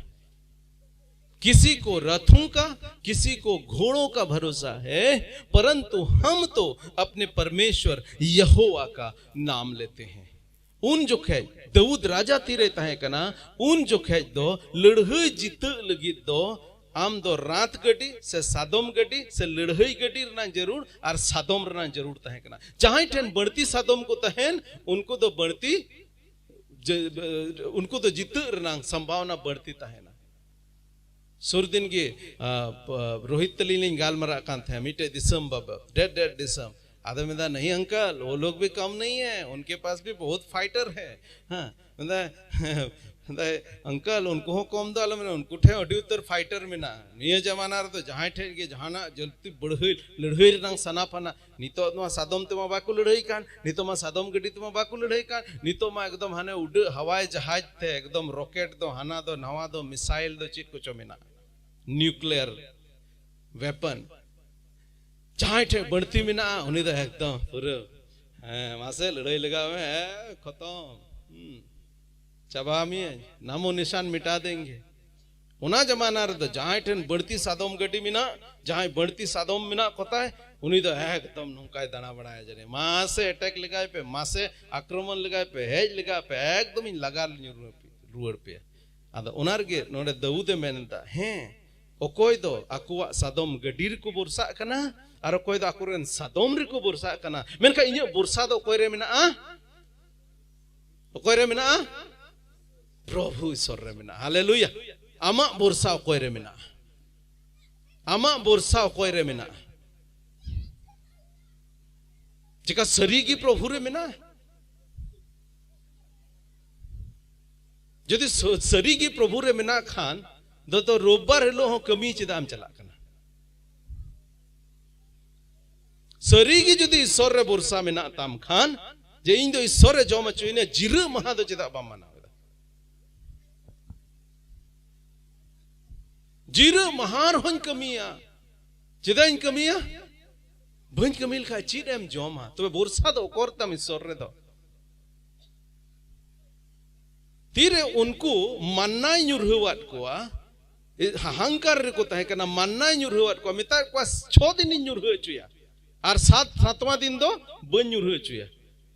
किसी को रथों का, किसी को घोड़ों का भरोसा है, परंतु हम तो अपने परमेश्वर यहोवा का नाम लेते हैं। ᱩᱱ ᱡᱚᱠᱷᱮᱡ ᱫᱟᱣᱩᱫ ᱨᱟᱡᱟ ᱛᱤᱨᱮ ᱛᱟᱦᱮᱸ ᱠᱟᱱᱟ, ᱩᱱ ᱡᱚᱠᱷᱮᱡ ᱫᱚ ᱞᱟᱹᱲᱦᱟᱹᱭ ᱡᱤᱛᱟᱹᱜ ᱞᱟᱹᱜᱤᱫ ᱫᱚ ᱟᱢ ᱫᱚ ᱨᱟᱛ ᱜᱟᱹᱰᱤ ᱥᱮ ᱥᱟᱫᱚᱢ ᱜᱟᱹᱰᱤ ᱥᱮ ᱞᱟᱹᱲᱦᱟᱹᱭ ᱜᱟᱹᱰᱤ ᱨᱮᱱᱟᱜ ᱡᱟᱹᱨᱩᱲ ᱟᱨ ᱥᱟᱫᱚᱢ ᱨᱮᱱᱟᱜ ᱡᱟᱹᱨᱩᱲ ᱛᱟᱦᱮᱸ ᱠᱟᱱᱟ᱾ ᱡᱟᱦᱟᱸᱭ ᱴᱷᱮᱱ ᱵᱟᱹᱲᱛᱤ ᱥᱟᱫᱚᱢ ᱠᱚ ᱛᱟᱦᱮᱱ, ᱩᱱᱠᱩ ᱫᱚ ᱵᱟᱹᱲᱛᱤ ᱡᱮ, ᱩᱱᱠᱩ ᱫᱚ ᱡᱤᱛᱟᱹᱜ ᱨᱮᱱᱟᱜ ᱥᱚᱢᱵᱷᱟᱵᱚᱱᱟ ᱵᱟᱹᱲᱛᱤ ᱛᱟᱦᱮᱱᱟ᱾ ᱥᱩᱨ ᱫᱤᱱ ᱜᱮ, ᱟ, ᱯ-, ᱨᱳᱦᱤᱛ ᱛᱟᱹᱞᱤᱧ ᱞᱤᱧ ᱜᱟᱞᱢᱟᱨᱟᱜ ᱠᱟᱱ ᱛᱟᱦᱮᱸᱫ, ᱢᱤᱫᱴᱮᱡ ᱫᱤᱥᱚᱢ ᱵᱟᱵᱚᱫ, ᱰᱮᱰ ᱰᱮᱰ ᱫᱤᱥᱚᱢ᱾ ᱟᱫᱚ ᱢᱮᱱᱫᱟ, "ᱱᱟᱦᱤ ᱟᱝᱠᱟᱞ, ᱣᱳ ᱞᱳᱜ ᱵᱷᱤ ᱠᱟᱢ ᱱᱟᱦᱤ ᱦᱮ, ᱩᱱᱠᱮ ᱯᱟᱥ ᱵᱷᱤ ᱵᱚᱦᱩᱛ ᱯᱷᱟᱭᱴᱟᱨ ᱦᱮ᱾" ᱦᱮᱸ, ᱢᱮᱱᱫᱟ, ᱢᱮᱱᱫᱟ, "ᱟᱝᱠᱟᱞ, ᱩᱱᱠᱩ ᱦᱚᱸ ᱠᱚᱢ ᱫᱚ ᱟᱞᱚ ᱢᱮᱱᱟ, ᱩᱱᱠᱩ ᱴᱷᱮᱱ ᱟᱹᱰᱤ ᱩᱛᱟᱹᱨ ᱯᱷᱟᱭᱴᱟᱨ ᱢᱮᱱᱟᱜᱼᱟ᱾ ᱱᱤᱭᱟᱹ ᱡᱟᱢᱟᱱᱟ ᱨᱮᱫᱚ ᱡᱟᱦᱟᱸᱭ ᱴᱷᱮᱱ ᱜᱮ ᱡᱟᱦᱟᱱᱟᱜ ᱡᱟᱹᱞᱛᱤ ᱵᱟᱹᱲᱦᱟᱹᱭ ᱞᱟᱹᱲᱦᱟᱹᱭ ᱨᱮᱱᱟᱜ ᱥᱟᱱᱟ ᱯᱷᱟᱱᱟ, ᱱᱤᱛᱚᱜ ᱱᱚᱣᱟ ᱥᱟᱫᱚᱢ ᱛᱮᱢᱟ ᱵᱟᱠᱚ ᱞᱟᱹᱲᱦᱟᱹᱭ ᱠᱟᱱ, ᱱᱤᱛᱚᱜ ᱢᱟ ᱥᱟᱫᱚᱢ ᱜᱟᱹᱰᱤ ᱛᱮᱢᱟ ᱵᱟᱠᱚ ᱞᱟᱹᱲᱦᱟᱹᱭ ᱠᱟᱱ, ᱱᱤᱛᱚᱜ ᱢᱟ ᱮᱠᱫᱚᱢ ᱦᱟᱱᱮ ᱩᱰᱟᱹᱜ ᱦᱟᱣᱟᱭ ᱡᱟᱦᱟᱡᱽ ᱛᱮ ᱮᱠᱫᱚᱢ ᱨᱚᱠᱮᱴ ᱫᱚ ᱦᱟᱱᱟ ᱫᱚ ᱱᱟᱣᱟ ᱫᱚ ᱢᱤᱥᱟᱭᱤᱞ ᱫᱚ ᱪᱮᱫ ᱠᱚᱪᱚ ᱢᱮᱱᱟᱜᱼᱟ, ᱱᱤᱭᱩᱠᱞᱤᱭᱟᱨ ᱣᱮᱯᱚᱱ᱾ ᱡᱟᱦᱟᱸᱭ ᱴᱷᱮᱱ ᱵᱟᱹᱲᱛᱤ ᱢᱮᱱᱟᱜᱼᱟ ᱩᱱᱤ ᱫᱚ ᱮᱠᱫᱚᱢ ᱯᱩᱨᱟᱹ, ᱦᱮᱸ, ᱢᱟᱥᱮ ᱞᱟᱹᱲᱦᱟᱹᱭ ᱞᱟᱜᱟᱣ ᱢᱮ, ᱦᱮᱸ, ᱠᱷᱚᱛᱚᱢ, ᱦᱩᱸ, ᱪᱟᱵᱟ ᱢᱮᱭᱟᱹᱧ, ᱱᱟᱢᱳ ᱱᱤᱥᱟᱱ ᱢᱤᱴᱟ ᱫᱮᱝᱜᱮ᱾ ᱚᱱᱟ ᱡᱟᱢᱟᱱᱟ ᱨᱮᱫᱚ ᱡᱟᱦᱟᱸᱭ ᱴᱷᱮᱱ ᱵᱟᱹᱲᱛᱤ ᱥᱟᱫᱚᱢ ᱜᱟᱹᱰᱤ ᱢᱮᱱᱟᱜ, ᱡᱟᱦᱟᱸᱭ ᱵᱟᱹᱲᱛᱤ ᱥᱟᱫᱚᱢ ᱢᱮᱱᱟᱜ ᱠᱚᱛᱟᱭ, ᱩᱱᱤ ᱫᱚ ᱮᱠᱫᱚᱢ ᱱᱚᱝᱠᱟᱭ ᱫᱟᱬᱟ ᱵᱟᱲᱟᱭᱟ, ᱡᱟᱹᱱᱤᱡ ᱢᱟᱥᱮ ᱮᱴᱮᱠ ᱞᱮᱜᱟᱭ ᱯᱮ, ᱢᱟᱥᱮ ᱟᱠᱨᱚᱢᱚᱱ ᱞᱮᱜᱟᱭ ᱯᱮ, ᱦᱮᱡ ᱞᱮᱜᱟ ᱯᱮ, ᱮᱠᱫᱚᱢ ᱤᱧ ᱞᱟᱜᱟ ᱨᱩᱣᱟᱹᱲ ᱯᱮᱭᱟ᱾ ᱟᱫᱚ ᱚᱱᱟ ᱨᱮᱜᱮ ᱱᱚᱰᱮ ᱫᱟᱹᱣᱩᱫ ᱮ ᱢᱮᱱ ᱮᱫᱟ, ᱦᱮᱸ, ᱚᱠᱚᱭ ᱫᱚ ᱟᱠᱚᱣᱟᱜ ᱥᱟᱫᱚᱢ ᱜᱟᱹᱰᱤ ᱨᱮᱠᱚ ᱵᱷᱚᱨᱥᱟᱜ ᱠᱟᱱᱟ ᱟᱨ ᱚᱠᱚᱭ ᱫᱚ ᱟᱠᱚᱨᱮᱱ ᱥᱟᱫᱚᱢ ᱨᱮᱠᱚ ᱵᱷᱚᱨᱥᱟᱜ ᱠᱟᱱᱟ, ᱢᱮᱱᱠᱷᱟᱱ ᱤᱧᱟᱹᱜ ᱵᱷᱚᱨᱥᱟ ᱫᱚ ᱚᱠᱚᱭ ᱨᱮ ᱢᱮᱱᱟᱜᱼᱟ? ᱚᱠᱚᱭ ᱨᱮ ᱢᱮᱱᱟᱜᱼᱟ? ᱯᱨᱚᱵᱷᱩ ᱤᱥᱚᱨ ᱨᱮ ᱢᱮᱱᱟᱜᱼᱟ᱾ ᱦᱟᱞᱮᱞᱩᱭᱟ! ᱟᱢᱟᱜ ᱵᱷᱚᱨᱥᱟ ᱚᱠᱚᱭ ᱨᱮ ᱢᱮᱱᱟᱜᱼᱟ? ᱟᱢᱟᱜ ᱵᱷᱚᱨᱥᱟ ᱚᱠᱚᱭ ᱨᱮ ᱢᱮᱱᱟᱜᱼᱟ? ᱪᱮᱠᱟ ᱥᱟᱹᱨᱤ ᱜᱮ ᱯᱨᱚᱵᱷᱩ ᱨᱮ ᱢᱮᱱᱟᱜᱼᱟ? ᱡᱩᱫᱤ ᱥᱟ-, ᱥᱟᱹᱨᱤ ᱜᱮ ᱯᱨᱚᱵᱷᱩ ᱨᱮ ᱢᱮᱱᱟᱜ ᱠᱷᱟᱱ, ᱫᱚ, ᱫᱚ ᱨᱳᱵᱵᱟᱨ ᱦᱤᱞᱳᱜ ᱦᱚᱸ ᱠᱟᱹᱢᱤ ᱪᱮᱫᱟᱜ ᱮᱢ ᱪᱟᱞᱟᱜ ᱠᱟᱱᱟ? ᱥᱟᱹᱨᱤ ᱜᱮ ᱡᱩᱫᱤ ᱤᱥᱚᱨ ᱨᱮ ᱵᱷᱚᱨᱥᱟ ᱢᱮᱱᱟᱜ ᱛᱟᱢ ᱠᱷᱟᱱ, ᱡᱮ ᱤᱧ ᱫᱚ ᱤᱥᱚᱨ ᱮ ᱡᱚᱢ ᱦᱚᱪᱚᱧᱟ, ᱡᱤᱨᱟᱹᱜ ᱢᱟᱦᱟ ᱫᱚ ᱪᱮᱫᱟᱜ ᱵᱟᱢ ᱢᱟᱱᱟᱣ ᱮᱫᱟ? ᱡᱤᱨᱟᱹᱜ ᱢᱟᱦᱟ ᱨᱮᱦᱚᱸᱧ ᱠᱟᱹᱢᱤᱭᱟ, ᱪᱮᱫᱟᱜ ᱤᱧ ᱠᱟᱹᱢᱤᱭᱟ? ᱵᱟᱹᱧ ᱠᱟᱹᱢᱤ ᱞᱮᱠᱷᱟᱡ ᱪᱮᱫ ᱮᱢ ᱡᱚᱢᱟ? ᱛᱚᱵᱮ ᱵᱷᱚᱨᱥᱟ ᱫᱚ ᱚᱠᱚᱨ ᱛᱟᱢ ᱤᱥᱥᱚᱨ ᱨᱮᱫᱚ? ᱛᱤᱨᱮ ᱩᱱᱠᱩ ᱢᱟᱱᱱᱟᱭ ᱧᱩᱨᱦᱟᱹᱣᱟᱫ ᱠᱚᱣᱟ, ᱦᱟᱦᱟᱝᱠᱟᱨ ᱨᱮᱠᱚ ᱛᱟᱦᱮᱸ ᱠᱟᱱᱟ, ᱢᱟᱱᱱᱟᱭ ᱧᱩᱨᱦᱟᱹᱣᱟᱫ ᱠᱚᱣᱟ, ᱢᱮᱛᱟᱫ ᱠᱚᱣᱟ, "ᱪᱷᱚ ᱫᱤᱱᱤᱧ ᱧᱩᱨᱦᱟᱹ ᱦᱚᱪᱚᱭᱟ, ᱟᱨ ᱥᱟᱛ ᱥᱟᱛᱣᱟ ᱫᱤᱱ ᱫᱚ ᱵᱟᱹᱧ ᱧᱩᱨᱦᱟᱹ ᱦᱚᱪᱚᱭᱟ,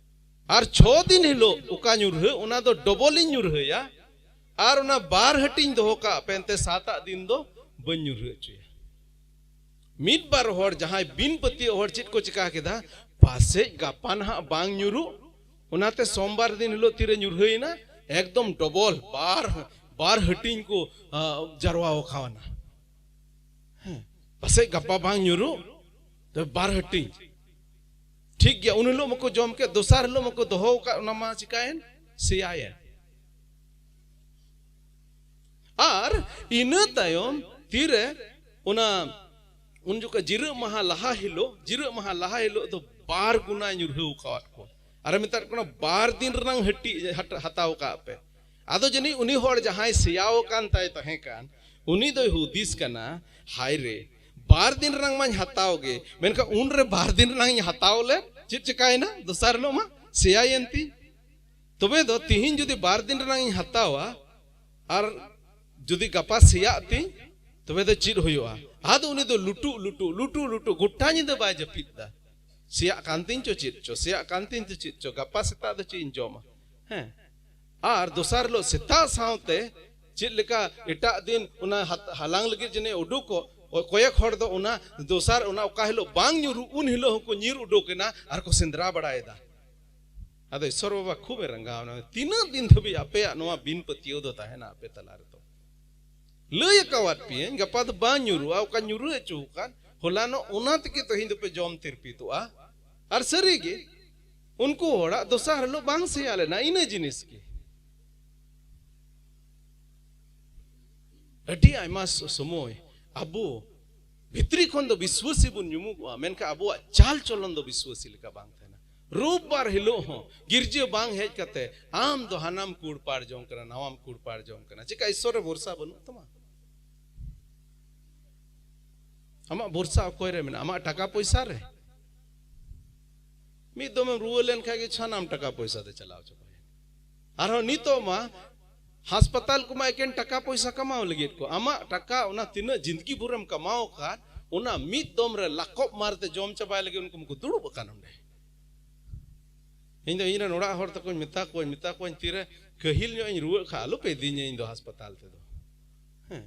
ᱟᱨ ᱪᱷᱚ ᱫᱤᱱ ᱦᱤᱞᱳᱜ ᱚᱠᱟ ᱧᱩᱨᱦᱟᱹ, ᱚᱱᱟ ᱫᱚ ᱰᱚᱵᱚᱞᱤᱧ ᱧᱩᱨᱦᱟᱹᱭᱟ, ᱟᱨ ᱚᱱᱟ ᱵᱟᱨ ᱦᱟᱹᱴᱤᱧ ᱫᱚᱦᱚ ᱠᱟᱜ ᱯᱮ, ᱮᱱᱛᱮ ᱥᱟᱛᱟᱜ ᱫᱤᱱ ᱫᱚ ᱵᱟᱹᱧ ᱧᱩᱨᱦᱟᱹ ᱦᱚᱪᱚᱭᱟ᱾" ᱢᱤᱫ ᱵᱟᱨ ᱦᱚᱲ, ᱡᱟᱦᱟᱸᱭ ᱵᱤᱱ ᱯᱟᱹᱛᱭᱟᱹᱣ ᱦᱚᱲ, ᱪᱮᱫ ᱠᱚ ᱪᱤᱠᱟ ᱠᱮᱫᱟ? ᱯᱟᱥᱮᱡ ᱜᱟᱯᱟ ᱱᱟᱦᱟᱜ ᱵᱟᱝ ᱧᱩᱨᱩᱜ, ᱚᱱᱟᱛᱮ ᱥᱳᱢᱵᱟᱨ ᱫᱤᱱ ᱦᱤᱞᱳᱜ ᱛᱤᱨᱮ ᱧᱩᱨᱦᱟᱹᱭᱮᱱᱟ, ᱮᱠᱫᱚᱢ ᱰᱚᱵᱚᱞ, ᱵᱟᱨ, ᱵᱟᱨ ᱦᱟᱹᱴᱤᱧ ᱠᱚ, ᱟ, ᱡᱟᱨᱣᱟ ᱟᱠᱟᱣᱱᱟ᱾ ᱦᱮᱸ, ᱯᱟᱥᱮᱡ ᱜᱟᱯᱟ ᱵᱟᱝ ᱧᱩᱨᱩᱜ, ᱛᱚᱵᱮ ᱵᱟᱨ ᱦᱟᱹᱴᱤᱧ᱾ ᱴᱷᱤᱠ ᱜᱮᱭᱟ, ᱩᱱ ᱦᱤᱞᱳᱜ ᱢᱟᱠᱚ ᱡᱚᱢ ᱠᱮᱫ, ᱫᱚᱥᱟᱨ ᱦᱤᱞᱳᱜ ᱢᱟᱠᱚ ᱫᱚᱦᱚ ᱟᱠᱟᱫ, ᱚᱱᱟ ᱢᱟ ᱪᱤᱠᱟᱭᱮᱱ? ᱥᱮᱭᱟᱭᱮᱱ᱾ ᱟᱨ ᱤᱱᱟᱹ ᱛᱟᱭᱚᱢ ᱛᱤᱨᱮ ᱚᱱᱟ, ᱩᱱ ᱡᱚᱠᱷᱚᱱ ᱡᱤᱨᱟᱹᱜ ᱢᱟᱦᱟ ᱞᱟᱦᱟ ᱦᱤᱞᱳᱜ, ᱡᱤᱨᱟᱹᱜ ᱢᱟᱦᱟ ᱞᱟᱦᱟ ᱦᱤᱞᱳᱜ ᱫᱚ ᱵᱟᱨ ᱜᱩᱱᱟᱭ ᱧᱩᱨᱦᱟᱹᱣ ᱟᱠᱟᱫ ᱠᱚᱣᱟ᱾ ᱟᱨᱮ ᱢᱮᱛᱟᱫ ᱠᱚ ᱠᱟᱱᱟ, "ᱵᱟᱨ ᱫᱤᱱ ᱨᱮᱱᱟᱝ ᱦᱟᱹᱴᱤᱡ ᱦᱟᱴ-, ᱦᱟᱛᱟᱣ ᱠᱟᱜ ᱯᱮ᱾" ᱟᱫᱚ ᱡᱟᱹᱱᱤᱡ ᱩᱱᱤ ᱦᱚᱲ ᱡᱟᱦᱟᱸᱭ ᱥᱮᱭᱟᱣ ᱟᱠᱟᱱ ᱛᱟᱭ ᱛᱟᱦᱮᱸ ᱠᱟᱱ, ᱩᱱᱤ ᱫᱚᱭ ᱦᱩᱫᱤᱥ ᱠᱟᱱᱟ, "ᱦᱟᱭ ᱨᱮ, ᱵᱟᱨ ᱫᱤᱱ ᱨᱮᱱᱟᱝ ᱢᱟᱧ ᱦᱟᱛᱟᱣ ᱜᱮ, ᱢᱮᱱᱠᱷᱟᱱ ᱩᱱᱨᱮ ᱵᱟᱨ ᱫᱤᱱ ᱨᱮᱱᱟᱝ ᱤᱧ ᱦᱟᱛᱟᱣ ᱞᱮᱫ, ᱪᱮᱫ ᱪᱤᱠᱟᱭᱮᱱᱟ? ᱫᱚᱥᱟᱨ ᱦᱤᱞᱳᱜ ᱢᱟ ᱥᱮᱭᱟᱭᱮᱱ ᱛᱤᱧ᱾ ᱛᱚᱵᱮ ᱫᱚ ᱛᱤᱦᱤᱧ ᱡᱩᱫᱤ ᱵᱟᱨ ᱫᱤᱱ ᱨᱮᱱᱟᱝ ᱤᱧ ᱦᱟᱛᱟᱣᱟ ᱟᱨ ᱡᱩᱫᱤ ᱜᱟᱯᱟ ᱥᱮᱭᱟᱜ ᱛᱤᱧ, ᱛᱚᱵᱮ ᱫᱚ ᱪᱮᱫ ᱦᱩᱭᱩᱜᱼᱟ?" ᱟᱫᱚ ᱩᱱᱤ ᱫᱚ ᱞᱩᱴᱩ, ᱞᱩᱴᱩ, ᱞᱩᱴᱩ, ᱞᱩᱴᱩ, ᱜᱚᱴᱟ ᱧᱤᱫᱟᱹ ᱵᱟᱭ ᱡᱟᱹᱯᱤᱫ ᱫᱟ᱾ "ᱥᱮᱭᱟᱜ ᱠᱟᱱ ᱛᱤᱧ ᱪᱚ ᱪᱮᱫ ᱪᱚ, ᱥᱮᱭᱟᱜ ᱠᱟᱱ ᱛᱤᱧ ᱪᱚ ᱪᱮᱫ ᱪᱚ, ᱜᱟᱯᱟ ᱥᱮᱛᱟᱜ ᱫᱚ ᱪᱮᱫ ᱤᱧ ᱡᱚᱢᱟ?" ᱦᱮᱸ᱾ ᱟᱨ ᱫᱚᱥᱟᱨ ᱦᱤᱞᱳᱜ ᱥᱮᱛᱟᱜ ᱥᱟᱶᱛᱮ ᱪᱮᱫ ᱞᱮᱠᱟ ᱮᱴᱟᱜ ᱫᱤᱱ ᱚᱱᱟ ᱦᱟᱛ-, ᱦᱟᱞᱟᱝ ᱞᱟᱹᱜᱤᱫ ᱡᱟᱹᱱᱤᱡ ᱩᱰᱩᱠᱚᱜ, ᱚ-, ᱠᱚᱭᱮᱠ ᱦᱚᱲ ᱫᱚ ᱚᱱᱟ ᱫᱚᱥᱟᱨ, ᱚᱱᱟ ᱚᱠᱟ ᱦᱤᱞᱳᱜ ᱵᱟᱝ ᱧᱩᱨᱩ, ᱩᱱ ᱦᱤᱞᱳᱜ ᱦᱚᱸᱠᱚ ᱧᱤᱨ ᱩᱰᱩᱠ ᱮᱱᱟ ᱟᱨ ᱠᱚ ᱥᱮᱸᱫᱽᱨᱟ ᱵᱟᱲᱟᱭᱮᱫᱟ᱾ ᱟᱫᱚ ᱤᱥᱥᱚᱨ ᱵᱟᱵᱟ ᱠᱷᱩᱵ ᱮ ᱨᱟᱸᱜᱟᱣ ᱮᱱᱟ, "ᱛᱤᱱᱟᱹᱜ ᱫᱤᱱ ᱫᱷᱟᱹᱵᱤᱡ ᱟᱯᱮᱭᱟᱜ ᱱᱚᱣᱟ ᱵᱤᱱ ᱯᱟᱹᱛᱭᱟᱹᱣ ᱫᱚ ᱛᱟᱦᱮᱱᱟ ᱟᱯᱮ ᱛᱟᱞᱟ ᱨᱮᱫᱚ? ᱞᱟᱹᱭ ᱟᱠᱟᱣᱟᱫ ᱯᱮᱭᱟᱹᱧ ᱜᱟᱯᱟ ᱫᱚ ᱵᱟᱝ ᱧᱩᱨᱩᱜᱼᱟ, ᱚᱠᱟ ᱧᱩᱨᱦᱟᱹ ᱦᱚᱪᱚ ᱟᱠᱟᱱ ᱦᱚᱞᱟᱱᱚᱜ, ᱚᱱᱟ ᱛᱮᱜᱮ ᱛᱮᱦᱮᱧ ᱫᱚᱯᱮ ᱡᱚᱢ ᱛᱤᱨᱯᱤᱛᱚᱜᱼᱟ᱾" ᱟᱨ ᱥᱟᱹᱨᱤᱜᱮ ᱩᱱᱠᱩ ᱦᱚᱲᱟᱜ ᱫᱚᱥᱟᱨ ᱦᱤᱞᱳᱜ ᱵᱟᱝ ᱥᱮᱭᱟ ᱞᱮᱱᱟ, ᱤᱱᱟᱹ ᱡᱤᱱᱤᱥ ᱜᱮ᱾ ᱟᱹᱰᱤ ᱟᱭᱢᱟ ᱥᱚ-, ᱥᱚᱢᱚᱭ ᱟᱵᱚ ᱵᱷᱤᱛᱨᱤ ᱠᱷᱚᱱ ᱫᱚ ᱵᱤᱥᱣᱟᱹᱥᱤ ᱵᱚᱱ ᱧᱩᱢᱩᱜᱚᱜᱼᱟ, ᱢᱮᱱᱠᱷᱟᱱ ᱟᱵᱚᱣᱟᱜ ᱪᱟᱞ ᱪᱚᱞᱚᱱ ᱫᱚ ᱵᱤᱥᱣᱟᱹᱥᱤ ᱞᱮᱠᱟ ᱵᱟᱝ ᱛᱟᱦᱮᱱᱟ᱾ ᱨᱳᱵᱵᱟᱨ ᱦᱤᱞᱳᱜ ᱦᱚᱸ ᱜᱤᱨᱡᱟᱹ ᱵᱟᱝ ᱦᱮᱡ ᱠᱟᱛᱮ ᱟᱢ ᱫᱚ ᱦᱟᱱᱟᱢ ᱠᱩᱲᱯᱟᱲ ᱡᱚᱝ ᱠᱟᱱᱟ, ᱱᱟᱣᱟᱢ ᱠᱩᱲᱯᱟᱲ ᱡᱚᱝ ᱠᱟᱱᱟ᱾ ᱪᱮᱠᱟ ᱤᱥᱥᱚᱨ ᱨᱮ ᱵᱷᱚᱨᱥᱟ ᱵᱟᱹᱱᱩᱜ ᱛᱟᱢᱟ? ᱟᱢᱟᱜ ᱵᱷᱚᱨᱥᱟ ᱚᱠᱚᱭ ᱨᱮ ᱢᱮᱱᱟᱜᱼᱟ? ᱟᱢᱟᱜ ᱴᱟᱠᱟ ᱯᱚᱭᱥᱟ ᱨᱮ? ᱢᱤᱫ ᱫᱚᱢᱮᱢ ᱨᱩᱣᱟᱹ ᱞᱮᱱᱠᱷᱟᱱ ᱜᱮ ᱥᱟᱱᱟᱢ ᱴᱟᱠᱟ ᱯᱚᱭᱥᱟ ᱫᱚ ᱪᱟᱞᱟᱣ ᱪᱟᱵᱟᱭᱮᱱᱟ᱾ ᱟᱨᱦᱚᱸ ᱱᱤᱛᱚᱜ ᱢᱟ ᱦᱟᱥᱯᱟᱛᱟᱞ ᱠᱚᱢᱟ ᱮᱠᱮᱱ ᱴᱟᱠᱟ ᱯᱚᱭᱥᱟ ᱠᱟᱢᱟᱣ ᱞᱟᱹᱜᱤᱫ ᱠᱚ᱾ ᱟᱢᱟᱜ ᱴᱟᱠᱟ, ᱚᱱᱟ ᱛᱤᱱᱟᱹᱜ ᱡᱤᱱᱫᱜᱤ ᱵᱷᱳᱨᱮᱢ ᱠᱟᱢᱟᱣ ᱟᱠᱟᱫ, ᱚᱱᱟ ᱢᱤᱫ ᱫᱚᱢ ᱨᱮ ᱞᱟᱠᱚᱵ ᱢᱟᱨ ᱛᱮ ᱡᱚᱢ ᱪᱟᱵᱟᱭ ᱞᱟᱹᱜᱤᱫ ᱩᱱᱠᱩ ᱢᱟᱠᱚ ᱫᱩᱲᱩᱵ ᱟᱠᱟᱱ ᱚᱸᱰᱮ᱾ ᱤᱧ ᱫᱚ ᱤᱧ ᱨᱮᱱ ᱚᱲᱟᱜ ᱦᱚᱲ ᱛᱟᱠᱚᱧ ᱢᱮᱛᱟ ᱠᱚᱣᱟᱧ, ᱢᱮᱛᱟ ᱠᱚᱣᱟᱧ, "ᱛᱤᱨᱮ ᱠᱟᱹᱦᱤᱞ ᱧᱚᱜ ᱤᱧ ᱨᱩᱣᱟᱹᱜ ᱠᱷᱟᱱ ᱟᱞᱚᱯᱮ ᱤᱫᱤᱧᱟ ᱤᱧ ᱫᱚ ᱦᱟᱥᱯᱟᱛᱟᱞ ᱛᱮᱫᱚ᱾" ᱦᱮᱸ,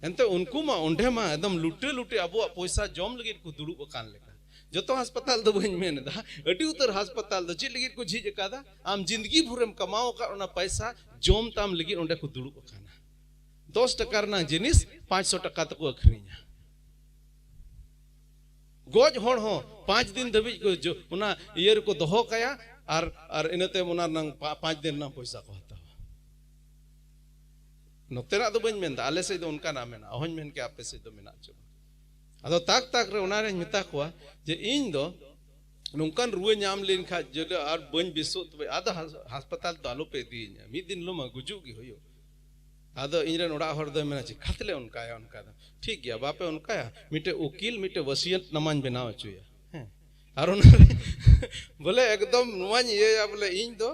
ᱮᱱᱛᱮ ᱩᱱᱠᱩ ᱢᱟ ᱚᱸᱰᱮ ᱢᱟ ᱮᱠᱫᱚᱢ ᱞᱩᱴᱟᱹ ᱞᱩᱴᱤ ᱟᱵᱚᱣᱟᱜ ᱯᱚᱭᱥᱟ ᱡᱚᱢ ᱞᱟᱹᱜᱤᱫ ᱠᱚ ᱫᱩᱲᱩᱵ ᱟᱠᱟᱱ ᱞᱮᱠᱟ᱾ ᱡᱚᱛᱚ ᱦᱟᱥᱯᱟᱛᱟᱞ ᱫᱚ ᱵᱟᱹᱧ ᱢᱮᱱ ᱮᱫᱟ, ᱟᱹᱰᱤ ᱩᱛᱟᱹᱨ ᱦᱟᱥᱯᱟᱛᱟᱞ ᱫᱚ ᱪᱮᱫ ᱞᱟᱹᱜᱤᱫ ᱠᱚ ᱡᱷᱤᱡ ᱟᱠᱟᱫᱟ? ᱟᱢ ᱡᱤᱱᱫᱜᱤ ᱵᱷᱳᱨᱮᱢ ᱠᱟᱢᱟᱣ ᱟᱠᱟᱫ ᱚᱱᱟ ᱯᱚᱭᱥᱟ ᱡᱚᱢ ᱛᱟᱢ ᱞᱟᱹᱜᱤᱫ ᱚᱸᱰᱮ ᱠᱚ ᱫᱩᱲᱩᱵ ᱟᱠᱟᱱᱟ᱾ ᱫᱚᱥ ᱴᱟᱠᱟ ᱨᱮᱱᱟᱜ ᱡᱤᱱᱤᱥ ᱯᱟᱸᱪᱥᱚ ᱴᱟᱠᱟ ᱛᱮᱠᱚ ᱟᱹᱠᱷᱨᱤᱧᱟ᱾ ᱜᱚᱡ ᱦᱚᱲ ᱦᱚᱸ ᱯᱟᱸᱪ ᱫᱤᱱ ᱫᱷᱟᱹᱵᱤᱡ ᱠᱚ ᱡᱚ-, ᱚᱱᱟ ᱤᱭᱟᱹ ᱨᱮᱠᱚ ᱫᱚᱦᱚ ᱠᱟᱭᱟ, ᱟᱨ, ᱟᱨ ᱤᱱᱟᱹ ᱛᱟᱭᱚᱢ ᱚᱱᱟ ᱨᱮᱱᱟᱝ ᱯᱟ-, ᱯᱟᱸᱪ ᱫᱤᱱ ᱨᱮᱱᱟᱜ ᱯᱚᱭᱥᱟ ᱠᱚ ᱦᱟᱛᱟᱣᱟ᱾ ᱱᱚᱛᱮᱱᱟᱜ ᱫᱚ ᱵᱟᱹᱧ ᱢᱮᱱᱫᱟ, ᱟᱞᱮ ᱥᱮᱫ ᱫᱚ ᱚᱱᱠᱟᱱᱟᱜ ᱢᱮᱱᱟᱜᱼᱟ, ᱚᱦᱚᱧ ᱢᱮᱱ ᱠᱮᱭᱟ ᱟᱯᱮ ᱥᱮᱫ ᱫᱚ ᱢᱮᱱᱟᱜ ᱪᱚ ᱵᱟᱝ᱾ ᱟᱫᱚ ᱛᱟᱠ ᱛᱟᱠ ᱨᱮ ᱚᱱᱟ ᱨᱮᱧ ᱢᱮᱛᱟ ᱠᱚᱣᱟ ᱡᱮ ᱤᱧ ᱫᱚ ᱱᱚᱝᱠᱟᱱ ᱨᱩᱣᱟᱹ ᱧᱟᱢ ᱞᱮᱱ ᱠᱷᱟᱡ ᱡᱮ ᱟᱨ ᱵᱟᱹᱧ ᱵᱮᱥᱚᱜ, ᱛᱚᱵᱮ ᱟᱫᱚ ᱦᱟᱥ-, ᱦᱟᱥᱯᱟᱛᱟᱞ ᱫᱚ ᱟᱞᱚᱯᱮ ᱤᱫᱤᱭᱤᱧᱟ, ᱢᱤᱫ ᱫᱤᱱ ᱦᱤᱞᱳᱜ ᱢᱟ ᱜᱩᱡᱩᱜ ᱜᱮ ᱦᱩᱭᱩᱜ᱾ ᱟᱫᱚ ᱤᱧ ᱨᱮᱱ ᱚᱲᱟᱜ ᱦᱚᱲ ᱫᱚᱭ ᱢᱮᱱᱟ, "ᱪᱤᱠᱟᱹ ᱛᱮᱞᱮ ᱚᱱᱠᱟᱭᱟ ᱚᱱᱠᱟ ᱫᱚ?" ᱴᱷᱤᱠ ᱜᱮᱭᱟ, ᱵᱟᱯᱮ ᱚᱱᱠᱟᱭᱟ, ᱢᱤᱫᱴᱮᱡ ᱩᱠᱤᱞ, ᱢᱤᱫᱴᱮᱡ ᱣᱟᱥᱤᱭᱟᱛ ᱱᱟᱢᱟᱧ ᱵᱮᱱᱟᱣ ᱦᱚᱪᱚᱭᱟ᱾ ᱦᱮᱸ, ᱟᱨ ᱚᱱᱟ ᱨᱮ ᱵᱚᱞᱮ ᱮᱠᱫᱚᱢ ᱱᱚᱣᱟᱧ ᱤᱭᱟᱹᱭᱟ, ᱵᱚᱞᱮ ᱤᱧ ᱫᱚ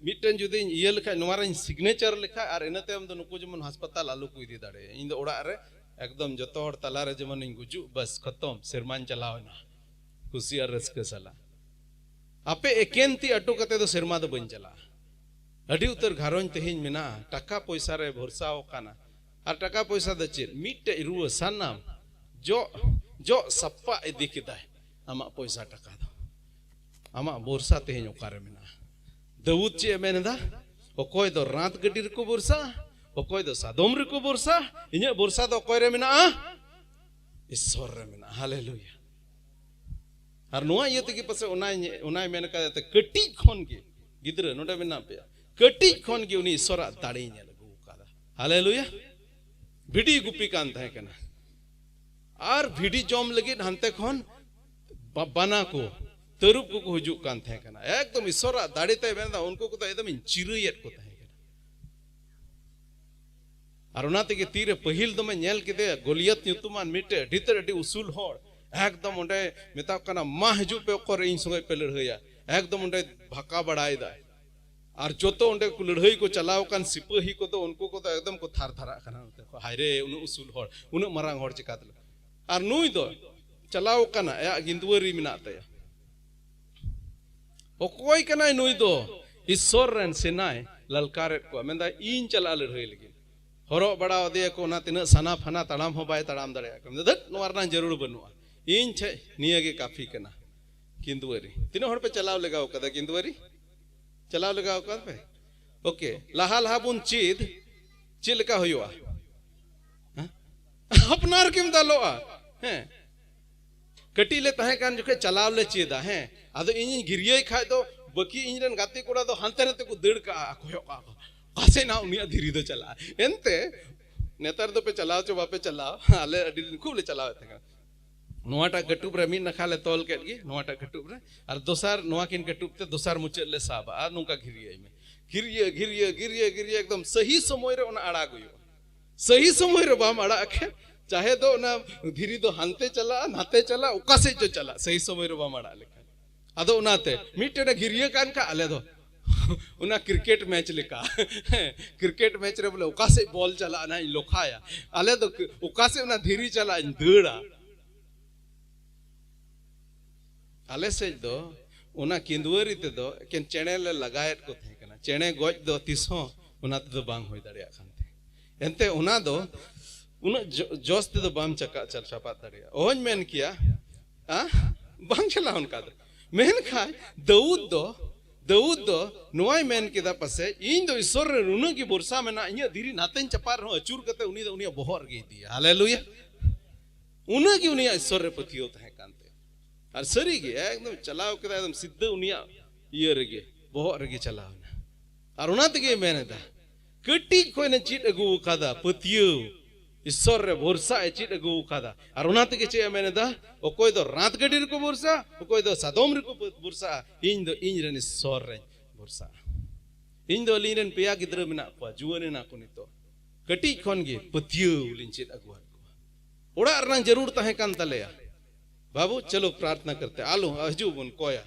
ᱢᱤᱫᱴᱮᱱ ᱡᱩᱫᱤᱧ ᱤᱭᱟᱹ ᱞᱮᱠᱷᱟᱡ, ᱱᱚᱣᱟ ᱨᱮᱧ ᱥᱤᱜᱽᱱᱮᱪᱟᱨ ᱞᱮᱠᱷᱟᱡ, ᱟᱨ ᱤᱱᱟᱹ ᱛᱟᱭᱚᱢ ᱫᱚ ᱱᱩᱠᱩ ᱡᱮᱢᱚᱱ ᱦᱟᱥᱯᱟᱛᱟᱞ ᱟᱞᱚ ᱠᱚ ᱤᱫᱤ ᱫᱟᱲᱮᱭᱟᱜᱼᱟ᱾ ᱤᱧ ᱫᱚ ᱚᱲᱟᱜ ᱨᱮ ᱮᱠᱫᱚᱢ ᱡᱚᱛᱚ ᱦᱚᱲ ᱛᱟᱞᱟᱨᱮ ᱡᱮᱢᱚᱱᱤᱧ ᱜᱩᱡᱩᱜ, ᱵᱟᱥ ᱠᱷᱚᱛᱚᱢ, ᱥᱮᱨᱢᱟᱧ ᱪᱟᱞᱟᱣ ᱮᱱᱟ ᱠᱩᱥᱤ ᱟᱨ ᱨᱟᱹᱥᱠᱟᱹ ᱥᱟᱞᱟᱜ᱾ ᱟᱯᱮ ᱮᱠᱮᱱ ᱛᱤ ᱟᱹᱴᱩ ᱠᱟᱛᱮ ᱫᱚ ᱥᱮᱨᱢᱟ ᱫᱚ ᱵᱟᱹᱧ ᱪᱟᱞᱟᱜᱼᱟ᱾ ᱟᱹᱰᱤ ᱩᱛᱟᱹᱨ ᱜᱷᱟᱨᱚᱸᱡᱽ ᱛᱮᱦᱮᱧ ᱢᱮᱱᱟᱜᱼᱟ, ᱴᱟᱠᱟ ᱯᱚᱭᱥᱟ ᱨᱮ ᱵᱷᱚᱨᱥᱟᱣ ᱠᱟᱱᱟ᱾ ᱟᱨ ᱴᱟᱠᱟ ᱯᱚᱭᱥᱟ ᱫᱚ ᱪᱮᱫ? ᱢᱤᱫᱴᱮᱡ ᱨᱩᱣᱟᱹ ᱥᱟᱱᱟᱢ ᱡᱚᱜ, ᱡᱚᱜ ᱥᱟᱯᱟ ᱤᱫᱤ ᱠᱮᱫᱟᱭ ᱟᱢᱟᱜ ᱯᱚᱭᱥᱟ ᱴᱟᱠᱟ ᱫᱚ᱾ ᱟᱢᱟᱜ ᱵᱷᱚᱨᱥᱟ ᱛᱮᱦᱮᱧ ᱚᱠᱟᱨᱮ ᱢᱮᱱᱟᱜᱼᱟ? ᱫᱟᱹᱣᱩᱫ ᱪᱮᱫ ᱮ ᱢᱮᱱ ᱮᱫᱟ? ᱚᱠᱚᱭ ᱫᱚ ᱨᱟᱸᱛ ᱜᱟᱹᱰᱤ ᱨᱮᱠᱚ ᱵᱷᱚᱨᱥᱟ, ᱚᱠᱚᱭ ᱫᱚ ᱥᱟᱫᱚᱢ ᱨᱮᱠᱚ ᱵᱷᱚᱨᱥᱟ, ᱤᱧᱟᱹᱜ ᱵᱷᱚᱨᱥᱟ ᱫᱚ ᱚᱠᱚᱭ ᱨᱮ ᱢᱮᱱᱟᱜᱼᱟ? ᱤᱥᱥᱚᱨ ᱨᱮ ᱢᱮᱱᱟᱜᱼᱟ᱾ ᱦᱟᱞᱮᱞᱩᱭᱟ᱾ ᱟᱨ ᱱᱚᱣᱟ ᱤᱭᱟᱹ ᱛᱮᱜᱮ ᱯᱟᱥᱮ ᱚᱱᱟᱭ, ᱚᱱᱟᱭ ᱢᱮᱱ ᱠᱟᱫᱟ, ᱛᱮ ᱠᱟᱹᱴᱤᱡ ᱠᱷᱚᱱ ᱜᱮ, ᱜᱤᱫᱽᱨᱟᱹ ᱱᱚᱰᱮ ᱢᱮᱱᱟᱜ ᱯᱮᱭᱟ, ᱠᱟᱹᱴᱤᱡ ᱠᱷᱚᱱ ᱜᱮ ᱩᱱᱤ ᱤᱥᱥᱚᱨᱟᱜ ᱫᱟᱲᱮᱭ ᱧᱮᱞ ᱟᱹᱜᱩ ᱟᱠᱟᱫᱟ᱾ ᱦᱟᱞᱮᱞᱩᱭᱟ᱾ ᱵᱷᱤᱰᱤ ᱜᱩᱯᱤ ᱠᱟᱱ ᱛᱟᱦᱮᱸ ᱠᱟᱱᱟ, ᱟᱨ ᱵᱷᱤᱰᱤ ᱡᱚᱢ ᱞᱟᱹᱜᱤᱫ ᱦᱟᱱᱛᱮ ᱠᱷᱚᱱ ᱵᱟ-, ᱵᱟᱱᱟ ᱠᱚ, ᱛᱟᱹᱨᱩᱵ ᱠᱚᱠᱚ ᱦᱤᱡᱩᱜ ᱠᱟᱱ ᱛᱟᱦᱮᱸ ᱠᱟᱱᱟ᱾ ᱮᱠᱫᱚᱢ ᱤᱥᱥᱚᱨᱟᱜ ᱫᱟᱲᱮ ᱛᱮᱭ ᱢᱮᱱᱫᱟ, ᱩᱱᱠᱩ ᱠᱚᱫᱚ ᱮᱠᱫᱚᱢ ᱤᱧ ᱪᱤᱨᱟᱹᱭᱮᱫ ᱠᱚ ᱛᱟᱦᱮᱸ ᱠᱟᱱᱟ᱾ ᱟᱨ ᱚᱱᱟ ᱛᱮᱜᱮ ᱛᱤᱨᱮ ᱯᱟᱹᱦᱤᱞ ᱫᱚᱢᱮ ᱧᱮᱞ ᱠᱮᱫᱮᱭᱟ, ᱜᱚᱞᱤᱭᱟᱛ ᱧᱩᱛᱩᱢᱟᱱ ᱢᱤᱫᱴᱮᱡ ᱟᱹᱰᱤ ᱛᱮᱫ ᱟᱹᱰᱤ ᱩᱥᱩᱞ ᱦᱚᱲ, ᱮᱠᱫᱚᱢ ᱚᱸᱰᱮ ᱢᱮᱛᱟᱣ ᱠᱟᱱᱟ, "ᱢᱟ ᱦᱤᱡᱩᱜ ᱯᱮ, ᱚᱠᱚᱭ ᱨᱮ ᱤᱧ ᱥᱚᱸᱜᱮ ᱯᱮ ᱞᱟᱹᱲᱦᱟᱹᱭᱟ?" ᱮᱠᱫᱚᱢ ᱚᱸᱰᱮ ᱵᱷᱟᱠᱟ ᱵᱟᱲᱟᱭᱮᱫᱟᱭ᱾ ᱟᱨ ᱡᱚᱛᱚ ᱚᱸᱰᱮ ᱠᱚ ᱞᱟᱹᱲᱦᱟᱹᱭ ᱠᱚ ᱪᱟᱞᱟᱣ ᱟᱠᱟᱱ ᱥᱤᱯᱟᱹᱦᱤ ᱠᱚᱫᱚ, ᱩᱱᱠᱩ ᱠᱚᱫᱚ ᱮᱠᱫᱚᱢ ᱠᱚ ᱛᱷᱟᱨ ᱛᱷᱟᱨᱟᱜ ᱠᱟᱱᱟ᱾ ᱱᱚᱛᱮ ᱠᱚ, "ᱦᱟᱭ ᱨᱮ, ᱩᱱᱟᱹᱜ ᱩᱥᱩᱞ ᱦᱚᱲ, ᱩᱱᱟᱹᱜ ᱢᱟᱨᱟᱝ ᱦᱚᱲ ᱪᱤᱠᱟᱛᱮ?" ᱟᱨ ᱱᱩᱭ ᱫᱚ ᱪᱟᱞᱟᱣ ᱠᱟᱱᱟ, ᱟᱭᱟᱜ ᱜᱤᱸᱫᱣᱟᱹᱨᱤ ᱢᱮᱱᱟᱜ ᱛᱟᱭᱟ᱾ ᱚᱠᱚᱭ ᱠᱟᱱᱟᱭ ᱱᱩᱭ ᱫᱚ? ᱤᱥᱥᱚᱨ ᱨᱮᱱ ᱥᱮᱱᱟᱭ ᱞᱟᱞᱠᱟᱨᱮᱫ ᱠᱚᱣᱟ, ᱢᱮᱱᱫᱟᱭ, "ᱤᱧ ᱪᱟᱞᱟᱜᱼᱟ ᱞᱟᱹᱲᱦᱟᱹᱭ ᱞᱟᱹᱜᱤᱫ᱾" ᱦᱚᱨᱚᱜ ᱵᱟᱲᱟ ᱟᱫᱮᱭᱟᱠᱚ, ᱚᱱᱟ ᱛᱤᱱᱟᱹᱜ ᱥᱟᱱᱟ ᱯᱷᱟᱱᱟ, ᱛᱟᱲᱟᱢ ᱦᱚᱸ ᱵᱟᱭ ᱛᱟᱲᱟᱢ ᱫᱟᱲᱮᱭᱟᱜ ᱠᱟᱱᱟ᱾ ᱢᱮᱱᱫᱟ, "ᱫᱷᱟᱹᱴ, ᱱᱚᱣᱟ ᱨᱮᱱᱟᱜ ᱡᱟᱹᱨᱩᱲ ᱵᱟᱹᱱᱩᱜᱼᱟ, ᱤᱧ ᱴᱷᱮᱡ ᱱᱤᱭᱟᱹ ᱜᱮ ᱠᱟᱯᱷᱤ ᱠᱟᱱᱟ᱾" ᱜᱤᱸᱫᱣᱟᱹᱨᱤ᱾ ᱛᱤᱱᱟᱹᱜ ᱦᱚᱲ ᱯᱮ ᱪᱟᱞᱟᱣ ᱞᱮᱜᱟᱣ ᱠᱟᱫᱟ ᱜᱤᱸᱫᱣᱟᱹᱨᱤ? ᱪᱟᱞᱟᱣ ᱞᱮᱜᱟᱣ ᱠᱟᱫ ᱯᱮ? ᱳᱠᱮ, ᱞᱟᱦᱟ ᱞᱟᱦᱟ ᱵᱚᱱ ᱪᱮᱫ, ᱪᱮᱫ ᱞᱮᱠᱟ ᱦᱩᱭᱩᱜᱼᱟ? ᱦᱮᱸ? ᱟᱯᱱᱟᱨ ᱜᱮᱢ ᱫᱟᱞᱚᱜᱼᱟ᱾ ᱦᱮᱸ, ᱠᱟᱹᱴᱤᱡ ᱞᱮ ᱛᱟᱦᱮᱸ ᱠᱟᱱ ᱡᱚᱠᱷᱮᱡ ᱪᱟᱞᱟᱣ ᱞᱮ ᱪᱮᱫᱟ᱾ ᱦᱮᱸ, ᱟᱫᱚ ᱤᱧᱤᱧ ᱜᱤᱨᱭᱟᱹᱭ ᱠᱷᱟᱡ ᱫᱚ ᱵᱟᱹᱠᱤ ᱤᱧ ᱨᱮᱱ ᱜᱟᱛᱮ ᱠᱚᱲᱟ ᱫᱚ ᱦᱟᱱᱛᱮ ᱱᱟᱛᱮ ᱠᱚ ᱫᱟᱹᱲ ᱠᱟᱜᱼᱟ, ᱠᱚᱭᱚᱜ ᱠᱟᱜᱼᱟ ᱠᱚ, ᱚᱠᱟ ᱥᱮᱫ ᱱᱟ ᱩᱱᱤᱭᱟᱜ ᱫᱷᱤᱨᱤ ᱫᱚ ᱪᱟᱞᱟᱜᱼᱟ᱾ ᱮᱱᱛᱮ ᱱᱮᱛᱟᱨ ᱫᱚᱯᱮ ᱪᱟᱞᱟᱣ ᱪᱚ ᱵᱟᱯᱮ ᱪᱟᱞᱟᱣ, ᱟᱞᱮ ᱟᱹᱰᱤ ᱫᱤᱱ ᱠᱷᱩᱵ ᱞᱮ ᱪᱟᱞᱟᱣᱮᱫ ᱛᱟᱦᱮᱸ ᱠᱟᱱᱟ᱾ ᱱᱚᱣᱟᱴᱟᱜ ᱠᱟᱹᱴᱩᱵ ᱨᱮ ᱢᱤᱫ ᱱᱟᱠᱷᱟ ᱞᱮ ᱛᱚᱞ ᱠᱮᱫ ᱜᱮ, ᱱᱚᱣᱟᱴᱟᱜ ᱠᱟᱹᱴᱩᱵ ᱨᱮ, ᱟᱨ ᱫᱚᱥᱟᱨ ᱱᱚᱣᱟ ᱠᱤᱱ ᱠᱟᱹᱴᱩᱵ ᱛᱮ ᱫᱚᱥᱟᱨ ᱢᱩᱪᱟᱹᱫ ᱞᱮ ᱥᱟᱵᱟ, ᱟᱨ ᱱᱚᱝᱠᱟ ᱜᱷᱤᱨᱭᱟᱹᱭ ᱢᱮ, ᱜᱷᱤᱨᱭᱟᱹ, ᱜᱷᱤᱨᱭᱟᱹ, ᱜᱷᱤᱨᱭᱟᱹ, ᱜᱷᱤᱨᱭᱟᱹ, ᱮᱠᱫᱚᱢ ᱥᱟᱹᱦᱤ ᱥᱚᱢᱚᱭ ᱨᱮ ᱚᱱᱟ ᱟᱲᱟᱜ ᱦᱩᱭᱩᱜᱼᱟ᱾ ᱥᱟᱹᱦᱤ ᱥᱚᱢᱚᱭ ᱨᱮ ᱵᱟᱢ ᱟᱲᱟᱜ ᱠᱷᱟᱱ, ᱪᱟᱦᱮ ᱫᱚ ᱚᱱᱟ ᱫᱷᱤᱨᱤ ᱫᱚ ᱦᱟᱱᱛᱮ ᱪᱟᱞᱟᱜᱼᱟ, ᱱᱟᱛᱮ ᱪᱟᱞᱟᱜᱼᱟ, ᱚᱠᱟ ᱥᱮᱫ ᱪᱚ ᱪᱟᱞᱟᱜ, ᱥᱟᱹᱦᱤ ᱥᱚᱢᱚᱭ ᱨᱮ ᱵᱟᱢ ᱟᱲᱟᱜ ᱞᱮᱠᱷᱟᱱ᱾ ᱟᱫᱚ ᱚᱱᱟᱛᱮ ᱢᱤᱫᱴᱮᱱ ᱮ ᱜᱷᱤᱨᱭᱟᱹ ᱠᱟᱱ ᱠᱷᱟᱱ, ᱟᱞᱮ ᱫᱚ ᱚᱱᱟ ᱠᱨᱤᱠᱮᱴ ᱢᱮᱪ ᱞᱮᱠᱟ, ᱠᱨᱤᱠᱮᱴ ᱢᱮᱪ ᱨᱮ ᱵᱚᱞᱮ ᱚᱠᱟ ᱥᱮᱫ ᱵᱚᱞ ᱪᱟᱞᱟᱜᱼᱟ, ᱚᱱᱟᱧ ᱞᱚᱠᱷᱟᱭᱟ᱾ ᱟᱞᱮ ᱫᱚ ᱚᱠᱟ ᱥᱮᱫ ᱚᱱᱟ ᱫᱷᱤᱨᱤ ᱪᱟᱞᱟᱜᱼᱟ, ᱤᱧ ᱫᱟᱹᱲᱟ᱾ ᱟᱞᱮ ᱥᱮᱫ ᱫᱚ ᱚᱱᱟ ᱠᱤᱸᱫᱣᱟᱹᱨᱤ ᱛᱮᱫᱚ ᱮᱠᱮᱱ ᱪᱮᱬᱮ ᱞᱮ ᱞᱟᱜᱟᱭᱮᱫ ᱠᱚ ᱛᱟᱦᱮᱸ ᱠᱟᱱᱟ᱾ ᱪᱮᱬᱮ ᱜᱚᱡ ᱫᱚ ᱛᱤᱥ ᱦᱚᱸ ᱚᱱᱟ ᱛᱮᱫᱚ ᱵᱟᱝ ᱦᱩᱭ ᱫᱟᱲᱮᱭᱟᱜ ᱠᱟᱱ ᱛᱟᱦᱮᱸ᱾ ᱮᱱᱛᱮ ᱚᱱᱟ ᱫᱚ ᱩᱱᱟᱹᱜ ᱡᱚ-, ᱡᱚᱥ ᱛᱮᱫᱚ ᱵᱟᱢ ᱪᱟᱠᱟ ᱪᱟ-, ᱪᱟᱯᱟᱫ ᱫᱟᱲᱮᱭᱟᱜᱼᱟ᱾ ᱚᱦᱚᱧ ᱢᱮᱱ ᱠᱮᱭᱟ, ᱟ? ᱵᱟᱝ ᱪᱟᱞᱟᱣ ᱚᱱᱠᱟ ᱫᱚ᱾ ᱢᱮᱱᱠᱷᱟᱱ ᱫᱟᱹᱣᱩᱫ ᱫᱚ, ᱫᱟᱹᱣᱩᱫ ᱫᱚ ᱱᱚᱣᱟᱭ ᱢᱮᱱ ᱠᱮᱫᱟ, "ᱯᱟᱥᱮᱡ ᱤᱧ ᱫᱚ ᱤᱥᱥᱚᱨ ᱨᱮ ᱱᱩᱱᱟᱹᱜ ᱜᱮ ᱵᱷᱚᱨᱥᱟ ᱢᱮᱱᱟᱜᱼᱟ, ᱤᱧᱟᱹᱜ ᱫᱷᱤᱨᱤ ᱱᱟᱛᱮᱧ ᱪᱟᱯᱟᱫ ᱨᱮᱦᱚᱸ, ᱟᱹᱪᱩᱨ ᱠᱟᱛᱮ ᱩᱱᱤ ᱫᱚ ᱩᱱᱤᱭᱟᱜ ᱵᱚᱦᱚᱜ ᱨᱮᱜᱮᱭ ᱤᱫᱤᱭᱟ᱾" ᱦᱟᱞᱮᱞᱩᱭᱟ᱾ ᱩᱱᱟᱹᱜ ᱜᱮ ᱩᱱᱤᱭᱟᱜ ᱤᱥᱥᱚᱨ ᱨᱮ ᱯᱟᱹᱛᱭᱟᱹᱣ ᱛᱟᱦᱮᱸ ᱠᱟᱱ ᱛᱟᱭᱟ᱾ ᱟᱨ ᱥᱟᱹᱨᱤ ᱜᱮ ᱮᱠᱫᱚᱢ ᱪᱟᱞᱟᱣ ᱠᱮᱫᱟᱭ, ᱮᱠᱫᱚᱢ ᱥᱤᱫᱷᱟᱹ ᱩᱱᱤᱭᱟᱜ ᱤᱭᱟᱹ ᱨᱮᱜᱮ, ᱵᱚᱦᱚᱜ ᱨᱮᱜᱮ ᱪᱟᱞᱟᱣ ᱮᱱᱟ᱾ ᱟᱨ ᱚᱱᱟ ᱛᱮᱜᱮ ᱢᱮᱱ ᱮᱫᱟ, ᱠᱟᱹᱴᱤᱡ ᱠᱷᱚᱱ ᱮ ᱪᱮᱫ ᱟᱹᱜᱩ ᱟᱠᱟᱫᱟ ᱯᱟᱹᱛᱭᱟᱹᱣ, ᱤᱥᱥᱚᱨ ᱨᱮ ᱵᱷᱚᱨᱥᱟ ᱮ ᱪᱮᱫ ᱟᱹᱜᱩ ᱟᱠᱟᱫᱟ᱾ ᱟᱨ ᱚᱱᱟ ᱛᱮᱜᱮ ᱪᱮᱫ ᱮ ᱢᱮᱱ ᱮᱫᱟ? "ᱚᱠᱚᱭ ᱫᱚ ᱨᱟᱛ ᱜᱟᱹᱰᱤ ᱨᱮᱠᱚ ᱵᱷᱚᱨᱥᱟ, ᱚᱠᱚᱭ ᱫᱚ ᱥᱟᱫᱚᱢ ᱨᱮᱠᱚ ᱵᱷᱚᱨᱥᱟᱜᱼᱟ, ᱤᱧ ᱫᱚ ᱤᱧ ᱨᱮᱱ ᱤᱥᱥᱚᱨ ᱨᱮᱧ ᱵᱷᱚᱨᱥᱟᱜᱼᱟ᱾" ᱤᱧ ᱫᱚ ᱟᱹᱞᱤᱧ ᱨᱮᱱ ᱯᱮᱭᱟ ᱜᱤᱫᱽᱨᱟᱹ ᱢᱮᱱᱟᱜ ᱠᱚᱣᱟ, ᱡᱩᱣᱟᱹᱱ ᱮᱱᱟ ᱠᱚ ᱱᱤᱛᱚᱜ᱾ ᱠᱟᱹᱴᱤᱡ ᱠᱷᱚᱱ ᱜᱮ ᱯᱟᱹᱛᱭᱟᱹᱣ ᱞᱤᱧ ᱪᱮᱫ ᱟᱹᱜᱩᱣᱟᱫ ᱠᱚᱣᱟ᱾ ᱚᱲᱟᱜ ᱨᱮᱱᱟᱜ ᱡᱟᱹᱨᱩᱲ ᱛᱟᱦᱮᱸ ᱠᱟᱱ ᱛᱟᱞᱮᱭᱟ, ᱵᱟᱹᱵᱩ ᱪᱚᱞᱚ ᱯᱨᱟᱨᱛᱷᱱᱟ ᱠᱟᱨᱛᱮ, ᱟᱞᱚ ᱦᱤᱡᱩᱜ ᱵᱚᱱ ᱠᱚᱭᱟ᱾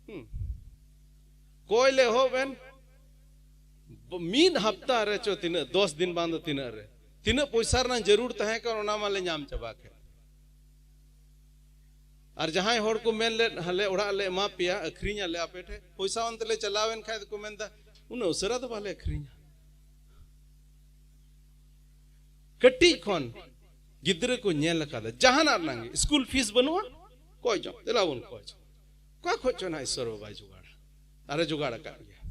ᱦᱩᱸ᱾ ᱠᱚᱭ ᱞᱮ ᱮᱦᱚᱵ ᱮᱱ, ᱢᱤᱫ ᱦᱟᱯᱛᱟ ᱨᱮ ᱪᱚ ᱛᱤᱱᱟᱹᱜ, ᱫᱚᱥ ᱫᱤᱱ ᱵᱟᱝ ᱫᱚ ᱛᱤᱱᱟᱹᱜ ᱨᱮ, ᱛᱤᱱᱟᱹᱜ ᱯᱚᱭᱥᱟ ᱨᱮᱱᱟᱜ ᱡᱟᱹᱨᱩᱲ ᱛᱟᱦᱮᱸ ᱠᱟᱱ, ᱚᱱᱟ ᱢᱟᱞᱮ ᱧᱟᱢ ᱪᱟᱵᱟ ᱠᱮᱫ᱾ ᱟᱨ ᱡᱟᱦᱟᱸᱭ ᱦᱚᱲ ᱠᱚ ᱢᱮᱱ ᱞᱮᱫ, ᱟᱞᱮ ᱚᱲᱟᱜ ᱞᱮ ᱮᱢᱟ ᱯᱮᱭᱟ, ᱟᱹᱠᱷᱨᱤᱧ ᱟᱞᱮ ᱟᱯᱮ ᱴᱷᱮᱱ, ᱯᱚᱭᱥᱟ ᱚᱱᱛᱮ ᱞᱮ ᱪᱟᱞᱟᱣ ᱮᱱ ᱠᱷᱟᱡ ᱫᱚᱠᱚ ᱢᱮᱱᱫᱟ, ᱩᱱᱟᱹᱜ ᱩᱥᱟᱹᱨᱟ ᱫᱚ ᱵᱟᱞᱮ ᱟᱹᱠᱷᱨᱤᱧᱟ᱾ ᱠᱟᱹᱴᱤᱡ ᱠᱷᱚᱱ ᱜᱤᱫᱽᱨᱟᱹ ᱠᱚ ᱧᱮᱞ ᱟᱠᱟᱫᱟ, ᱡᱟᱦᱟᱱᱟᱜ ᱨᱮᱱᱟᱜ ᱜᱮ, ᱥᱠᱩᱞ ᱯᱷᱤᱥ ᱵᱟᱹᱱᱩᱜᱼᱟ, ᱠᱚᱭ ᱪᱚᱝ, ᱫᱮᱞᱟ ᱵᱚᱱ ᱠᱚᱭ ᱪᱚᱝ᱾ ᱚᱠᱟ ᱠᱷᱚᱡ ᱪᱚ ᱱᱟᱜ ᱤᱥᱚᱨ ᱵᱟᱵᱟᱭ ᱡᱚᱜᱟᱲᱟ, ᱟᱨᱮ ᱡᱚᱜᱟᱲ ᱟᱠᱟᱫ ᱜᱮᱭᱟ᱾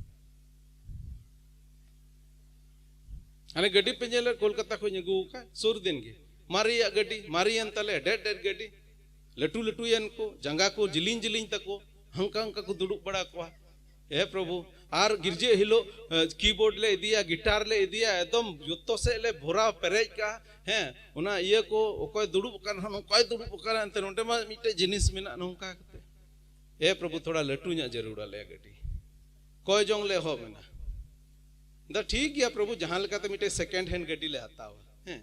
ᱦᱟᱱᱮ ᱜᱟᱹᱰᱤ ᱯᱮ ᱧᱮᱞᱮᱫ, ᱠᱳᱞᱠᱟᱛᱟ ᱠᱷᱚᱡ ᱤᱧ ᱟᱹᱜᱩ ᱟᱠᱟᱫ, ᱥᱩᱨ ᱫᱤᱱ ᱜᱮ᱾ ᱢᱟᱨᱮᱭᱟᱜ ᱜᱟᱹᱰᱤ, ᱢᱟᱨᱮᱭᱮᱱ ᱛᱟᱞᱮ, ᱰᱮᱰ ᱰᱮᱰ ᱜᱟᱹᱰᱤ, ᱞᱟᱹᱴᱩ ᱞᱟᱹᱴᱩᱭᱮᱱ ᱠᱚ, ᱡᱟᱸᱜᱟ ᱠᱚ ᱡᱤᱞᱤᱧ ᱡᱤᱞᱤᱧ ᱛᱟᱠᱚ, ᱦᱟᱱᱠᱟ ᱦᱟᱱᱠᱟ ᱠᱚ ᱫᱩᱲᱩᱵ ᱵᱟᱲᱟ ᱠᱚᱣᱟ᱾ ᱦᱮ ᱯᱨᱚᱵᱷᱩ, ᱟᱨ ᱜᱤᱨᱡᱟᱹ ᱦᱤᱞᱳᱜ, ᱮ, ᱠᱤᱵᱳᱨᱰ ᱞᱮ ᱤᱫᱤᱭᱟ, ᱜᱤᱴᱟᱨ ᱞᱮ ᱤᱫᱤᱭᱟ, ᱮᱠᱫᱚᱢ ᱡᱚᱛᱚ ᱥᱮᱫ ᱞᱮ ᱵᱷᱚᱨᱟᱣ ᱯᱮᱨᱮᱡ ᱠᱟᱜᱼᱟ᱾ ᱦᱮᱸ, ᱚᱱᱟ ᱤᱭᱟᱹ ᱠᱚ, ᱚᱠᱚᱭ ᱫᱩᱲᱩᱵ ᱟᱠᱟᱱ ᱦᱚᱸ ᱱᱚᱝᱠᱟᱭ ᱫᱩᱲᱩᱵ ᱟᱠᱟᱱᱟ, ᱮᱱᱛᱮ ᱱᱚᱰᱮ ᱢᱟ ᱢᱤᱫᱴᱮᱡ ᱡᱤᱱᱤᱥ ᱢᱮᱱᱟᱜ ᱱᱚᱝᱠᱟ ᱠᱟᱛᱮ᱾ ᱮ ᱯᱨᱚᱵᱷᱩ, ᱛᱷᱚᱲᱟ ᱞᱟᱹᱴᱩ ᱧᱚᱜ ᱡᱟᱹᱨᱩᱲ ᱟᱞᱮᱭᱟ ᱜᱟᱹᱰᱤ᱾ ᱠᱚᱭ ᱡᱚᱝ ᱞᱮ ᱮᱦᱚᱵ ᱮᱱᱟ᱾ ᱫᱟ ᱴᱷᱤᱠ ᱜᱮᱭᱟ ᱯᱨᱚᱵᱷᱩ, ᱡᱟᱦᱟᱸ ᱞᱮᱠᱟᱛᱮ ᱢᱤᱫᱴᱮᱡ ᱥᱮᱠᱮᱱᱰ ᱦᱮᱱᱰ ᱜᱟᱹᱰᱤ ᱞᱮ ᱦᱟᱛᱟᱣᱟ, ᱦᱮᱸ,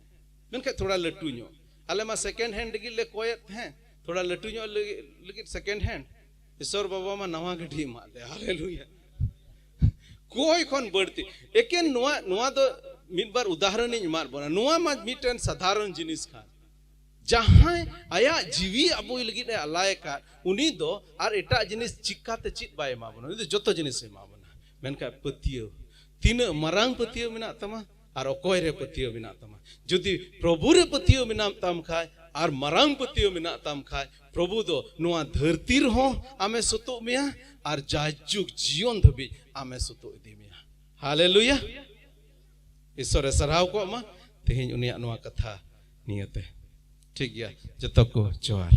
ᱢᱮᱱᱠᱷᱟᱱ ᱛᱷᱚᱲᱟ ᱞᱟᱹᱴᱩ ᱧᱚᱜ᱾ ᱟᱞᱮ ᱢᱟ ᱥᱮᱠᱮᱱᱰ ᱦᱮᱱᱰ ᱞᱟᱹᱜᱤᱫ ᱞᱮ ᱠᱚᱭᱮᱫ ᱛᱟᱦᱮᱸ, ᱛᱷᱚᱲᱟ ᱞᱟᱹᱴᱩ ᱧᱚᱜ ᱞᱟᱹᱜᱤᱫ, ᱞᱟᱹᱜᱤᱫ ᱥᱮᱠᱮᱱᱰ ᱦᱮᱱᱰ᱾ ᱤᱥᱚᱨ ᱵᱟᱵᱟ ᱢᱟ ᱱᱟᱣᱟ ᱜᱟᱹᱰᱤ ᱮᱢᱟᱫ ᱞᱮᱭᱟ, ᱦᱟᱞᱮᱞᱩᱭᱟ᱾ ᱠᱚᱭ ᱠᱷᱚᱱ ᱵᱟᱹᱲᱛᱤ᱾ ᱮᱠᱮᱱ ᱱᱚᱣᱟ, ᱱᱚᱣᱟ ᱫᱚ ᱢᱤᱫ ᱵᱟᱨ ᱩᱫᱟᱦᱚᱨᱚᱱ ᱤᱧ ᱮᱢᱟᱫ ᱵᱚᱱᱟ᱾ ᱱᱚᱣᱟ ᱢᱟ ᱢᱤᱫᱴᱮᱱ ᱥᱟᱫᱷᱟᱨᱚᱱ ᱡᱤᱱᱤᱥ ᱠᱟᱱ᱾ ᱡᱟᱦᱟᱸᱭ ᱟᱭᱟᱜ ᱡᱤᱣᱤ ᱟᱵᱚ ᱞᱟᱹᱜᱤᱫ ᱮ ᱟᱞᱟᱭ ᱟᱠᱟᱫ, ᱩᱱᱤ ᱫᱚ ᱟᱨ ᱮᱴᱟᱜ ᱡᱤᱱᱤᱥ ᱪᱤᱠᱟᱛᱮ ᱪᱮᱫ ᱵᱟᱭ ᱮᱢᱟ ᱵᱚᱱᱟ? ᱩᱱᱤ ᱫᱚ ᱡᱚᱛᱚ ᱡᱤᱱᱤᱥ ᱮ ᱮᱢᱟ ᱵᱚᱱᱟ᱾ ᱢᱮᱱᱠᱷᱟᱱ ᱯᱟᱹᱛᱭᱟᱹᱣ, ᱛᱤᱱᱟᱹᱜ ᱢᱟᱨᱟᱝ ᱯᱟᱹᱛᱭᱟᱹᱣ ᱢᱮᱱᱟᱜ ᱛᱟᱢᱟ ᱟᱨ ᱚᱠᱚᱭ ᱨᱮ ᱯᱟᱹᱛᱭᱟᱹᱣ ᱢᱮᱱᱟᱜ ᱛᱟᱢᱟ? ᱡᱩᱫᱤ ᱯᱨᱚᱵᱷᱩ ᱨᱮ ᱯᱟᱹᱛᱭᱟᱹᱣ ᱢᱮᱱᱟᱜ ᱛᱟᱢ ᱠᱷᱟᱡ ᱟᱨ ᱢᱟᱨᱟᱝ ᱯᱟᱹᱛᱭᱟᱹᱣ ᱢᱮᱱᱟᱜ ᱛᱟᱢ ᱠᱷᱟᱡ, ᱯᱨᱚᱵᱷᱩ ᱫᱚ ᱱᱚᱣᱟ ᱫᱷᱟᱹᱨᱛᱤ ᱨᱮᱦᱚᱸ ᱟᱢᱮ ᱥᱩᱛᱩᱜ ᱢᱮᱭᱟ ᱟᱨ ᱡᱟᱭᱡᱩᱜᱽ ᱡᱤᱭᱚᱱ ᱫᱷᱟᱹᱵᱤᱡ ᱟᱢᱮ ᱥᱩᱛᱩᱜ ᱤᱫᱤ ᱢᱮᱭᱟ᱾ ᱦᱟᱞᱮᱞᱩᱭᱟ᱾ ᱤᱥᱚᱨᱮ ᱥᱟᱨᱦᱟᱣ ᱠᱚᱜ ᱢᱟ ᱛᱮᱦᱮᱧ ᱩᱱᱤᱭᱟᱜ ᱱᱚᱣᱟ ᱠᱟᱛᱷᱟ ᱱᱤᱭᱟᱹᱛᱮ᱾ ᱴᱷᱤᱠ ᱜᱮᱭᱟ, ᱡᱚᱛᱚ ᱠᱚ ᱡᱚᱦᱟᱨ᱾